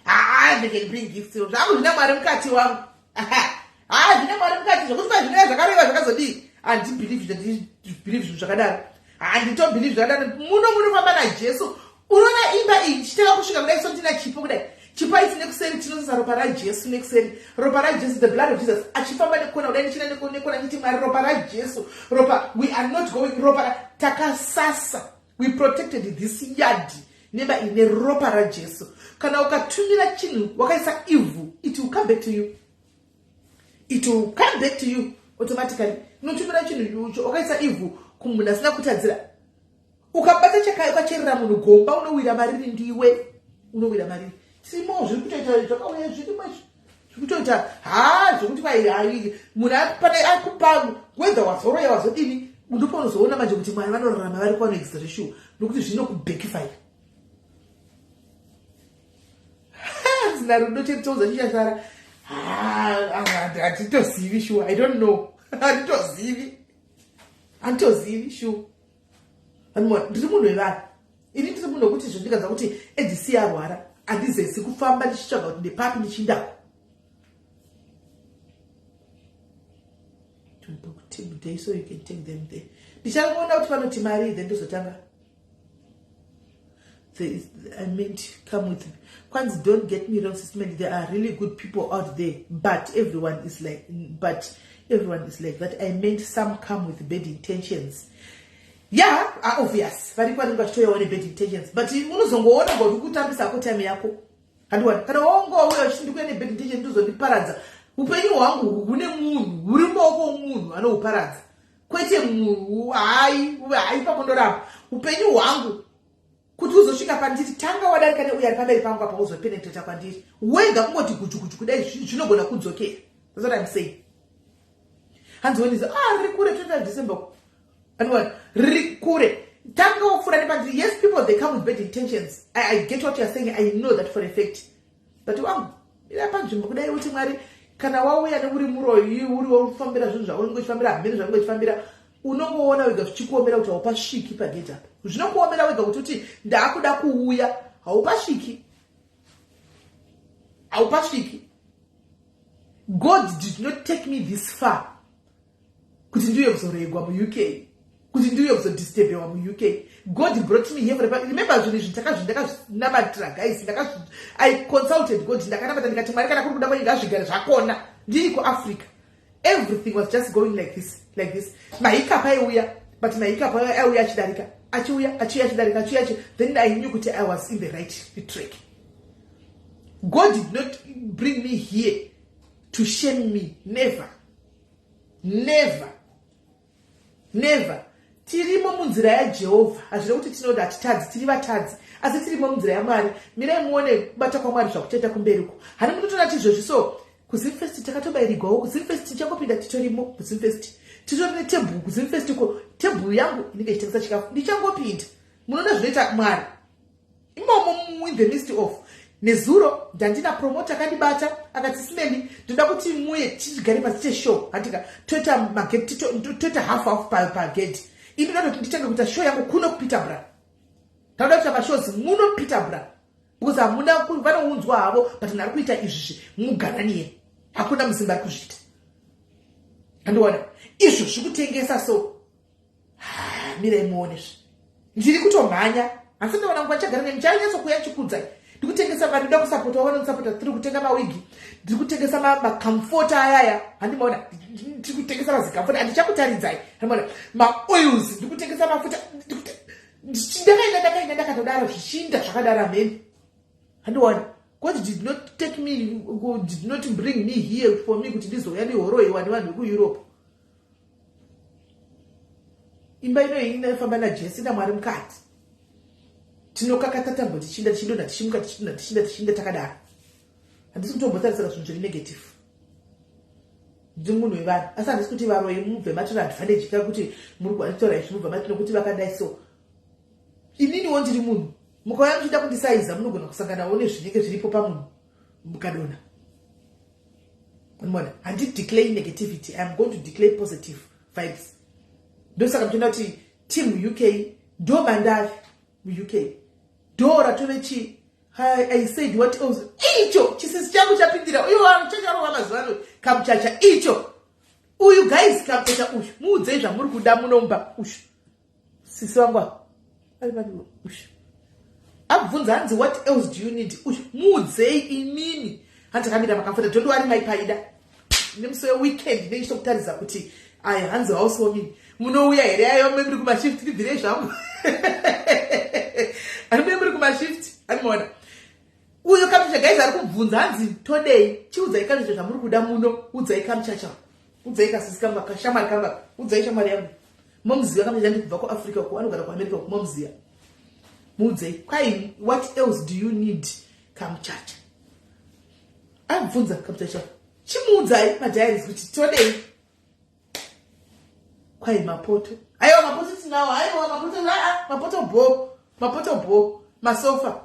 A: Ah, they can bring gifts. Zvangu zvina Mwari mukati wangu. Ah, zvine Mwari mukati zvokuti pazvinouya zvakareva zvakazodii. Handibelieve, handibelieve zvinhu zvakadaro, handitobelieve zvakadaro. Muno munofamba naJesu. Unoona imba iyi ichitanga kusvika kudai so, ndina Chipo kudai, Chipo aiti nekuseri tinosisa ropa raJesu, nekuseri ropa raJesu, the blood of Jesus. Achifamba nekona kudai, ndichina nekona, nditi Mwari, ropa raJesu, ropa, we are not going, ropa takasasa. We protected this yard nemba ine ropa raJesu. Kana ukatumira chinhu wakaisa ivhu, it will come back to you, it will come back to you. Automatically unotumira chinhu wakaisa ivhu kumunhu asina kutadzira. Ukabata chakai ukacherera munhu gomba unowira mariri ndiwe unowira mariri. Tirimo zviri kutoita zvakauya zvirimo izvi zviri kutoita haa zvekuti kwai munhu pane akupa whether wazoroya wazodini ndopaunozoona manje kuti Mwari vanorarama vari kwanoexista zveshuwa nokuti zvinokubhekifaya. Zina rudo chetoza chichasara hatitozivi shuwa. I don't know, handitozivi, handitozivi shuwa. Ndiri munhu wevanhu ini, ndiri munhu wekuti zvondikanza kuti adc arwara handizesi kufamba ndichitsvaga kuti ndepapi ndichindako. To book team day so you can take them there. Ndichangoona kuti vanoti mari, then ndozotanga. There is, I meant come with me. Kwanzi, don't get me wrong, Sister, there are really good people out there, but everyone is like that. I meant some come with bad intentions. Yeah, are obvious. Variko vanenge vachitouyawo nebad intentions, but unozongoona ngoti kutambisa ko time yako. Handiwani kana waungouya uchiti ndikuya nebad intention ndozondiparadza upenyu hwangu hune munhu huri mumaoko omunhu anohuparadza, kwete munhu. Hai hai, ipapo ndoramba. Upenyu hwangu kuti uzosvika pandiri, tanga wadarika neuyo ari pamberi pangu apa, uzopenetrata kwandiri wega. Kungoti guchu guchu kudai zvinogona kudzokera. That's what I'm saying. Hanzi wenizi, ah, riri kure 25 December. Andiona riri kure, tanga wopfuura nepandiri. Yes, people, they come with bad intentions. I get what you are saying. I know that for a fact, but wangu ira panzvimbo kudai uti Mwari, kana wauya neuri muroyi, uri wofambira zvinhu zvaunenge uchifambira hamene zvaunenge uchifambira, unongoona wega zvichikuomera kuti haupasviki pagate apa. Zvinokuomera wega kuti uti ndaakuda kuuya, haupasviki, haupasviki. God did not take me this far kuti ndiuye kuzoregwa muUK, kuti ndiuye kuzodisturbewa muUK. God brought me here for a, remember, zvinhu izvi ndakazvinamatira, guys. I consulted God, ndakanamata ndikati, Mwari, kana kuri kuda kwenyu ngazvigare zvakona. Ndiri kuAfrica, everything was just going like this, like this. Mahiccup aiuya, but mahiccup aiuya achidarika, achiuya, achiuya, achidarika, achiuya. Then I knew kuti I was in the right track. God did not bring me here to shame me. Never, never, never. Tirimo munzira yaJehovha. Hazvina kuti tinoda hatitadzi, tiri vatadzi, asi tirimo munzira yaMwari. Mirai muone kubata kwaMwari zvakuchaita kumberiko. Hani munotoona ti izvozvi so kuZimfest takatobayirigwawo. KuZimfest tichangopinda, titorimo kuZimfest, titori netebhuru kuZimfest ko. Tebhuru yangu inenge ichitengesa chikafu. Ndichangopinda, munoona zvinoita Mwari imomo. In the midst of nezuro, ndandina promoter akandibata akati, "Simeli, ndoda kuti muye tichigare pasi cheshow." Handika toita magate, toita half half pagate. Ini ndoda kuti nditange kuita show yangu kuno kuPeterborough. Ndauda kuita mashows muno Peterborough because hamuna vanounzwa havo, but ndari kuita izvizvi mugananiye, hakuna muZimba ari kuzviita. Handiona izvo zvikutengesa, so mirai muone. Ndiri kutomhanya, asi ndaona nguva ndichagara nemi, ndichanyatsokuya chikudzai. Ndikutengesa, vandoda kusapota vanondisapota. Tiri kutenga mawigi, ndiri kutengesa macomforter ayaya, handimaona? Ndiri kutengesa mazicomforter, handichakutaridzai, handimaona? Maoils, ndiri kutengesa mafuta. Ndakaenda, ndakaenda, ndakatodaro, zvichinda zvakadaro hameni, handiona? God did not take me, did not bring me here for me kuti ndizouya ndihoroiwa nevanhu vekuEurope. Imba inoyi inofamba naJesu naMwari mukati. Tinokakata tambo, tichinda, tichidonha, tichimuka, tichidonha, tichinda, tichinda, takadaro. Handisi kutombotarisira zvinhu zviri negative. Ndiri munhu wevanhu, asi handisi kuti varoyi mubve matora advantage ka kuti muri kutora izvi mubva mati nokuti vakadai. So ininiwo ndiri munhu, mukauya muchida kundisaiza munogona kusanganawo nezvinenge zviripo pamunhu mukadonha. Mona, handideclare negativity, I am going to declare positive vibes. Ndosaka muchiona kuti team UK ndo mandavi muUK, ndo ratove chii. I said, what else? Icho chisisi changu chapindira uyo chacharova mazuva ano kamuchacha icho. Uyu, guys, kamuchacha uyu, muudzei zvamuri kuda munomba. Uyu sisi vangu ari papi? Uyu abvunza, hanzi, "What else do you need?" Uyu muudzei inini handakamira makamfota. Don't worry, maipaida nemusi weweekend neichitokutaridza kuti aya hanzi housewarming munouya here? Ayo muri kumashift, ndibvirei zvangu, ari muri kumashift, animaona uyo kamuchacha. Guys, ari kubvunza, hanzi todei? Chiudzai kamuchacha zvamuri kuda muno. Udzai kamuchacha. Udzai kasisi kangu kashamwari kangu. Udzai shamwari yangu. Momuziva kamwe kubva kuAfrica uko, anogara kuAmerica uko, momuziva. Muudzei. Kwai what else do you need, kamuchacha? Abvunza kamuchacha. Chimuudzai madiaries kuti todei. Kwai mapoto. Aiwa, mapoto tinawo. Aiwa, mapoto, aa, mapoto bo. Mapoto bo. Masofa.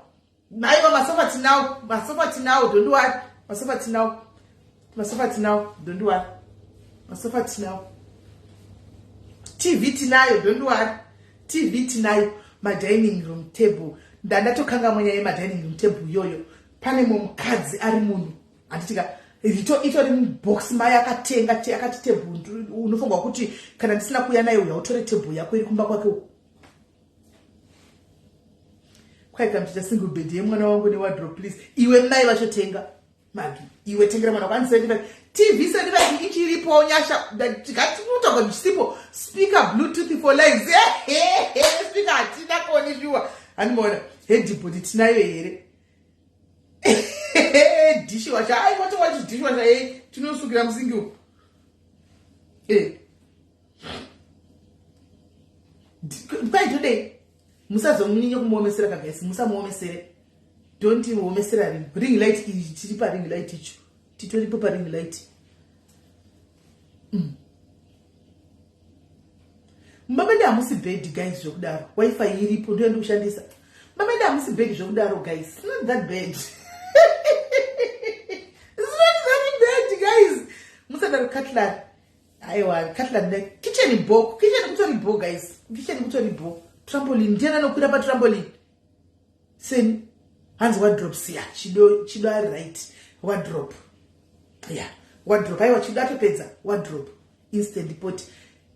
A: Aiwa, masofa tinawo. Masofa tinawo, don't worry. Masofa tinawo. Masofa tinawo, don't worry. Masofa tinawo. TV tinayo, don't worry. TV tinayo. Madining room table. Ndandatokanga mwenya yemadining room table iyoyo. Pane mumukadzi ari munhu. Handitika rito itori mubox mai akatenga akati table unofunga kuti kana ndisina kuuya nayo uya utore table yako iri kumba kwake uko. Kwai kamuchita single bed yemwana wangu newardrobe, please. Iwe mai vachotenga magi, iwe tengera mwana wako. 75 TV, 75 ichiripo. Nyasha tikatinotaura chisipo. Speaker, Bluetooth for lives. Speaker hatina koni shuwa. Handimaona headboard tinayo here? Dishwasher, aiwa, towachi dishwasher ei tinosukira musingi uku. Kwai todei? Musazomunyanye kumuomesera kagaisi, musamuomesere. Don't muomesera. Ring light iyi, tiri paring light icho, titoripo paring light. Mumba medu hamusi bad, guys, zvekudaro. Wifi iripo, ndiyo ndikushandisa. Mumba medu hamusi bad zvekudaro, guys. Not that bad, it's not that bad, guys, musadaro. Cutlery, aiwa, cutlery. Kitchen bo, kitchen kutori bo, guys, kitchen kutori bo. Trampoline, ndiani anokwira patrampoline seni? Hanzi wardrobe siya chido, chido ari right. Wardrobe ya wardrobe, aiwa, chido atopedza wardrobe. Instant pot,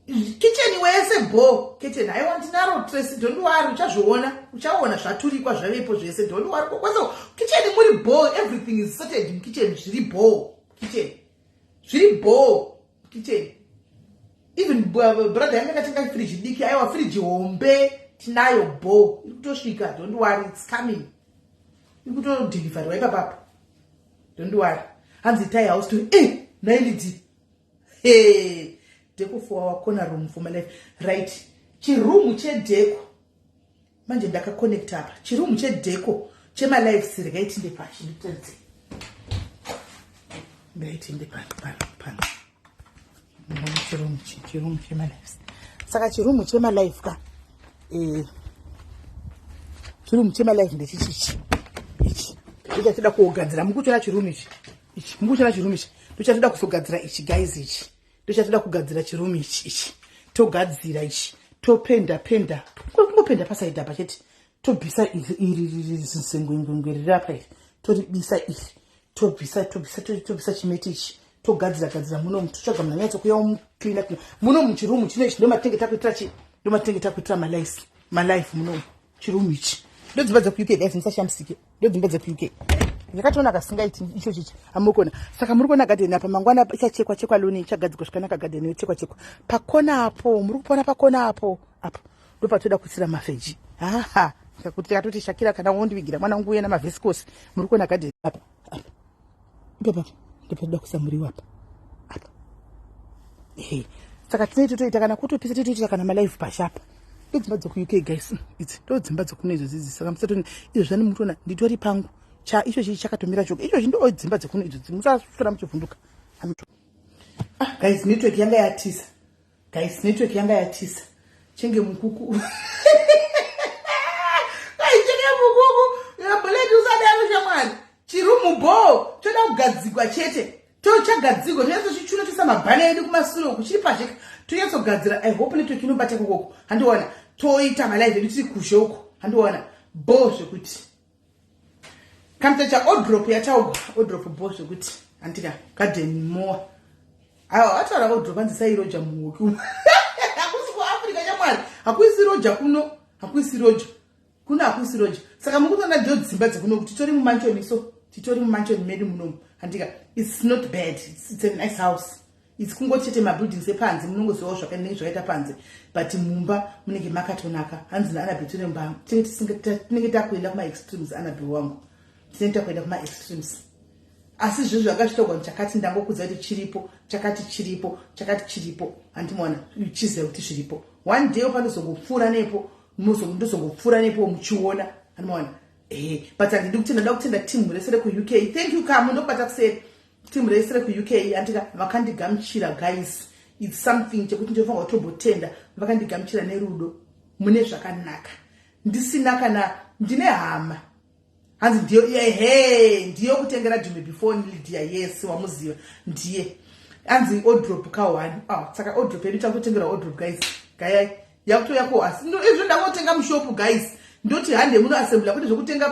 A: kitchen wese bo. Kitchen, aiwa, ndinaro Tracy, don't worry, uchazviona, uchaona zvaturikwa zvavepo zvese, don't worry. Kwese kitchen muri bo, everything is sorted mukitchen, zviri bo kitchen, zviri bo kitchen. Even brother yangu akatenga friji diki, aiwa, friji hombe tinayo bo, iri kutosvika, don't worry, it's coming, iri kutodhilivhariwa ipapapo, don't worry. Hanzi itai house to nailidi. Hey, deco for our corner room for my life, right? Chirumu chedeco manje ndakaconnecta apa, chirumu chedeco chemalives. Regai tinde pashi nditaridze. Regai tinde pano, pano, pano. Chirumu, chirumu chemalives. Saka chirumu chemalive ka, chirumu chemalive ndechichichi ichi ndochatida kugadzira. Mukutora chirumu ichi, ichi mukutora chirumu ichi, ndochatida kuzogadzira ichi, guys. Ichi ndochatida kugadzira, chirumu ichi. Ichi togadzira ichi, topenda penda, kungopenda pasaidi apa chete. Tobvisa iri zingwengwengwe riri apa iri, toribisa iri, tobvisa, tobvisa, tobvisa chimeti ichi, togadzira gadzira munomu, totsvaga munhu anyatsokuya omucleana muno muchirumu chino ichi. Ndomatinenge takuitira chi, ndomatinenge takuitira malife, malife munomu. Chirumu ichi ndodzimba dzekuUK, guys, musashamisike, ndodzimba dzekuUK. Ndakatoona kasingaiti icho chichi hamuri. Saka muri kuona gadheni apa, mangwana ichachekwa chekwa, lawn ichagadzikwa zvakanaka, gadheni yochekwa chekwa. Pakona apo, muri kupona pakona apo, apo ndopatoda kuisira maveggie. Haha, kuti tikatoti Shakira kana wondivigira mwana wangu uye namavhesikosi. Muri kuona gadheni apa, apa, ipapa ndopatoda kuisa muriwo apa, apa. Ehe, saka tinei totoita kana kutopisa, totoita kana malive pashapa. Ndodzimba dzekuUK, guys, idzi ndodzimba dzekuno idzo dzidzi. Saka musatoni izvo zvani mutoona nditori pangu cha icho chii chakatomira choga icho ndo dzimba dzekuno idzo, musaswera muchivhunduka. Ah, guys, network yanga yatisa, guys, network yanga yatisa. Chenge mukuku, ai, chenge mukuku buleti, usadaro shamwari. Chirumu bo choda kugadzikwa chete, tochagadzikwa, tonyatsochichuna, toisa mabhana edu kumasure uku, chiri pazheka, tonyatsogadzira. I hope network inobata ikokoko. Handiona toita malive edu tiri kuzhe uko, handiona bo zvekuti kamita cha wardrobe yataugwa, wardrobe bo zvekuti handika garden more. Aiwa, ataura wardrobe, hanzi sairoja muhoki. Hakusi kuAfrica chamwari, hakuisi roja kuno, hakuisi roja kuno, hakuisi roja. Saka muri kutoona ndo dzimba dzekuno, kuti titori mumansion, so titori mumansion medu munomu, handika? It's not bad, it's a nice house. It's kungoti chete mabuildings epanze, munongozivawo zvakanenge zvakaita panze, but mumba munenge makatonaka. Hanzi naAnabel tinemba, tinenge takuenda kumaextremes. Anabel wangu, tinenge takuenda kumaextremes. Asi zvinhu zvakachitogwa chakati ndangokudza kuti chiripo, chakati chiripo, chakati chiripo. Handimaona chiziva kuti zviripo. One day panozongopfuura nepo, ndozongopfuura nepo muchiona. Handimaona. Eh, but handidi kutenda, ndoda kutenda team rese rekuUK. Thank you Kamu, ndokubata kuseri. Team rese rekuUK andika vakandigamuchira guys. It's something chekuti ndinofanira kutombotenda. Vakandigamuchira nerudo mune zvakanaka. Ndisina kana ndine hama. Hanzi ndiyo ehe, ndiyo kutengera Jimmy before Lydia. Yes, wamuziva ndiye. Hanzi odrop ka one. Ah, saka odrop yedu takutengera odrop guys. Gayai yakutouya ko asi izvo ndakotenga mushopu guys. Ndoti hande muno assembly kuti zvekutenga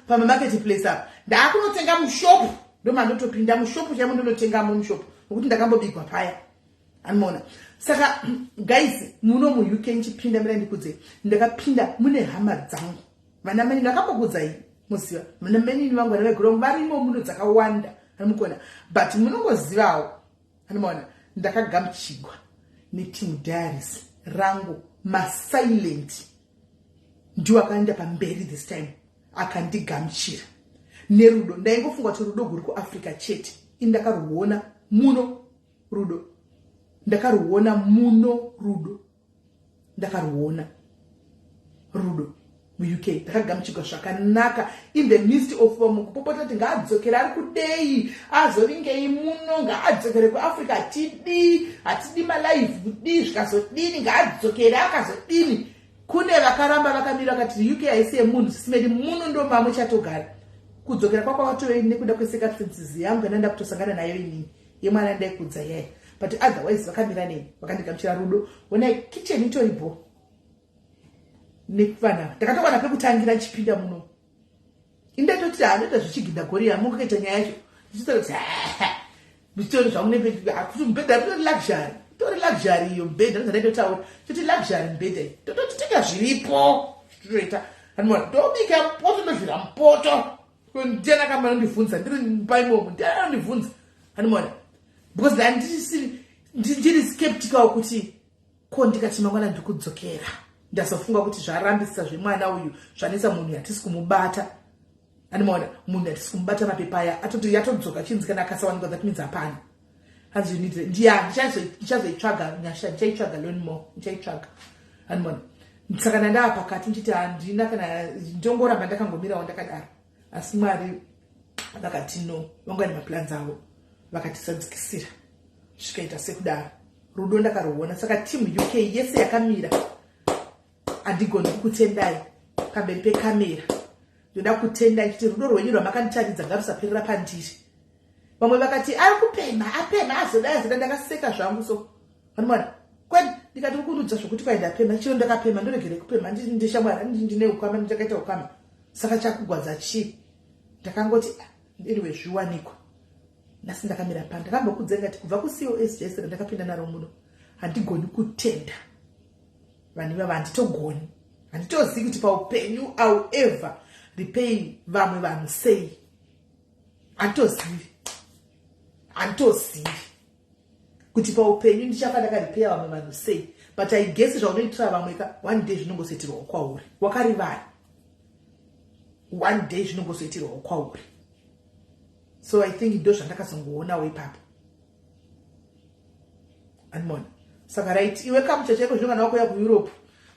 A: pa market place apa. Ndakunotenga mushopu. Ndomandotopinda mushopu chaimo ndonotenga mushopu nokuti ndakambobigwa paya. Anoona. Saka guys, muno mu UK nchipinda mira ndikudze. Ndakapinda mune hama dzangu. Vana mani ndakambokudzai muziva. Vana mani vangu vana veguru vangu varimo muno dzakawanda. Anomukona. But munongozivawo. Anomaona. Ndakagamuchigwa neteam diaries rangu masilent ndiwo akaenda pamberi this time akandigamuchira nerudo. Ndaingofunga kuti rudo guri kuAfrica chete. Ini ndakaruona muno rudo. Ndakaruona muno rudo. Ndakaruona rudo muUK. Ndakagamuchirwa zvakanaka in the midst of vamwe kupopota kuti ngaadzokere, ari kudei, azovingei muno, ngaadzokere kuAfrica, hatidi, hatidi malive kudii, zvikazodini, ngaadzokere, akazodini. Kune vakaramba vakamira vakati UK haisi yemunhu, sisimedi muno ndo mamuchatogara. Kudzokera kwakwa watove nekuda kwecircumstances yangu yandanda kutosangana nayo inini yemwana ndaikudza yaya, but otherwise vakamira neni vakandigamuchira rudo. Onai kitchen itori bho nevana, ndakatowana pekutangira nchipinda muno. Indatoti handoita zvichigidha goriya mukaita nyaya yacho ndichitaura kuti ndichitori zvangu nekuti mubhedha ritori luxury, itori luxury iyo mubhedha ndozvandaitotaura choti luxury mubhedha iyi tototi tenga zviripo totoita. Anoona ndobika mupoto, ndovhira mupoto. Ndiani akamba anondibvunza ndiri mumba imomo? Ndiani anondibvunza? Anoona because ndandisiri ndiri skeptical kuti ko ndikati mangwana ndikudzokera, ndazofunga kuti zvarambisa zvemwana uyu zvanetsa, munhu hatisi kumubata. Anomaona munhu hatisi kumubata, mapepa aya atoti yatodzoka chinzi kana akasawanikwa that means hapana. Hanzi you need ndiya ndichazoitsvaga nyasha, ndichaitsvaga learn more, ndichaitsvaga. Anomaona saka ndandaa pakati ndichiti handina kana ndongoramba ndakangomirawo ndakadaro, asi Mwari vakati no, vanga nemaplans avo vakatisadzikisira zvikaita sekudaro. Rudo ndakaruona. Saka team UK yese yakamira, handigoni kukutendai pamberi pekamera. Ndoda kutenda ichiti rudo rwenyu rwamakanditaridza ngarusaperera pandiri. Vamwe vakati ari kupema apema azodai azoda, ndakaseka zvangu so vanomwana kwedi ndikati kukundudza zvokuti kwai ndapema chiro ndakapema ndoregere kupema ndishamwari ndine ukama ndakaita ukama saka chakugwadza chii? Ndakangoti anyway zviwanikwa. Nhasi ndakamira pa ndakambokudza ndikati kubva kuCOS jesera ndakapinda naro muno, handigoni kutenda vanhu ivava, handitogoni, handitozivi kuti paupenyu au ever repay vamwe vanhu sei. Handitozivi, handitozivi kuti paupenyu ndichafa ndakaripeya vamwe vanhu sei, but I guess zvaunoitira vamwe ka one day zvinongozoitirwawo kwauri. Wakarivara, one day zvinongozoitirwawo kwauri. So I think ndo zvandakazongoonawo ipapo. Andimona saka right iwe kamucha chaiko zvino kana wakuuya kuEurope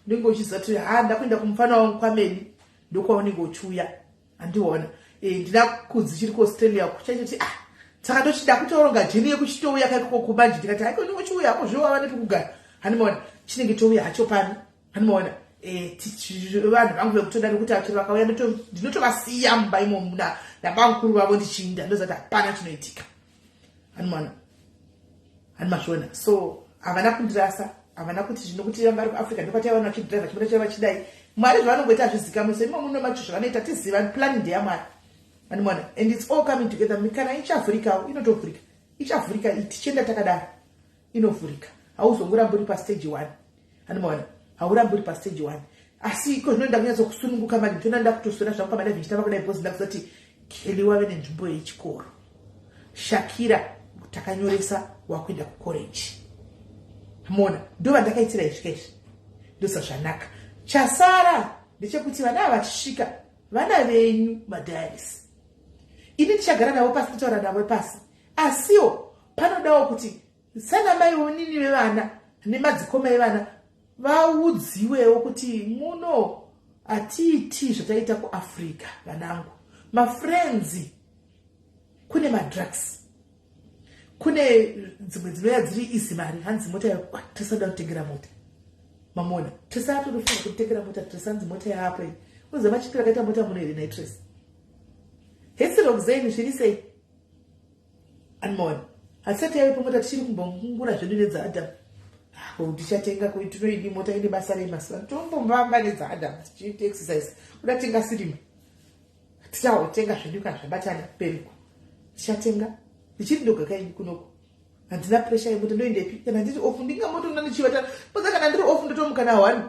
A: unenge uchiziva kuti ha ndakuenda kumufana wangu kwameni, ndokwaunenge uchiuya. Handiona ndina kudzi chiri kuAustralia kuchachoti ah saka ndochida kutoronga jeni yekuchitouya kaikoko kumanje, ndikati haiko ndingochiuya hako zvewava nepekugara. Handimaona chinenge touya hacho pano. Handimaona vanhu vangu vekutoda nekuti achiri vakauya ndinotovasiya mumba imomo nabamukuru vavo ndichiinda, ndozati hapana chinoitika. Handimaona, handimazviona. So havana kundirasa, havana kuti zvino kuti vanga vari kuAfrica ndokwataiva vachidhiraivha chimota chaiva chidai. Mwari zvavanongoita hazvizikamwe, so imo muno macho zvavanoita tiziva plan ndeyamwari. Handimaona, and it's all coming together. Kana ichavhurikawo inotovhurika, ichavhurika tichienda takadaro, inovhurika. Hauzongoramba uri pastage one. Handimaona, haurambi uri pastage one. Asi iko zvino ndakunyatsokusununguka manje, nditoona ndakutoswera zvangu pamalive ndichitamba kudai because ndakuzoti Kelly wave nenzvimbo yechikoro, Shakira takanyoresa wakuenda kukoreji. Mona ndo vandakaitira izvi kaizvi, ndosa zvanaka. Chasara ndechekuti vana ava vachisvika, vana venyu madiaries. Ini ndichagara navo pasi, nditaura navo pasi, asiwo panodawo kuti sanamaiwo nini vevana nemadzikoma evana vaudziwewo kuti muno hatiiti zvataita kuAfrica. Vanangu, mafriends, kune madrugs, kune dzimwe dzinouya dziri easy mari. Hanzi mota, tisada kutengera mota, mamona tisatotofunga kutengera mota. Tisanzi mota yaapo iyi, unoziva machipiro akaita mota muno here? Nitres hesiroxen zviri sei? Anmona hatisati yavepo mota, tichiri kumbongungura zvedu nedzaAdam. Tichatenga, tinoidi mota ine basa rei mazuva? Tombofamba nedzaAdam tichiita exercise. Kuda tenga sirima, tichahotenga zvedu kana zvabatana periko. Tichatenga ndichiri ndoga kaini kunoko, handina pressure yemota. Ndoendepi kana ndiri off? Ndingamotoona ndichivata poza. Kana ndiri off ndotomuka na 1,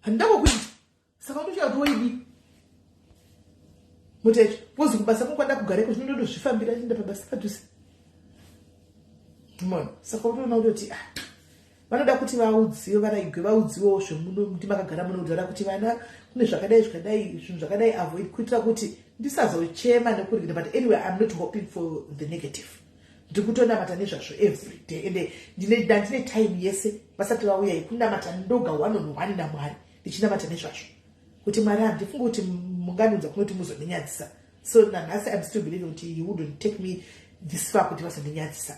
A: handida kokuita. Saka ndochaya kuti woidi mota yacho, because kubasa kwangu kugareko zvino ndotozvifambira chienda pabasa padhuze mona. Saka utoona kutoti, ah, vanoda kuti vaudziwe, varaigwe, vaudziwewo zvemuno ndimakagara muno kudhara, kuti vana kune zvakadai zvakadai, zvinhu zvakadai avoid, kuitira kuti ndisazochema nekurigina. But anyway, I'm not hoping for the negative. Ndiri kutonamata nezvazvo every day, ende ndandine time yese vasati vauya yekunamata ndoga one on one naMwari, ndichinamata nezvazvo kuti Mwari, handifungi kuti munganunza kunoti muzondinyadzisa. So nanhasi I'm still believing kuti He wouldn't take me this far kuti vazondinyadzisa.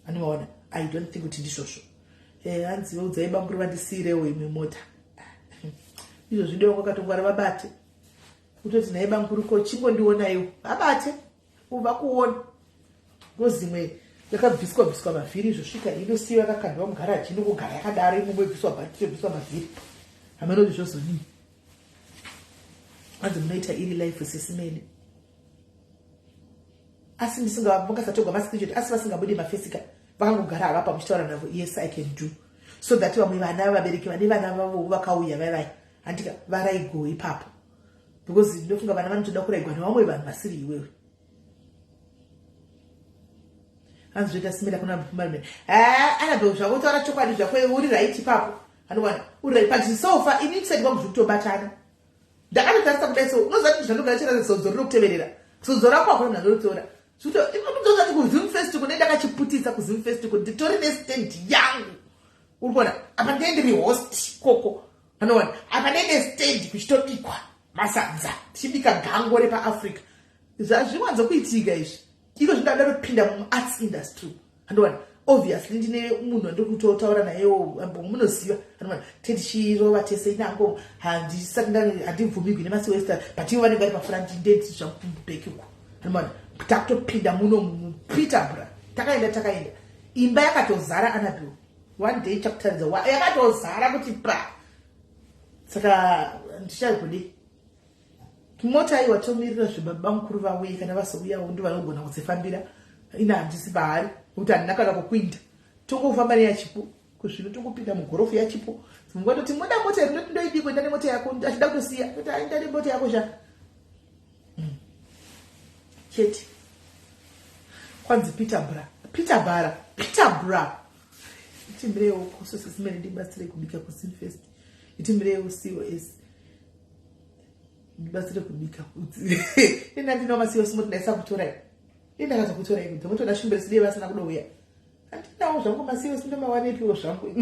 A: Anovaona, I don't think kuti ndizvozvo. Hanzi veudzai bamukuru vandisiyirewo imwe mota. Izvo zvidiwa kwakatongwara, vabate kutoti nhai bamukuru, ko chingondionaiwo, vabate vakuona ngozi imwe yakabviswa bviswa mavhiri, izvosvika inosiyiwa yakakandwa mugaraji, inongogara yakadaro imomo, ibviswa bhatiri, bviswa mavhiri, hameno kuti zvozodii. Hanzi munoita iri life sesimene, asi ndisingavangasatorwa mascreenshot, asi vasingabudi mafesika, vakangogara havapa muchitaura navo. Yes, I can do so that vamwe vana, vabereki vane vana vavo vakauya vaivai, handika varaigo ipapo, because ndinofunga vana vanotoda kuraigwa nevamwe vanhu vasiri iwewe. Hanzi zvoita simila kuna marume. Anabel, zvako taura chokwadi zvako, uri right ipapo. Anowana uri right, but so far ini kusati kwangu zviri kutobatana. Ndakatotarisa kudai, so unoziva kuti zvandogara chera zodzo rinokuteverera, zodzo rako hakuna munhu anoritora. Zvikuti kuZimfest kune ndakachiputitsa kuZimfest kuti nditori nestand yangu, uri kuona apa ndiye ndiri host koko. Anoona apa ndine stand, kuchitobikwa masadza, tichibika gango repaAfrica. Zvazviwanzokuitika izvi iko zvindada kupinda muarts industry. Andowana obviously ndine munhu wandiri kutotaura nayewo, munoziva, anowana tetichirova tese inango. Handisati handibvumigwi nemasiwester, but ivo vanenge vari pafront, ndeti zvakuback uko. Anowana takutopinda muno muPeterborough, takaenda takaenda, imba yakatozara. Anabel, one day chakutaridza, yakatozara kuti pa. Saka ndichagodi mota? Aiwa, tomirira zvebaba mukuru vauye. Kana vazouyawo ndo vanogona kudzifambira. Ina handisi bahari nekuti handina kana kukuinda, tongofamba neyachipo kuzvino, tongopinda mugorofu yachipo. Dzimwe toti moda mota here? Ndoti ndoidi kuenda nemota yako, achida kutosiya kuti aenda nemota yako sha. Chete kwanzi Peter bra, Peter bara, Peter bra. Itimbirewo kusosesimene, ndibatsire kubika kuZimfest. Itimbirewo cos, ndibatsire kubika. Ina ndinawo macos, moti ndaisa kutorai, indakaza kutorai kudza motoda shumberesi dei vasina kudouya. Handinawo zvangu macos, ndomawanepiwo zvangu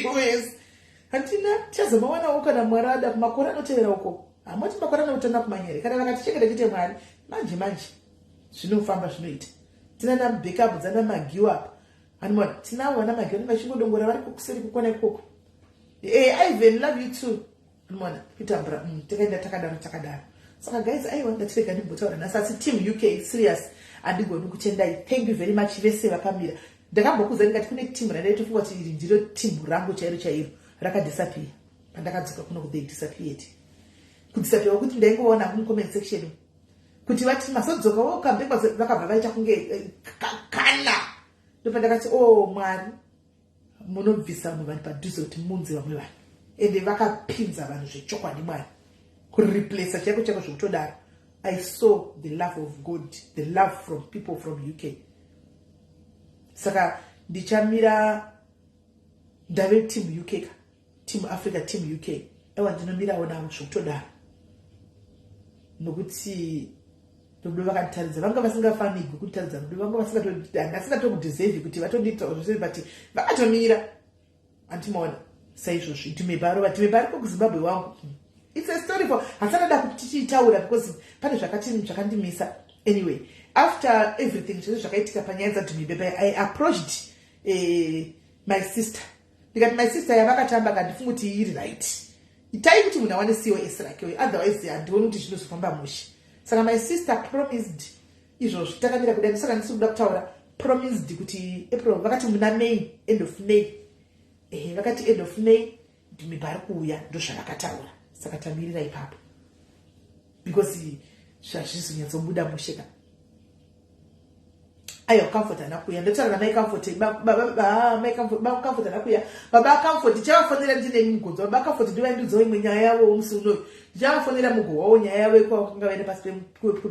A: cos? Handina, tichazomawanawo kana Mwari ada kumakore anotevera uko. Hamoti makore anotanga kumanyere kana vakatichengeta chete Mwari. Manje manje zvinofamba, zvinoita. Tina nabackup dzana Magiwa apa, anoona tinavo vana Magiwa vanenge vachingodongora vari kuseri kukona ikoko. Ivan, love you too. Anoona kutambura, takaenda takadaro takadaro. Saka guys, aiwa, ndatirega ndimbotaura nhasi. Asi team UK, serious, handigoni kutendai. Thank you very much vese vakamira. Ndakambokuudza ndikati kune team randaitofunga kuti iri ndiro team rangu chairo chairo, rakadisappear pandakadzoka kuno. They disappeared, kudisappear kuti ndaingoona mucomment section kuti vati masodzoka, welcome back. Vakabva vaita kunge kana ndopandakati, "Oh Mwari, munobvisa vamwe vanhu padhuze kuti munze vamwe vanhu." Ende vakapinza vanhu zvechokwadi, Mwari kureplaca chaiko chaiko zvekutodaro. I saw the love of God, the love from people from UK. Saka ndichamira ndave team UK ka, team Africa, team UK. Aiwa, ndinomirawo navo zvekutodaro nokuti Rudo vakanditaridza, vanga vasingafanigwi kunditaridza rudo, vanga vasingatokudeserve kuti vatondiitawo zvese, but vakatomira. Andimaona saizvozvi Dhumebharo, vaDhumebharo kokuZimbabwe wangu. It's a story for hasanada kuti tichiitaura because pane zvakati zvakandimisa. Anyway, after everything zvese zvakaitika panyaya dzaDhumebe, I approached my sister, ndikati, "My sister, yavakatamba kandifunga kuti iri right. Itai kuti munhu awane COS rake, otherwise handioni kuti zvinozofamba mushe." Saka my sister promised izvozvo takamira kudai, saka ndisi kuda kutaura, promised kuti April, vakati muna May, end of May. Ehe, vakati end of May Dhumibha ari kuuya, ndozvavakataura. Saka tamirira ipapo because zvazvizonyatsobuda mushe ka. Aiwa, Comfort haana kuuya. Ndotaura namai Comfort, Comfort haana kuuya. Baba Comfort ndichavafonera ndine mugodzo. Baba Comfort ndivaindudzawo imwe nyaya yavo musi unoyu. Ndichavafonera mugowawo nyaya yavo ikwavakanga vaenda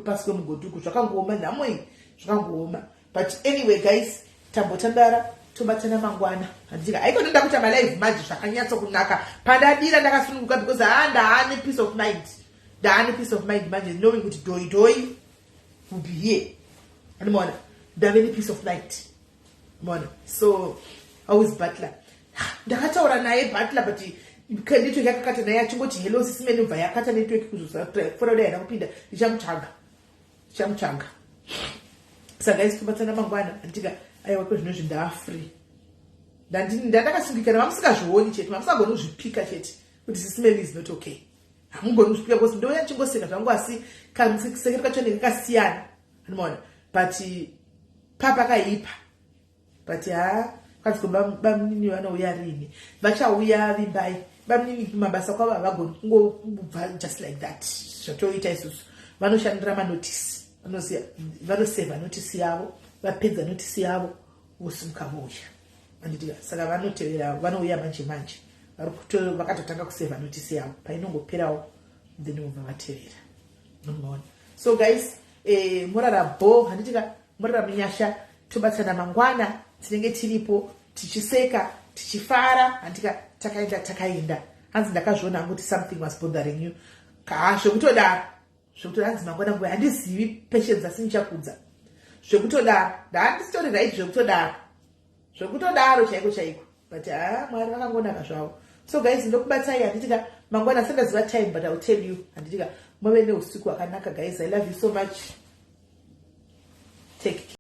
A: pasi kwemugodhi uku. Zvakangooma, nhamo iyi, zvakangooma. But anyway guys, tambotandara, tobatana mangwana, handitika? Haikotoda kuita malive manje zvakanyatsokunaka. Pandadira ndakasununguka because haa, ndaane peace of mind, ndaane peace of mind manje, knowing kuti doi doi will be here. Andimaona ndave nepeace of mind, maona? So how is Butler? Ndakataura naye Butler, but network yakakata naye achingoti, "Hello, Sisi Melly." Bva yakata network kuzosafura kudai, haina kupinda. Ndichamutsvaga, ndichamutsvaga. Saka isi tobatsana mangwana, handitika? Aiwa, kwezvinozvi ndaafree, ndandakasungikana. Mamusingazvioni chete, mamusingagoni kuzvipika chete kuti Sisi Melly is not okay. Hamugoni kuzvipika because ndouya ndichingoseka zvangu, asi kasekero kacho ndekakasiyana, anomaona? But papakaipa, but ha, kwanzi bamunini vanouya rini? Vachauya, vimbai. Bamunini kumabasa kwavo havagoni kungobva just like that zvatoita isusu. Vanoshandira manotice, vanosevha notice yavo, vapedza notice yavo vosimuka vouya, anditika? Saka vanotevera, vanouya manje manje. Vakatotanga kusevha notice yavo, painongoperawo then vobva vatevera, unoona? So guys, murara bo, handitika? Murara munyasha. Tobatsana mangwana, tinenge tiripo tichiseka, tichifara, handika? Takaenda, takaenda. Hanzi ndakazviona hangu kuti something was bothering you ka, zvekutodaro, zvekutodaro. Hanzi mangwana nguva handizivi, Patience, asi ndichakudza zvekutodaro. Ndaandisitori right, zvekutodaro, zvekutodaro chaiko chaiko. But ha, Mwari vakangonaka zvavo. So guys, ndokubatsai, handitika? Mangwana asandaziva time, but I will tell you, handitika? Muve neusiku hwakanaka guys, I love you so much.